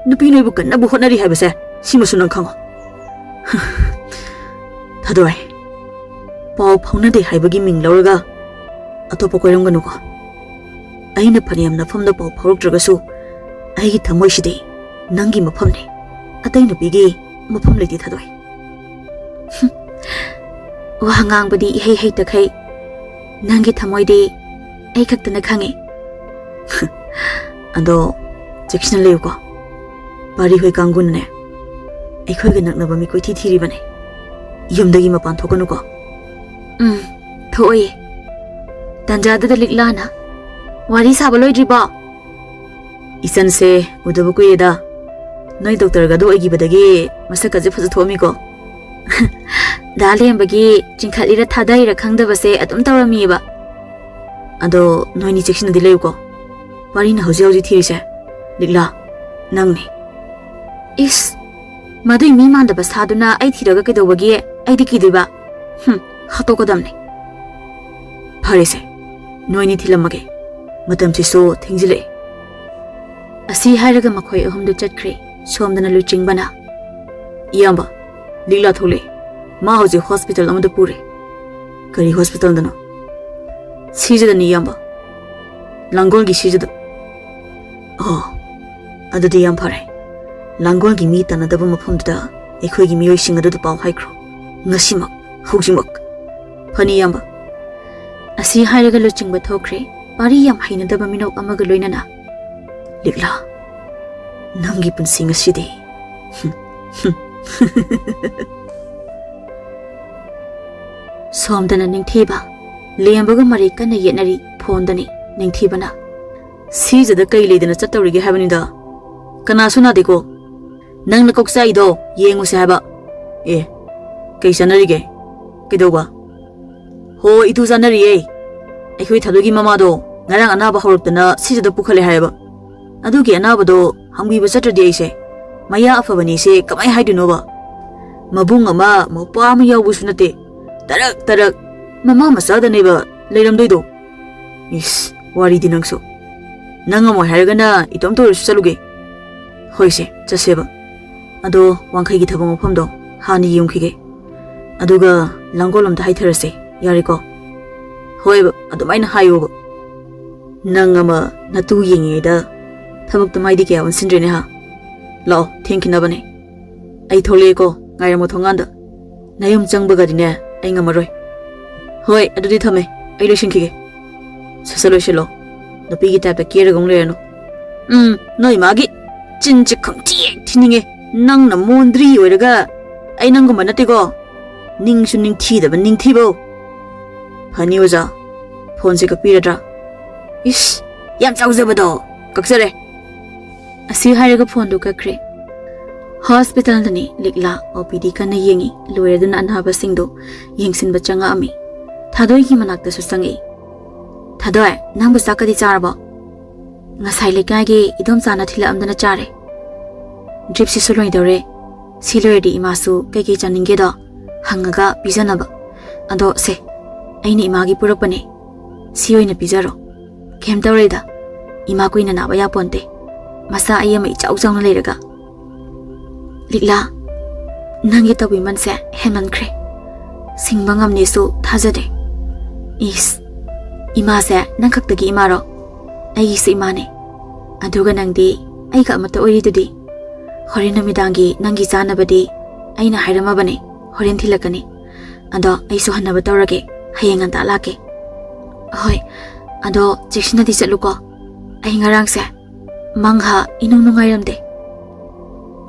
ꯅꯨꯄꯤ ꯅꯣꯏꯕꯨ ꯀꯟꯅꯕꯨ ꯍꯣꯠꯅꯔꯤ ꯍꯥꯏꯕꯁꯦ ꯁꯤꯃꯁꯨ ꯅꯪ ꯈꯪꯉꯣ꯫ ꯊꯥꯗꯣꯏ, ꯄꯥꯎ ꯐꯥꯎꯅꯗꯦ ꯍꯥꯏꯕꯒꯤ ꯃꯤꯡ ꯂꯧꯔꯒ ꯑꯇꯣꯞꯄ ꯀꯣꯏꯔꯝꯒꯅꯨꯀꯣ꯫ ꯑꯩꯅ ꯐꯅꯌꯥꯝ ꯅꯐꯝꯗ ꯄꯥꯎ ꯐꯥꯎꯔꯛꯇ꯭ꯔꯒꯁꯨ ꯑꯩꯒꯤ ꯊꯃꯣꯏꯁꯤꯗꯤ ꯅꯪꯒꯤ ꯃꯐꯝꯅꯤ꯫ ꯑꯇꯩ ꯅꯨꯄꯤꯒꯤ ꯃꯐꯝ ꯂꯩꯇꯦ ꯊꯥꯗꯣꯏ꯫ ꯍꯨꯝ, ꯋꯥ ꯉꯥꯡꯕꯗꯤ ꯏꯍꯩ ꯍꯩꯇꯈꯩ ꯅꯪꯒꯤ ꯊꯃꯣꯏꯗꯤ ꯑꯩ ꯈꯛꯇꯅ ꯈꯪꯉꯤ꯫ ꯑꯗꯣ ꯆꯦꯛꯁꯤꯟꯅ ꯂꯩꯌꯨꯀꯣ꯫ ꯄꯥꯔꯤ ꯍꯣꯏ ꯀꯥꯡꯕꯨꯅꯅꯦ ꯑꯩꯈꯣꯏꯒ ꯅꯛꯅꯕ ꯃꯤ ꯀꯣꯏꯊꯤ ꯊꯤꯔꯤꯕꯅꯦ꯫ ꯌꯨꯝꯗꯒꯤ ꯃꯄꯥꯟ ꯊꯣꯛꯀꯅꯨꯀꯣ꯫ ꯎꯝ, ꯊꯣꯛꯑꯣꯏꯌꯦ꯫ ꯇꯟꯖꯥꯗꯨꯗ ꯂꯤꯛꯂꯥꯅ, "ꯋꯥꯔꯤ ꯁꯥꯕ ꯂꯣꯏꯗ꯭ꯔꯤꯕꯣ?" "ꯏꯆꯟꯁꯦ ꯎꯗꯕ ꯀꯨꯏꯔꯦꯗ꯫ ꯅꯣꯏ ꯗꯣꯛꯇꯔꯒꯗꯣ ꯑꯣꯏꯈꯤꯕꯗꯒꯤ ꯃꯁꯛꯀꯁꯦ ꯐꯖ ꯊꯣꯛꯑꯝꯃꯤꯀꯣ?" ꯗꯥ ꯂꯦꯝꯕꯒꯤ ꯆꯤꯡꯈꯠꯂꯤꯔ ꯊꯥꯗꯩꯔ ꯈꯪꯗꯕꯁꯦ ꯑꯗꯨꯝ ꯇꯧꯔꯝꯃꯤꯑꯕ꯫ "ꯑꯗꯣ ꯅꯣꯏꯅꯤ ꯆꯦꯛꯁꯤꯟꯅꯗꯤ ꯂꯩꯌꯨꯀꯣ꯫ ꯋꯥꯔꯤꯅ ꯍꯧꯖꯤꯛ ꯍꯧꯖꯤꯛ ꯊꯤꯔꯤꯁꯦ ꯂꯤꯛꯂꯥ, ꯅꯪꯅꯤ꯫" "ꯏꯁ, ꯃꯗꯨꯏ ꯃꯤ ꯃꯥꯟꯗꯕ ꯁꯥꯗꯨꯅ ꯑꯩ ꯊꯤꯔꯒ ꯀꯩꯗꯧꯕꯒꯤ? ꯑꯩꯗꯤ ꯀꯤꯗꯣꯏꯕ? ꯍꯨꯝ, ꯍꯥꯠꯇꯣꯛꯀꯗꯕꯅꯤ꯫" "ꯐꯔꯦꯁꯦ, ꯅꯣꯏꯅꯤ ꯊꯤꯜꯂꯝꯃꯒꯦ꯫ ꯃꯇꯝꯁꯤꯁꯨ ꯊꯦꯡꯖꯤꯜꯂꯛꯑꯦ꯫" ꯑꯁꯤ ꯍꯥꯏꯔꯒ ꯃꯈꯣꯏ ꯑꯍꯨꯝꯗꯨ ꯆꯠꯈ꯭ꯔꯦ꯫ ꯁꯣꯝꯗꯅ ꯂꯨꯆꯤꯡꯕꯅ, "ꯏꯌꯥꯝꯕ, ꯂꯤꯛꯂꯥ ꯊꯣꯛꯂꯛꯑꯦ꯫ ꯃꯥ ꯍꯧꯖꯤꯛ ꯍꯣꯁꯄꯤꯇꯥꯜ ꯑꯃꯗ ꯄꯨꯔꯦ꯫" "ꯀꯔꯤ ꯍꯣꯁꯄꯤꯇꯥꯜꯗꯅꯣ?" "ꯁꯤꯖꯗꯅꯤ, ꯏꯌꯥꯝꯕ꯫ ꯂꯥꯡꯒꯣꯜꯒꯤ ꯁꯤꯖꯗ꯫" "ꯑꯣ, ꯑꯗꯨꯗꯤ ꯌꯥꯝ ꯐꯔꯦ꯫ ꯂꯥꯡꯒꯣꯜꯒꯤ ꯃꯤ ꯇꯥꯟꯅꯗꯕ ꯃꯐꯝꯗꯨꯗ ꯑꯩꯈꯣꯏꯒꯤ ꯃꯤꯑꯣꯏꯁꯤꯡ ꯑꯗꯨꯗ ꯄꯥꯎ ꯍꯥꯏꯈ꯭ꯔꯣ꯫ ꯉꯁꯤꯃꯛ, ꯍꯧꯖꯤꯛꯃꯛ꯫" "ꯐꯅꯤ, ꯏꯌꯥꯝꯕ꯫" ꯑꯁꯤ ꯍꯥꯏꯔꯒ ꯂꯨꯆꯤꯡꯕ ꯊꯣꯛꯈ꯭ꯔꯦ, ꯄꯥꯔꯤ ꯌꯥꯝ ꯍꯩꯅꯗꯕ ꯃꯤꯅꯣꯛ ꯑꯃꯒ ꯂꯣꯏꯅꯅ꯫ "ꯂꯤꯛꯂꯥ, ꯅꯪꯒꯤ ꯄꯨꯟꯁꯤ ꯉꯁꯤꯗꯤ꯫" ꯁꯣꯝꯗꯅ ꯅꯤꯡꯊꯤꯕ, ꯂꯦꯝꯕꯒ ꯃꯔꯩ ꯀꯟꯅ ꯌꯦꯠꯅꯔꯤ꯫ ꯐꯣꯟꯗꯅꯤ ꯅꯤꯡꯊꯤꯕꯅ, "ꯁꯤꯖꯗ ꯀꯩ ꯂꯩꯗꯅ ꯆꯠꯇꯧꯔꯤꯒꯦ ꯍꯥꯏꯕꯅꯤꯗ? ꯀꯅꯥꯁꯨ ꯅꯥꯗꯦꯀꯣ꯫ ꯅꯪꯅ ꯀꯣꯛꯆꯥꯏꯗꯣ ꯌꯦꯡꯉꯨꯁꯦ ꯍꯥꯏꯕ꯫" "ꯑꯦ, ꯀꯩ ꯆꯥꯟꯅꯔꯤꯒꯦ? ꯀꯩꯗꯧꯕ?" "ꯍꯣ, ꯏꯇꯨ ꯆꯥꯟꯅꯔꯤꯌꯦ꯫ ꯑꯩꯈꯣꯏ ꯊꯥꯗꯣꯏꯒꯤ ꯃꯃꯥꯗꯣ ꯉꯔꯥꯡ ꯑꯅꯥꯕ ꯍꯧꯔꯛꯇꯅ ꯁꯤꯖꯗ ꯄꯨꯈꯠꯂꯦ ꯍꯥꯏꯌꯦꯕ꯫ ꯑꯗꯨꯒꯤ ꯑꯅꯥꯕꯗꯣ ꯍꯪꯕꯤꯕ ꯆꯠꯇ꯭ꯔꯗꯤ ꯑꯩꯁꯦ, ꯃꯌꯥ ꯑꯐꯕꯅꯤꯁꯦ ꯀꯃꯥꯏ ꯍꯥꯏꯗꯣꯏꯅꯣꯕ? ꯃꯕꯨꯡ ꯑꯃ ꯃꯧꯄ꯭ꯋꯥ ꯑꯃ ꯌꯥꯎꯕꯁꯨ ꯅꯠꯇꯦ꯫ ꯇꯔꯛ ꯇꯔꯛ ꯃꯃꯥ ꯃꯆꯥꯗꯅꯦꯕ ꯂꯩꯔꯝꯗꯣꯏꯗꯣ? ꯏꯁ, ꯋꯥꯔꯤꯗꯤ ꯅꯪꯁꯨ꯫ ꯅꯪ ꯉꯝꯃꯣꯏ ꯍꯥꯏꯔꯒꯅ ꯏꯇꯣꯝꯇ ꯑꯣꯏꯔꯁꯨ ꯆꯠꯂꯨꯒꯦ꯫ ꯍꯣꯏꯁꯦ, ꯆꯠꯁꯦꯕ꯫ ꯑꯗꯣ ꯋꯥꯡꯈꯩꯒꯤ ꯊꯕꯛ ꯃꯐꯝꯗꯣ ꯍꯥꯟꯅ ꯌꯦꯡꯈꯤꯒꯦ꯫ ꯑꯗꯨꯒ ꯂꯥꯡꯒꯣꯜ ꯑꯝꯗ ꯍꯥꯏꯊꯔꯁꯦ, ꯌꯥꯔꯦꯀꯣ? ꯍꯣꯏꯕ, ꯑꯗꯨꯃꯥꯏꯅ ꯍꯥꯏꯌꯣꯕ꯫ ꯅꯪ ꯑꯃ ꯅꯇꯨ ꯌꯦꯡꯉꯤꯉꯩꯗ ꯊꯕꯛꯇ ꯃꯥꯏꯗꯤ ꯀꯌꯥ ꯑꯣꯟꯁꯤꯟꯗ꯭ꯔꯦꯅꯦ ꯍꯥ? ꯂꯥꯛꯑꯣ, ꯊꯦꯡꯈꯤꯅꯕꯅꯦ꯫ ꯑꯩ ꯊꯣꯛꯂꯛꯑꯦꯀꯣ, ꯉꯥꯏꯔꯝꯃꯣ ꯊꯣꯡꯒꯥꯟꯗ꯫ ꯅꯌꯨꯝ ꯆꯪꯕꯒꯗꯤꯅꯦ ꯑꯩ ꯉꯝꯃꯔꯣꯏ꯫ ꯍꯣꯏ, ꯑꯗꯨꯗꯤ ꯊꯝꯃꯦ, ꯑꯩ ꯂꯣꯏꯁꯤꯟꯈꯤꯒꯦ꯫ ꯁꯠ ꯁꯠ ꯂꯣꯏꯁꯤꯜꯂꯣ, ꯅꯨꯄꯤꯒꯤ ꯇꯥꯏꯞꯇ ꯀꯦꯔꯒ ꯑꯃꯨꯛ ꯂꯩꯔꯅꯨ꯫ ꯎꯝ, ꯅꯣꯏ ꯃꯥꯒꯤ ꯆꯤꯟꯁꯦ ꯈꯪꯊꯤ ꯍꯦꯛ ꯊꯤꯅꯤꯡꯉꯦ꯫ ꯅꯪꯅ ꯃꯣꯟꯗ꯭ꯔꯤ ꯑꯣꯏꯔꯒ ꯑꯩ ꯅꯪꯒꯨꯝꯕ ꯅꯠꯇꯦꯀꯣ꯫ ꯅꯤꯡꯁꯨ ꯅꯤꯡꯊꯤꯗꯕ ꯅꯤꯡꯊꯤꯕꯧ꯫ ꯐꯅꯤ ꯑꯣꯖꯥ, ꯐꯣꯟꯁꯦ ꯀꯛꯄꯤꯔꯗ꯭ꯔꯥ? ꯏꯁ, ꯌꯥꯝ ꯆꯥꯎꯖꯕꯗꯣ꯫ ꯀꯛꯆꯔꯦ꯫ ꯑꯁꯤ ꯍꯥꯏꯔꯒ ꯐꯣꯟꯗꯨ ꯀꯛꯈ꯭ꯔꯦ꯫ ꯍꯣꯁꯄꯤꯇꯥꯜꯗꯅꯤ ꯂꯤꯛꯂꯥ ꯑꯣ ꯄꯤ ꯗꯤ ꯀꯟꯅ ꯌꯦꯡꯉꯤ꯫ ꯂꯣꯏꯔꯗꯨꯅ ꯑꯅꯥꯕꯁꯤꯡꯗꯨ ꯌꯦꯡꯁꯤꯟꯕ ꯆꯪꯉꯛꯑꯝꯃꯤ꯫ ꯊꯥꯗꯣꯏꯒꯤ ꯃꯅꯥꯛꯇꯁꯨ ꯆꯪꯉꯛꯏ꯫ "ꯊꯥꯗꯣꯏ, ꯅꯪꯕꯨ ꯆꯥꯛꯀꯗꯤ ꯆꯥꯔꯕꯣ?" "ꯉꯁꯥꯏ ꯂꯩꯀꯥꯏꯒꯤ ꯏꯗꯣꯝꯆꯥꯅ ꯊꯤꯜꯂꯛꯑꯝꯗꯅ ꯆꯥꯔꯦ꯫ ꯗ꯭ꯔꯤꯞꯁꯤꯁꯨ ꯂꯣꯏꯗꯧꯔꯦ꯫ ꯁꯤ ꯂꯣꯏꯔꯗꯤ ꯏꯃꯥꯁꯨ ꯀꯩꯀꯩ ꯆꯥꯅꯤꯡꯒꯦꯗꯣ ꯍꯪꯉꯒ ꯄꯤꯖꯅꯕ꯫ ꯑꯗꯣ ꯁꯦ, ꯑꯩꯅ ꯏꯃꯥꯒꯤ ꯄꯨꯔꯛꯄꯅꯦ꯫ ꯁꯤ ꯑꯣꯏꯅ ꯄꯤꯖꯔꯣ꯫ ꯀꯩꯝ ꯇꯧꯔꯣꯏꯗ꯫ ꯏꯃꯥ ꯀꯨꯏꯅ ꯅꯥꯕ ꯌꯥꯄꯣꯟꯇꯦ꯫ ꯃꯆꯥ ꯑꯩ ꯑꯃ ꯏꯆꯥꯎ ꯆꯥꯎꯅ ꯂꯩꯔꯒ꯫" "ꯂꯤꯛꯂꯥ, ꯅꯪꯒꯤ ꯇꯧꯕꯤꯃꯜꯁꯦ ꯍꯦꯟꯃꯟꯈ꯭ꯔꯦ꯫ ꯁꯤꯡꯕ ꯉꯝꯅꯦꯁꯨ ꯊꯥꯖꯗꯦ꯫" "ꯏꯁ, ꯏꯃꯥꯁꯦ ꯅꯪ ꯈꯛꯇꯒꯤ ꯏꯃꯥꯔꯣ?" "ꯑꯩꯒꯤꯁꯨ ꯏꯃꯥꯅꯦ꯫ ꯑꯗꯨꯒ ꯅꯪꯗꯤ ꯑꯩꯒ ꯑꯃꯠꯇ ꯑꯣꯏꯔꯤꯗꯨꯗꯤ꯫ ꯍꯣꯔꯦꯟ ꯅꯨꯃꯤꯗꯥꯡꯒꯤ ꯅꯪꯒꯤ ꯆꯥꯅꯕꯗꯤ ꯑꯩꯅ ꯍꯥꯏꯔꯝꯃꯕꯅꯦ, ꯍꯣꯔꯦꯟ ꯊꯤꯜꯂꯛꯀꯅꯤ꯫ ꯑꯗꯣ ꯑꯩꯁꯨ ꯍꯟꯅꯕ ꯇꯧꯔꯒꯦ, ꯍꯌꯦꯡ ꯉꯟꯇꯥ ꯂꯥꯛꯀꯦ꯫" "ꯍꯣꯏ, ꯑꯗꯣ ꯆꯦꯛꯁꯤꯟꯅꯗꯤ ꯆꯠꯂꯨꯀꯣ꯫ ꯑꯩ ꯉꯔꯥꯡꯁꯦ ꯃꯪꯍꯥ ꯏꯅꯨꯡ ꯅꯨꯡꯉꯥꯏꯔꯝꯗꯦ꯫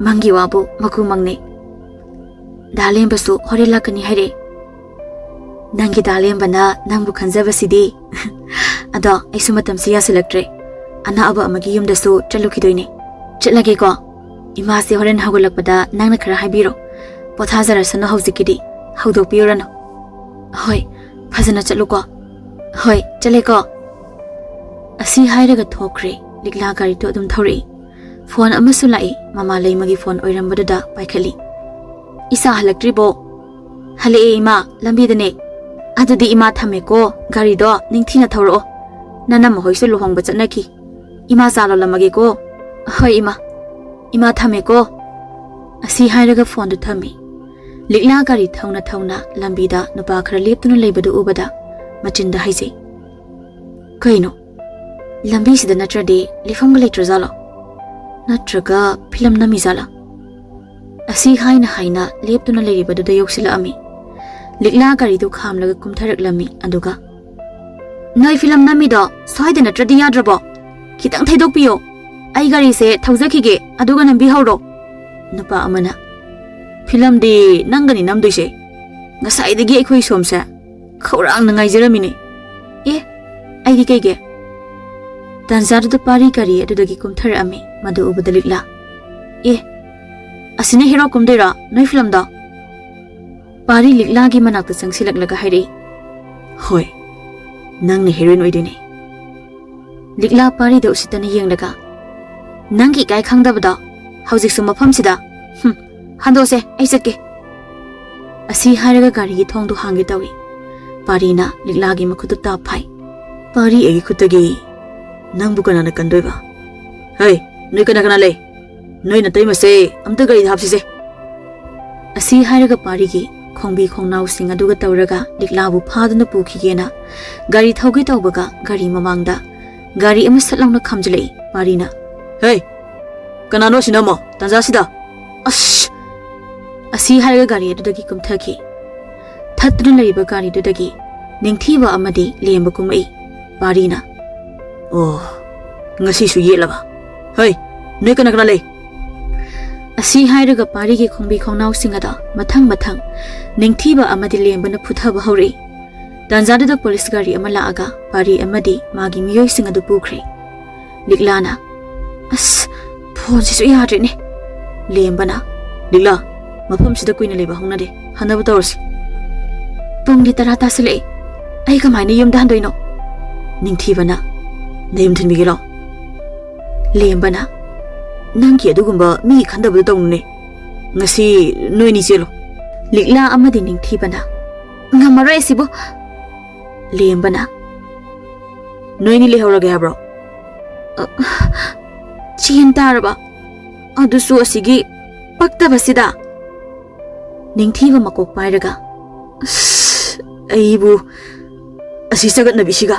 ꯃꯪꯒꯤ ꯋꯥꯕꯨ ꯃꯀꯨ ꯃꯪꯅꯦ꯫ ꯗꯥ ꯂꯦꯝꯕꯁꯨ ꯍꯣꯔꯦꯟ ꯂꯥꯛꯀꯅꯤ ꯍꯥꯏꯔꯦ꯫ ꯅꯪꯒꯤ ꯗꯥ ꯂꯦꯝꯕꯅ ꯅꯪꯕꯨ ꯈꯟꯖꯕꯁꯤꯗꯤ꯫" "ꯑꯗꯣ ꯑꯩꯁꯨ ꯃꯇꯝꯁꯤ ꯌꯥꯁꯤꯜꯂꯛꯇ꯭ꯔꯦ꯫ ꯑꯅꯥꯕ ꯑꯃꯒꯤ ꯌꯨꯝꯗꯁꯨ ꯆꯠꯂꯨꯈꯤꯗꯣꯏꯅꯦ꯫ ꯆꯠꯂꯒꯦꯀꯣ꯫ ꯏꯃꯥꯁꯦ ꯍꯣꯔꯦꯟ ꯍꯧꯒꯠꯂꯛꯄꯗ ꯅꯪꯅ ꯈꯔ ꯍꯥꯏꯕꯤꯔꯣ꯫ ꯄꯣꯊꯥꯖꯔꯁꯅꯨ ꯍꯧꯖꯤꯛꯀꯤꯗꯤ꯫ ꯍꯧꯗꯣꯛꯄꯤꯔꯨꯔꯅꯨ꯫ ꯍꯣꯏ, ꯐꯖꯅ ꯆꯠꯂꯨꯀꯣ꯫ ꯍꯣꯏ, ꯆꯠꯂꯦꯀꯣ꯫" ꯑꯁꯤ ꯍꯥꯏꯔꯒ ꯊꯣꯛꯈ꯭ꯔꯦ꯫ ꯂꯤꯛꯂꯥ ꯒꯥꯔꯤꯗꯣ ꯑꯗꯨꯝ ꯊꯧꯔꯛꯏ꯫ ꯐꯣꯟ ꯑꯃꯁꯨ ꯂꯥꯛꯏ꯫ ꯃꯃꯥ ꯂꯩꯃꯒꯤ ꯐꯣꯟ ꯑꯣꯏꯔꯝꯕꯗꯨꯗ ꯄꯥꯏꯈꯠꯂꯤ꯫ "ꯏꯆꯥ ꯍꯜꯂꯛꯇ꯭ꯔꯤꯕꯣ?" "ꯍꯜꯂꯛꯑꯦ ꯏꯃꯥ, ꯂꯝꯕꯤꯗꯅꯦ꯫" "ꯑꯗꯨꯗꯤ ꯏꯃꯥ ꯊꯝꯃꯦꯀꯣ, ꯒꯥꯔꯤꯗꯣ ꯅꯤꯡꯊꯤꯅ ꯊꯧꯔꯛꯑꯣ꯫ ꯅꯅꯝꯃ ꯍꯣꯏꯁꯨ ꯂꯨꯍꯣꯡꯕ ꯆꯠꯅꯈꯤ꯫ ꯏꯃꯥ ꯆꯥ ꯂꯣꯜꯂꯝꯃꯒꯦꯀꯣ꯫ ꯍꯣꯏ ꯏꯃꯥ, ꯏꯃꯥ ꯊꯝꯃꯦꯀꯣ"꯫ ꯑꯁꯤ ꯍꯥꯏꯔꯒ ꯐꯣꯟꯗꯨ ꯊꯝꯃꯤ꯫ ꯂꯤꯛꯂꯥ ꯒꯥꯔꯤ ꯊꯧꯅ ꯊꯧꯅ ꯂꯝꯕꯤꯗ ꯅꯨꯄꯥ ꯈꯔ ꯂꯦꯞꯇꯨꯅ ꯂꯩꯕꯗꯨ ꯎꯕꯗ ꯃꯆꯤꯟꯗ ꯍꯥꯏꯖꯩ, "ꯀꯩꯅꯣ, ꯂꯝꯕꯤꯁꯤꯗ ꯅꯠꯇ꯭ꯔꯗꯤ ꯂꯦꯞꯐꯝꯒ ꯂꯩꯇ꯭ꯔꯖꯥꯠꯂꯣ? ꯅꯠꯇ꯭ꯔꯒ ꯐꯤꯂꯝ ꯅꯝꯃꯤꯖꯥꯠꯂꯥ?" ꯑꯁꯤ ꯍꯥꯏꯅ ꯍꯥꯏꯅ ꯂꯦꯞꯇꯨꯅ ꯂꯩꯔꯤꯕꯗꯨꯗ ꯌꯧꯁꯤꯜꯂꯛꯑꯝꯃꯤ꯫ ꯂꯤꯛꯂꯥ ꯒꯥꯔꯤꯗꯨ ꯈꯥꯝꯂꯒ ꯀꯨꯝꯊꯔꯛꯂꯝꯃꯤ꯫ ꯑꯗꯨꯒ, "ꯅꯣꯏ ꯐꯤꯂꯝ ꯅꯝꯃꯤꯗꯣ ꯁ꯭ꯋꯥꯏꯗ ꯅꯠꯇ꯭ꯔꯗꯤ ꯌꯥꯗ꯭ꯔꯕꯣ? ꯈꯤꯇꯪ ꯊꯩꯗꯣꯛꯄꯤꯌꯣ꯫ ꯑꯩ ꯒꯥꯔꯤꯁꯦ ꯊꯧꯖꯈꯤꯒꯦ, ꯑꯗꯨꯒ ꯅꯝꯕꯤꯍꯧꯔꯣ"꯫ ꯅꯨꯄꯥ ꯑꯃꯅ, "ꯐꯤꯂꯝꯗꯤ ꯅꯪꯒꯅꯤ ꯅꯝꯗꯣꯏꯁꯦ꯫ ꯉꯁꯥꯏꯗꯒꯤ ꯑꯩꯈꯣꯏ ꯁꯣꯝꯁꯦ ꯈꯧꯔꯥꯡꯅ ꯉꯥꯏꯖꯔꯝꯃꯤꯅꯦ꯫ ꯑꯦ, ꯑꯩꯗꯤ ꯀꯩꯒꯤ?" ꯇꯥꯟꯖꯥꯗꯨꯗ ꯄꯥꯔꯤ ꯒꯥꯔꯤ ꯑꯗꯨꯗꯒꯤ ꯀꯨꯝꯊꯔꯛꯑꯝꯃꯤ꯫ ꯃꯗꯨ ꯎꯕꯗ ꯂꯤꯛꯂꯥ, "ꯑꯦ, ꯑꯁꯤꯅ ꯍꯦꯔꯣ ꯀꯨꯝꯗꯣꯏꯔꯣ ꯅꯣꯏ ꯐꯤꯂꯝꯗꯣ?" ꯄꯥꯔꯤ ꯂꯤꯛꯂꯥꯒꯤ ꯃꯅꯥꯛꯇ ꯆꯪꯁꯤꯜꯂꯛꯂꯒ ꯍꯥꯏꯔꯛꯏ, "ꯍꯣꯏ, ꯅꯪꯅ ꯍꯦꯔꯣꯏꯟ ꯑꯣꯏꯗꯣꯏꯅꯦ"꯫ ꯂꯤꯛꯂꯥ ꯄꯥꯔꯤꯗ ꯎꯁꯤꯠꯇꯅ ꯌꯦꯡꯂꯒ, "ꯅꯪꯒꯤ ꯏꯀꯥꯏ ꯈꯪꯗꯕꯗꯣ ꯍꯧꯖꯤꯛꯁꯨ ꯃꯐꯝꯁꯤꯗ? ꯍꯨꯝ, ꯍꯟꯗꯣꯛꯁꯦ, ꯑꯩ ꯆꯠꯀꯦ"꯫ ꯑꯁꯤ ꯍꯥꯏꯔꯒ ꯒꯥꯔꯤꯒꯤ ꯊꯣꯡꯗꯨ ꯍꯥꯡꯒꯦ ꯇꯧꯏ꯫ ꯄꯥꯔꯤꯅ ꯂꯤꯛꯂꯥꯒꯤ ꯃꯈꯨꯠꯇꯨ ꯇꯥꯞ ꯐꯥꯏ꯫ "ꯄꯥꯔꯤ, ꯑꯩꯒꯤ ꯈꯨꯠꯇꯒꯤ ꯅꯪꯕꯨ ꯀꯅꯥꯅ ꯀꯟꯗꯣꯏꯕ? ꯍꯩ, ꯅꯣꯏ ꯀꯅꯥ ꯀꯅꯥ ꯂꯩ? ꯅꯣꯏ ꯅꯇꯩꯃꯁꯦ ꯑꯝꯇ ꯒꯥꯔꯤꯗ ꯍꯥꯞꯁꯤꯁꯦ"꯫ ꯑꯁꯤ ꯍꯥꯏꯔꯒ ꯄꯥꯔꯤꯒꯤ ꯈꯣꯡꯕꯤ ꯈꯣꯡꯅꯥꯎꯁꯤꯡ ꯑꯗꯨꯒ ꯇꯧꯔꯒ ꯂꯤꯛꯂꯥꯕꯨ ꯐꯥꯗꯨꯅ ꯄꯨꯈꯤꯒꯦꯅ ꯒꯥꯔꯤ ꯊꯧꯒꯦ ꯇꯧꯕꯒ ꯒꯥꯔꯤ ꯃꯃꯥꯡꯗ ꯒꯥꯔꯤ ꯑꯃ ꯁꯠ ꯂꯥꯎꯅ ꯈꯥꯝꯖꯤꯜꯂꯛꯏ꯫ ꯄꯥꯔꯤꯅ, "ꯍꯦ, ꯀꯅꯥꯅꯣ ꯑꯁꯤꯅ ꯑꯃꯨꯛ ꯇꯥꯟꯖꯥꯁꯤꯗ? ꯑꯁ!" ꯑꯁꯤ ꯍꯥꯏꯔꯒ ꯒꯥꯔꯤ ꯑꯗꯨꯗꯒꯤ ꯀꯨꯝꯊꯈꯤ꯫ ꯊꯠꯇꯨꯅ ꯂꯩꯔꯤꯕ ꯒꯥꯔꯤꯗꯨꯗꯒꯤ ꯅꯤꯡꯊꯤꯕ ꯑꯃꯗꯤ ꯂꯦꯝꯕ ꯀꯨꯝꯃꯛꯏ꯫ ꯄꯥꯔꯤꯅ, "ꯑꯣ, ꯉꯁꯤꯁꯨ ꯌꯦꯠꯂꯕ? ꯍꯩ, ꯅꯣꯏ ꯀꯅꯥ ꯀꯅꯥ ꯂꯩ?" ꯑꯁꯤ ꯍꯥꯏꯔꯒ ꯄꯥꯔꯤꯒꯤ ꯈꯣꯡꯕꯤ ꯈꯣꯡꯅꯥꯎꯁꯤꯡ ꯑꯗꯣ ꯃꯊꯪ ꯃꯊꯪ ꯅꯤꯡꯊꯤꯕ ꯑꯃꯗꯤ ꯂꯦꯝꯕꯅ ꯐꯨꯊꯕ ꯍꯧꯔꯛꯏ꯫ ꯇꯥꯟꯖꯥꯗꯨꯗ ꯄꯨꯂꯤꯁ ꯒꯥꯔꯤ ꯑꯃ ꯂꯥꯛꯑꯒ ꯄꯥꯔꯤ ꯑꯃꯗꯤ ꯃꯥꯒꯤ ꯃꯤꯑꯣꯏꯁꯤꯡ ꯑꯗꯨ ꯄꯨꯈ꯭ꯔꯦ꯫ ꯂꯤꯛꯂꯥꯅ, "ꯑꯁ, ꯐꯣꯟꯁꯤꯁꯨ ꯌꯥꯗ꯭ꯔꯦꯅꯦ"꯫ ꯂꯦꯝꯕꯅ, "ꯂꯤꯛꯂꯥ, ꯃꯐꯝꯁꯤꯗ ꯀꯨꯏꯅ ꯂꯩꯕ ꯍꯧꯅꯗꯦ, ꯍꯟꯅꯕ ꯇꯧꯔꯁꯤ"꯫ "ꯄꯨꯡꯗꯤ ꯇꯔꯥ ꯇꯥꯁꯤꯜꯂꯛꯑꯦ, ꯑꯩ ꯀꯃꯥꯏꯅ ꯌꯨꯝꯗ ꯍꯟꯗꯣꯏꯅꯣ?" ꯅꯤꯡꯊꯤꯕꯅ, "ꯅꯌꯨꯝ ꯊꯤꯟꯕꯤꯒꯦꯔꯣ?" ꯂꯦꯝꯕꯅ, "ꯅꯪꯒꯤ ꯑꯗꯨꯒꯨꯝꯕ ꯃꯤ ꯈꯟꯗꯕꯗꯣ ꯇꯧꯅꯨꯅꯦ꯫ ꯉꯁꯤ ꯅꯣꯏꯅꯤ ꯆꯦꯜꯂꯣ"꯫ ꯂꯤꯛꯂꯥ ꯑꯃꯗꯤ ꯅꯤꯡꯊꯤꯕꯅ, ꯉꯝꯃꯔꯣꯏ ꯑꯁꯤꯕꯨ꯫ ꯂꯦꯝꯕꯅ, "ꯅꯣꯏꯅꯤ ꯂꯩꯍꯧꯔꯒꯦ ꯍꯥꯏꯕ꯭ꯔꯣ?" "ꯑ, ꯆꯦꯟ ꯇꯥꯔꯕ, ꯑꯗꯨꯁꯨ ꯑꯁꯤꯒꯤ ꯄꯛꯇꯕꯁꯤꯗ?" ꯅꯤꯡꯊꯤꯕ ꯃꯀꯣꯛ ꯄꯥꯏꯔꯒ, "ꯑꯁ, ꯑꯩꯕꯨ ꯑꯁꯤ ꯆꯒꯠꯅꯕꯤꯁꯤꯒ?"